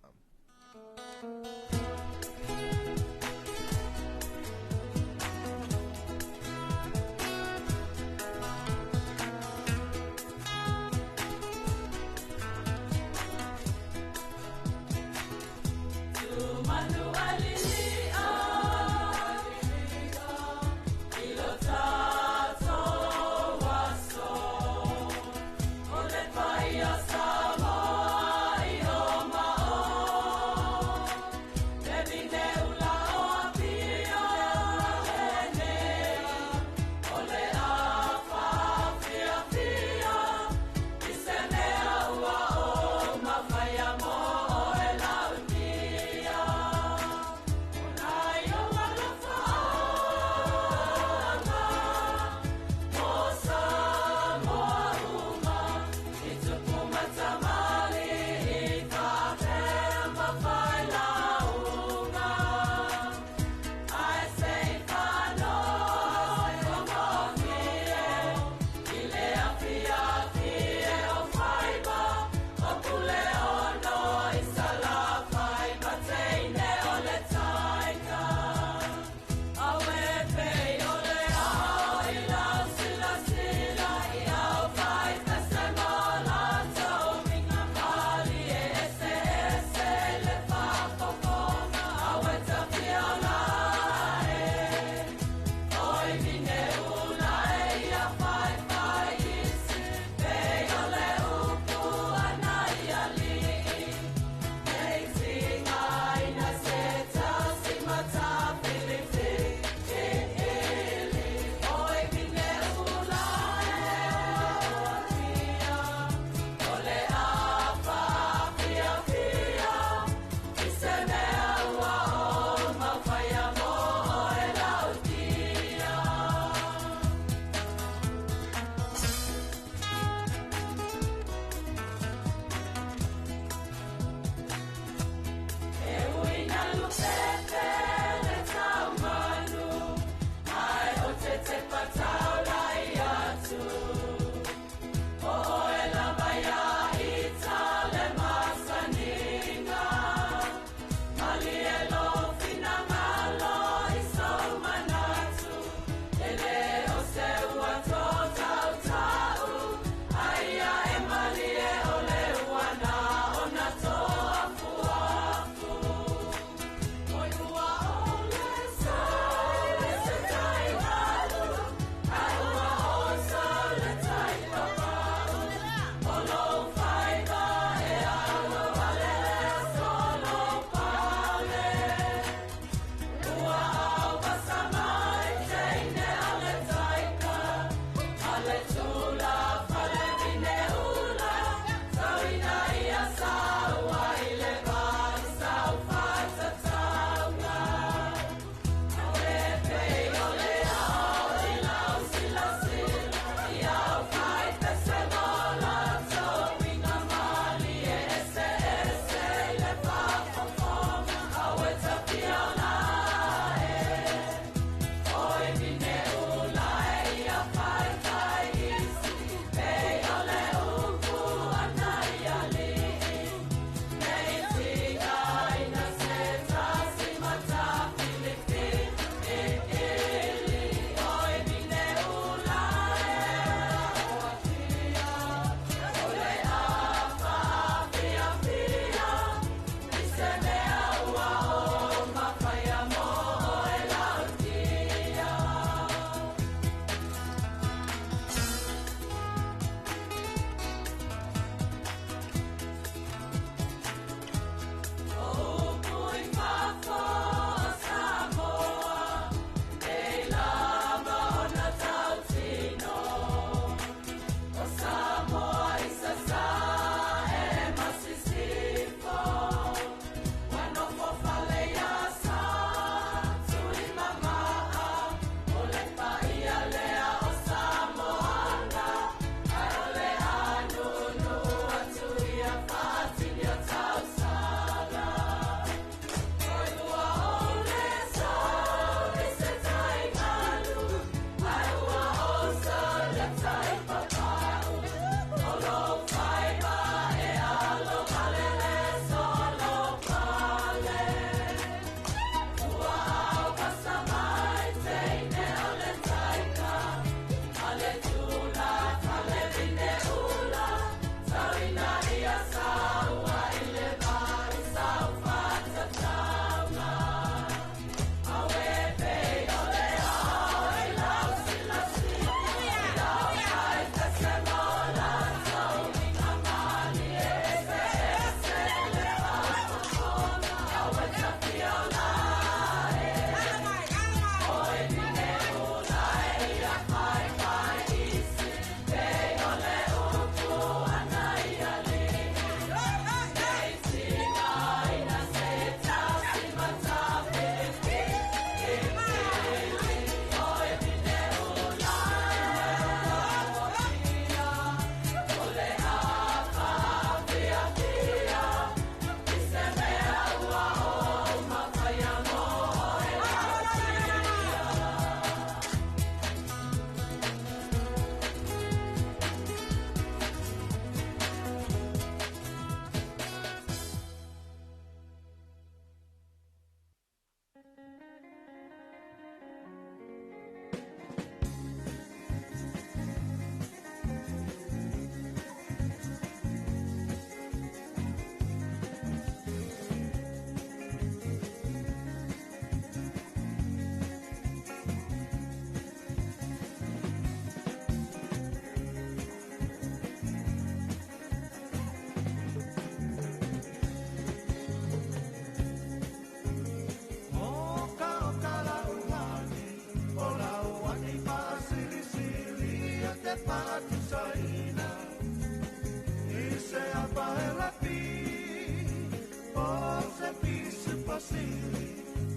sili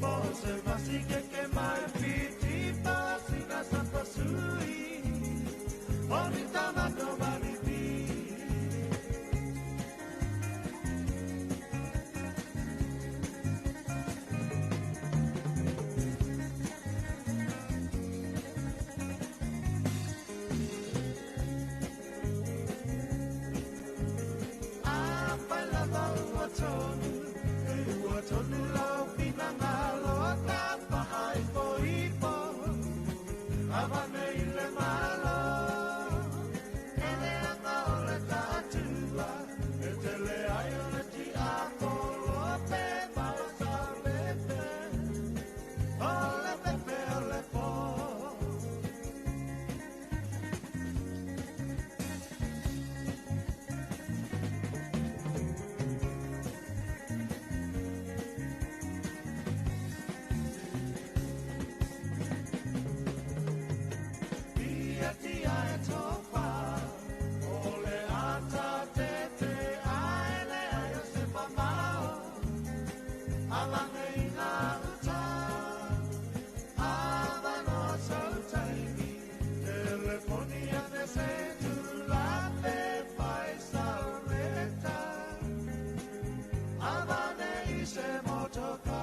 Po se vasi ke ke mai piti pasi na sa pasui O ni tamato mani pi. A fai lava ua tonu, e ua tonu lau finangalo ta whaai po ipo. Ava nei le malo, ele anga o le tātua, e te le ai o le ti a polo pe mau sa pepe. O le pepe o le po. Ia tia e tofa, o le ata te te ae le ai o se mamao. Ava nei ngā uta, ava noa sau taimi, telefoni a te se tu la pe whai sau reta. Ava nei se motoka.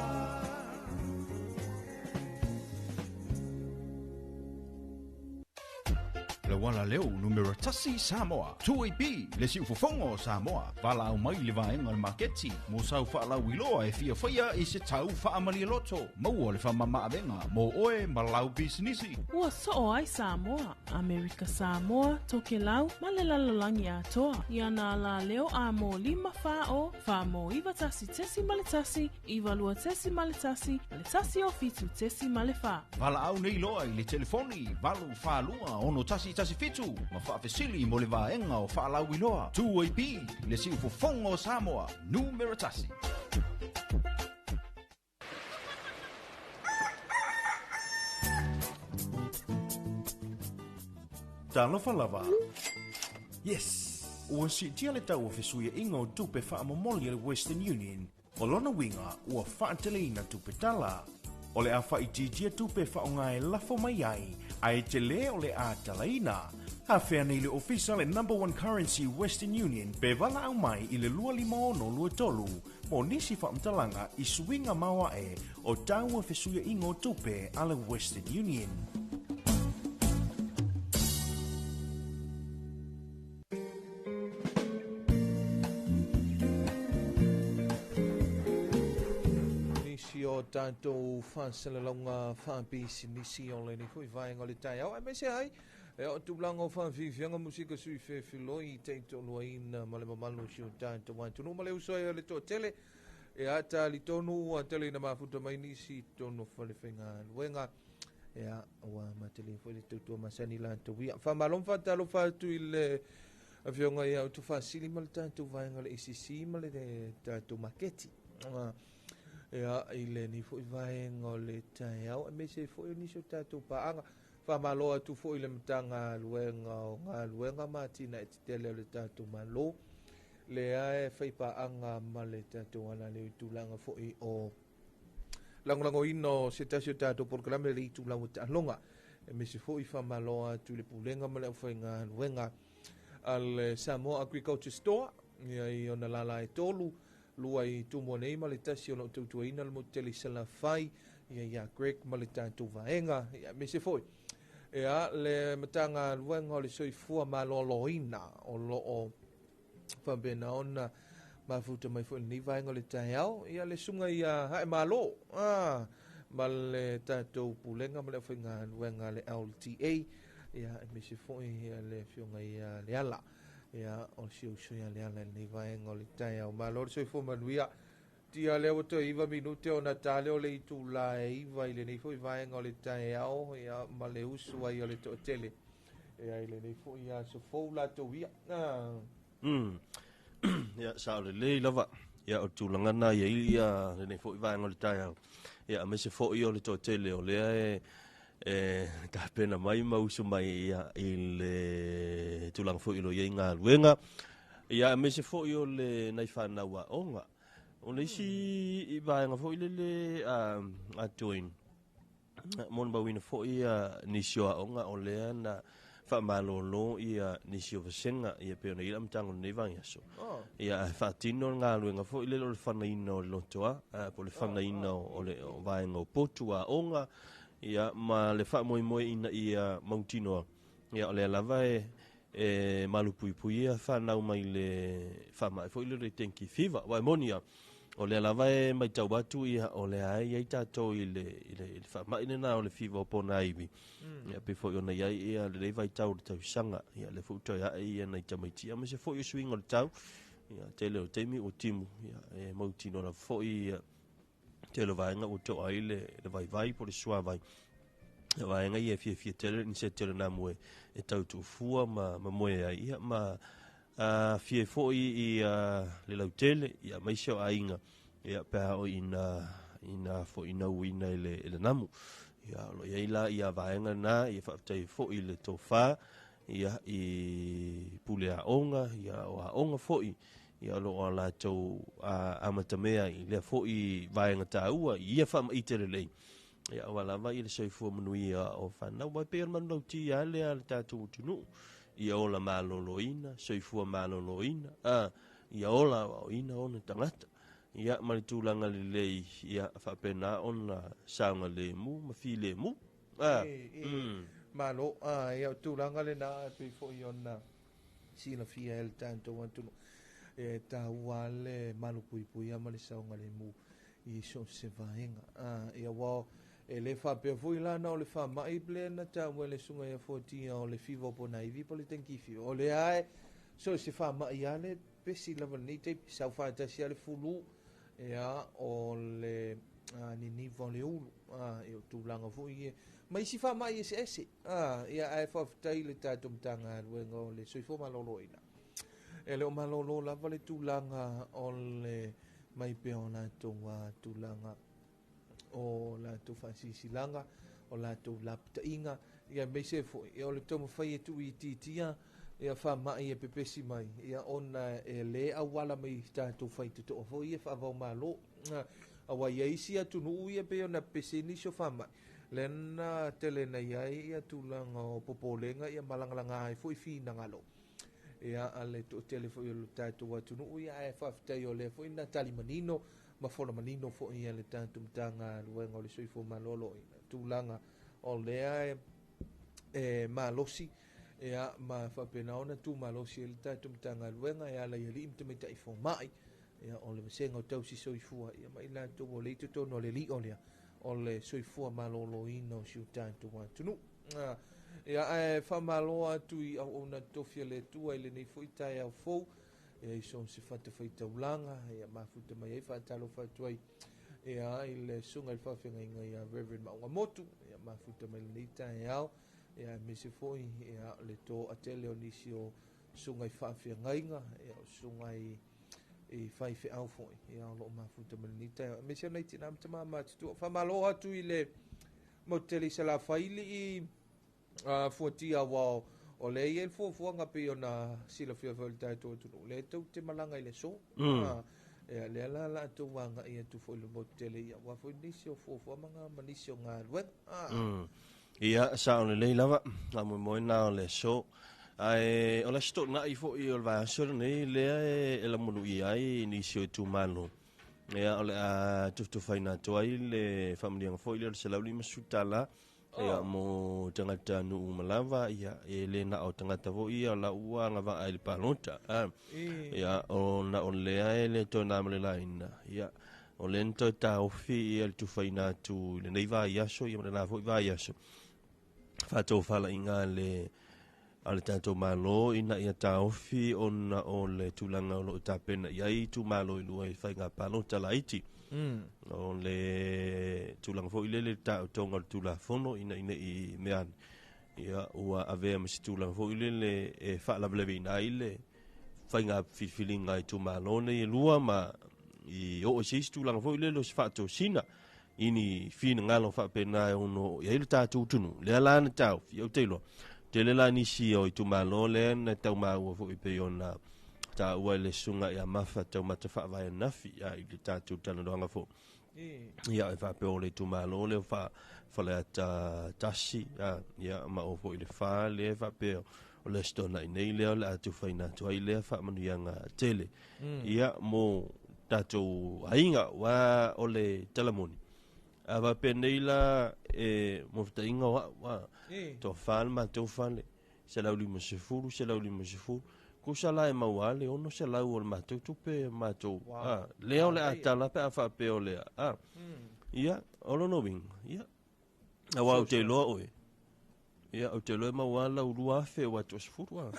Le wala leo numero tasi Samoa. 2AB, le siufofogo o Samoa. Valaau mai le vaega o le maketi mo sau faalauiloa e fiafaia i se tau faamalialoto. Maua le faamamaavega mo oe ma lau pisinisi. Ua soo ai Samoa, Amerika Samoa, Tokelau, ma le lalolagi atoa. Ia nā la leo a mō 5 whā o, whā mō 91 tesi ma le 1, 92 tesi ma le 1, ma le 1 o 7 tesi ma le 4. Valaau nei loa i le telefoni 842 6 1 1 7 ma faafesili mo le vaega o faalauiloa. 2AB, le siufofogo o Samoa, numero tasi. Talofa lava. Yes! Ua siitia le tau o fesuiaiga o tupe faamomoli a le Western Union. O lona uiga ua faateleina tupe tala. O le a faaitiitia tupe faaaoga e lafo mai ai, ae telē o le a talaina. Afea nei le ofisa le number one currency Western Union pe valaau mai i le 25623 mo nisi faamatalaga i suiga maoae o tau o fesuiaiga o tupe a le Western Union. Nisi o tātou faasalalauga faapisinisi o lenei foi vaega o le taeao aemaise ai e o tulaga o faafiafiaga musika sui fefiloi taitoluaina ma le mamalu o si o tatou atunuu ma le uso ai o le toatele e a talitonu ua tele ina mafuta mai nisi i totonu o falefaigaluega ia ua matele foi le tautua masani latou ia. Faamalo ma faatalofa atu i le afioga ia Utufasili ma le tatou vaega o le ACC ma le tatou maketi. Ia i lenei foi vaega o le taeao aemaise foi o nisi o tatou paaga. Faamalo atu foi i le Matagaluega o Galuega ma Atinae Tetele o le tatou Malo lea e faipaaga ma le tatou alaleo i tulaga foi o lagolagoina o se tasi o tatou polokalame le itulau o taaloga. Aemaise foi faamalo atu i le Pulega ma le aufaigaluega a le Samoa Agriculture Store ia i ona lala e tolu, lua i Tumua nei ma le tasi o loo tautuaina le motu tele i Salafai ia ia Greg ma le tatou vaega. Ia aemaise foi ia le Matagaluega o le Soifua Maloloina o loo faapena ona mafuta mai foi lenei vaega o le taeao ia le susuga ia Haemalo ma le tatou Pulega ma le aufaigaluega a le LTA ia aemaise foi ia le afioga ia Leala ia o si uso ia Leala i lenei vaega o le taeao. Malo le soifua manuia. Tia lea ua toe 9 minute ona tale o le itula e 9 i lenei foi vaega o le taeao ia ma le usu ai o le toatele ia i lenei foi aso fou latou ia. Ia, sao lelei lava. Ia, o le tulaga lena ia i ia lenei foi vaega o le taeao. Ia, aemaise foi o le toatele o lea e e tapena mai ma usu mai ia i le tulaga foi o lo o i ai galuega. Ia, aemaise foi o le nai fanau aoga. O le isi i vaega foi lele a Dwayne, molimauina foi nisi o aoga o lea na faamalolo nisi o vasega ia pei ona i ai le amataga o lenei vaiaso. Ia ae faatino le galuega foi lele o le fanaina o le lotoa, po o le fanaina o le vaega o potu aoga, ia ma le faamoemoe ina ia mautinoa, ia o lea lava e malupuipuia fanau mai le faamai foi lele o le dengue fever. Aua e moni lava, o lea lava e matau atu ia o lea e i ai tatou i le faamai lena o le fiva o ponaivi. Ia pei foi ona i ai ia lenei vaitau o le tausaga, ia lea foi ua toe ae ia nai tamaiti, aemaise foi o suiga o le tau. Ia tele o taimi ua timu, ia e mautinoa lava foi ia tele o vaega ua toa ai le vaivai po o le suavai. Ia vaega ia e fiafia tele le inisete o le namu e tau tuufua ma moe ai, ia ma aafia ai foi i le lautele, ia aemaise o aiga, ia pe a oo ina foi nauina i le namu. Ia o lo o i ai la ia vaega na, ia faafetai ai foi i le tofa, ia i pule aoga, ia o aoga foi, ia o lo o latou amatamea i lea foi vaega taua i ia faamaite lelei. Ia aua lava ia le soifua manuia o fanau. Aua e pei o le manulauti lava lea a le tatou atunuu, ia ola maloloina, soifua maloloina, ia ola aoaoina ona tagata. Ia ma le tulaga lelei, ia faapena ona saogalemu ma filemu. Malo, ia o tulaga lena e pei foi ona silafia e le tatou atunuu, e taua le malupuipuia ma le saogalemu i so o se vaega. Ia aua e le faapea foi la na o le faamai lea na taua e le susuga ia Fuatia o le fiva o ponaivi po o le dengue fever. O lea e so o se faamai lava le pesi lava lenei taimi, sau faatasi lava le fulu, ia o le niniva o le ulu, ia o tulaga foi ia ma isi faamai eseese. Ia ae faafetai i le tatou Matagaluega o le Soifua Maloloina. E le o malolo lava le tulaga o le mai pea o latou tulaga o latou faasilasilaga, o latou lapataiga, ia aemaise foi ia o le taumafai e tuuitiitia ia faamai e pepesi mai, ia ona e le auala mai tatou faitotoa foi ia faavaomalo. Aua i ai isi atunuu ia pei ona pepesi ai nisi o faamai, lea na tele na i ai ia tulaga o popolega ia malagalaga ai foi finagalo. Ia a le toatele foi o le tatou atunuu, ia ae faafetai o lea foi na tali manino ma fola manino foi ia le tatou Matagaluega o le Soifua Maloloina tulaga o lea e malosi, ia ma faapena ona tumalosi ai le tatou Matagaluega e ala i alii ma tamaitai fomai, ia o le vasega o tausi soifua, ia ma i latou o lea i totonu o le lio lea o le soifua maloloina o si o tatou atunuu. Ia ae faamalo atu i auauna totofi a le Atua i lenei foi taeao fou, ia i so o se fatafaitaulaga, ia mafuta mai ai faatalofa atu ai ia i le susuga i le faafeagaiga ia Reverend Maunga Motu, ia mafuta mai lenei taeao, ia aemaise foi ia le toatele o nisi o susuga i faafeagaiga, ia o susuga i faifeau foi, ia o lo o mafuta mai lenei taeao, aemaise o nai tina ma tama matutua. Faamalo atu i le motu tele i Salafai i Fuatia, aua o lea e i ai le fuafuaga pei ona silafia foi e le tatou atunuu, lea tou te malaga i le aso. Ia lea la la outou agai atu foi i le motu tele, ia aua foi nisi o fuafuaga ma nisi o galuega. Ia, sao lelei lava, faamoemoe na o le aso. Ae o le aso Toonai foi o le vaiaso lenei lea e lamualuia ai nisi o itumalo. Ia, o le a tufatufaina atu ai le faamanuiaga foi lea o le $150 ia mo tagata nuu uma lava, ia e le na o tagata foi ia o la ua agavaa i le palota. Ia, ona o lea e le toe na ma le laina, ia, o lea na toe taofi ia le tufaina atu i lenei vaiaso, ia ma lena foi vaiaso, faatofalaiga a le tatou Malo ina ia taofi ona o le tulaga o lo o tapena i ai itumalo e lua i faiga palota laiti. O le tulaga foi lele le taotoga o le Tulafono ina ne i mea ane, ia ua avea ma se tulaga foi lele e faalavelaveina ai le faiga filifiliga a itumalo nei e lua ma i oo i se isi tulaga foi lele o se faatosina i ni finagalo faapena e ono oo i ai le tatou atunuu. Lea la na taofi, ou te iloa, tele la nisi o itumalo lea na tau maua foi pei ona taua e le susuga ia Mafa Taumata Faavae ananafi, ia, i le tatou talanoaga foi. Ia, e faapea o le itumalo lea o Faleata 1, ia, ma o foi i le 4 lea e faapea o le Aso Toonai nei lea o le a tufaina atu ai lea faamanuiaga tele. Ia, mo tatou aiga, aua o le tala moni, a faapea nei la e mofutaiga o au, toafa le matou fale, 150, 150, tusa la e maua ai le 600 o le matou tupe matou, lea o le a tala pe a faapea o lea, ia, o lona uiga, ia, aua ou te iloa oe, ia, ou te iloa e maua lau 2,000 ua toasefulu, a.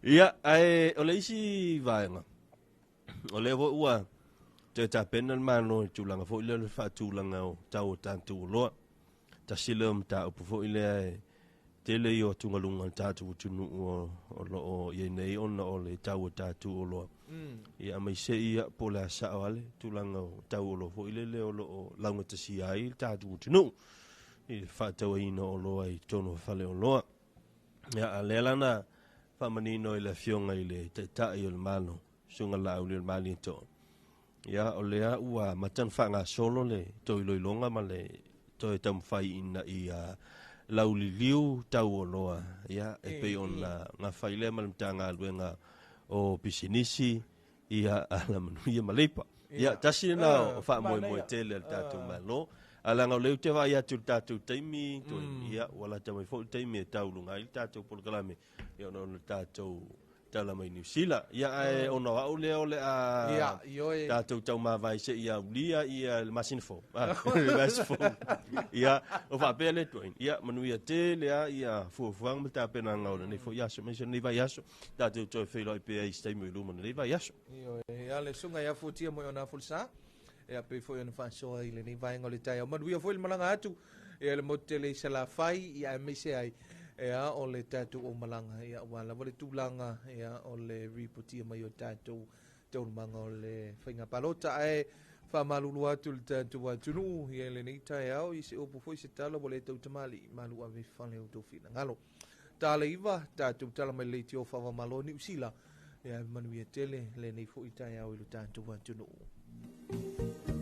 Ia, ae o le isi vaega, o lea foi ua toe tapena le Malo i tulaga foi lea o le faatulaga o tau o tatou oloa. Tasi lea o mataupu foi lea e tele i o atugaluga o le tatou atunuu o lo o i ai nei ona o le tau o tatou oloa. Ia, aemaise ia po o le a sao lava le tulaga o tau oloa foi lele o lo o laugatasia ai le tatou atunuu i le faatauaina o oloa i totonu o fale oloa. Ia, a lea la na faamanino i le Afioga i le Taitai o le Malo, Susuga Laaulialemalietoa, ia, o lea ua amata ona faagasolo le toe iloiloga ma le toe taumafai ina ia lauliliu tau oloa, ia, e pei ona gafa lea ma le Matagaluega o Pisinisi, ia, Alamanuia ma Leipa. Ia, tasi lena o faamoemoe tele a le tatou Malo. Ae leaga o lea ou te vaai atu i le tatou taimi, ia, ua lata mai foi le taimi e tauluga ai le tatou polokalame, ia, ona o le tatou tala mai Niu Sila. Ia, ae ona o au lea o le a Ia, ioe. tatou taumavae se i aulia ia le masina fou. Le masina fou. Ia, o faapea le Dwayne. Ia, manuia tele lava ia fuafuaga ma tapenaga o lenei foi aso, aemaise o lenei vaiaso. Tatou toe feiloai pea i se taimi o i luma o lenei vaiaso. Ioe, ia le susuga ia Fuatia mo ona fulsa. Ia pei foi ona faasoa i lenei vaega o le taeao. Manuia foi le malaga atu ia le motu tele i Salafai, ia aemaise ai ia o le tatou aumalaga, ia aua lava le tulaga ia o le ripotia mai o tatou taualumaga o le faiga palota. Ae faamalulu atu le tatou atunuu ia i lenei taeao i se upu foi se tala ua le tautamalii malu ave i fale o outou finagalo. Tala iva, tatou tala mai le leitio faava-o-Malo Niu Sila. Ia manuia tele lenei foi taeao i lo tatou atunuu.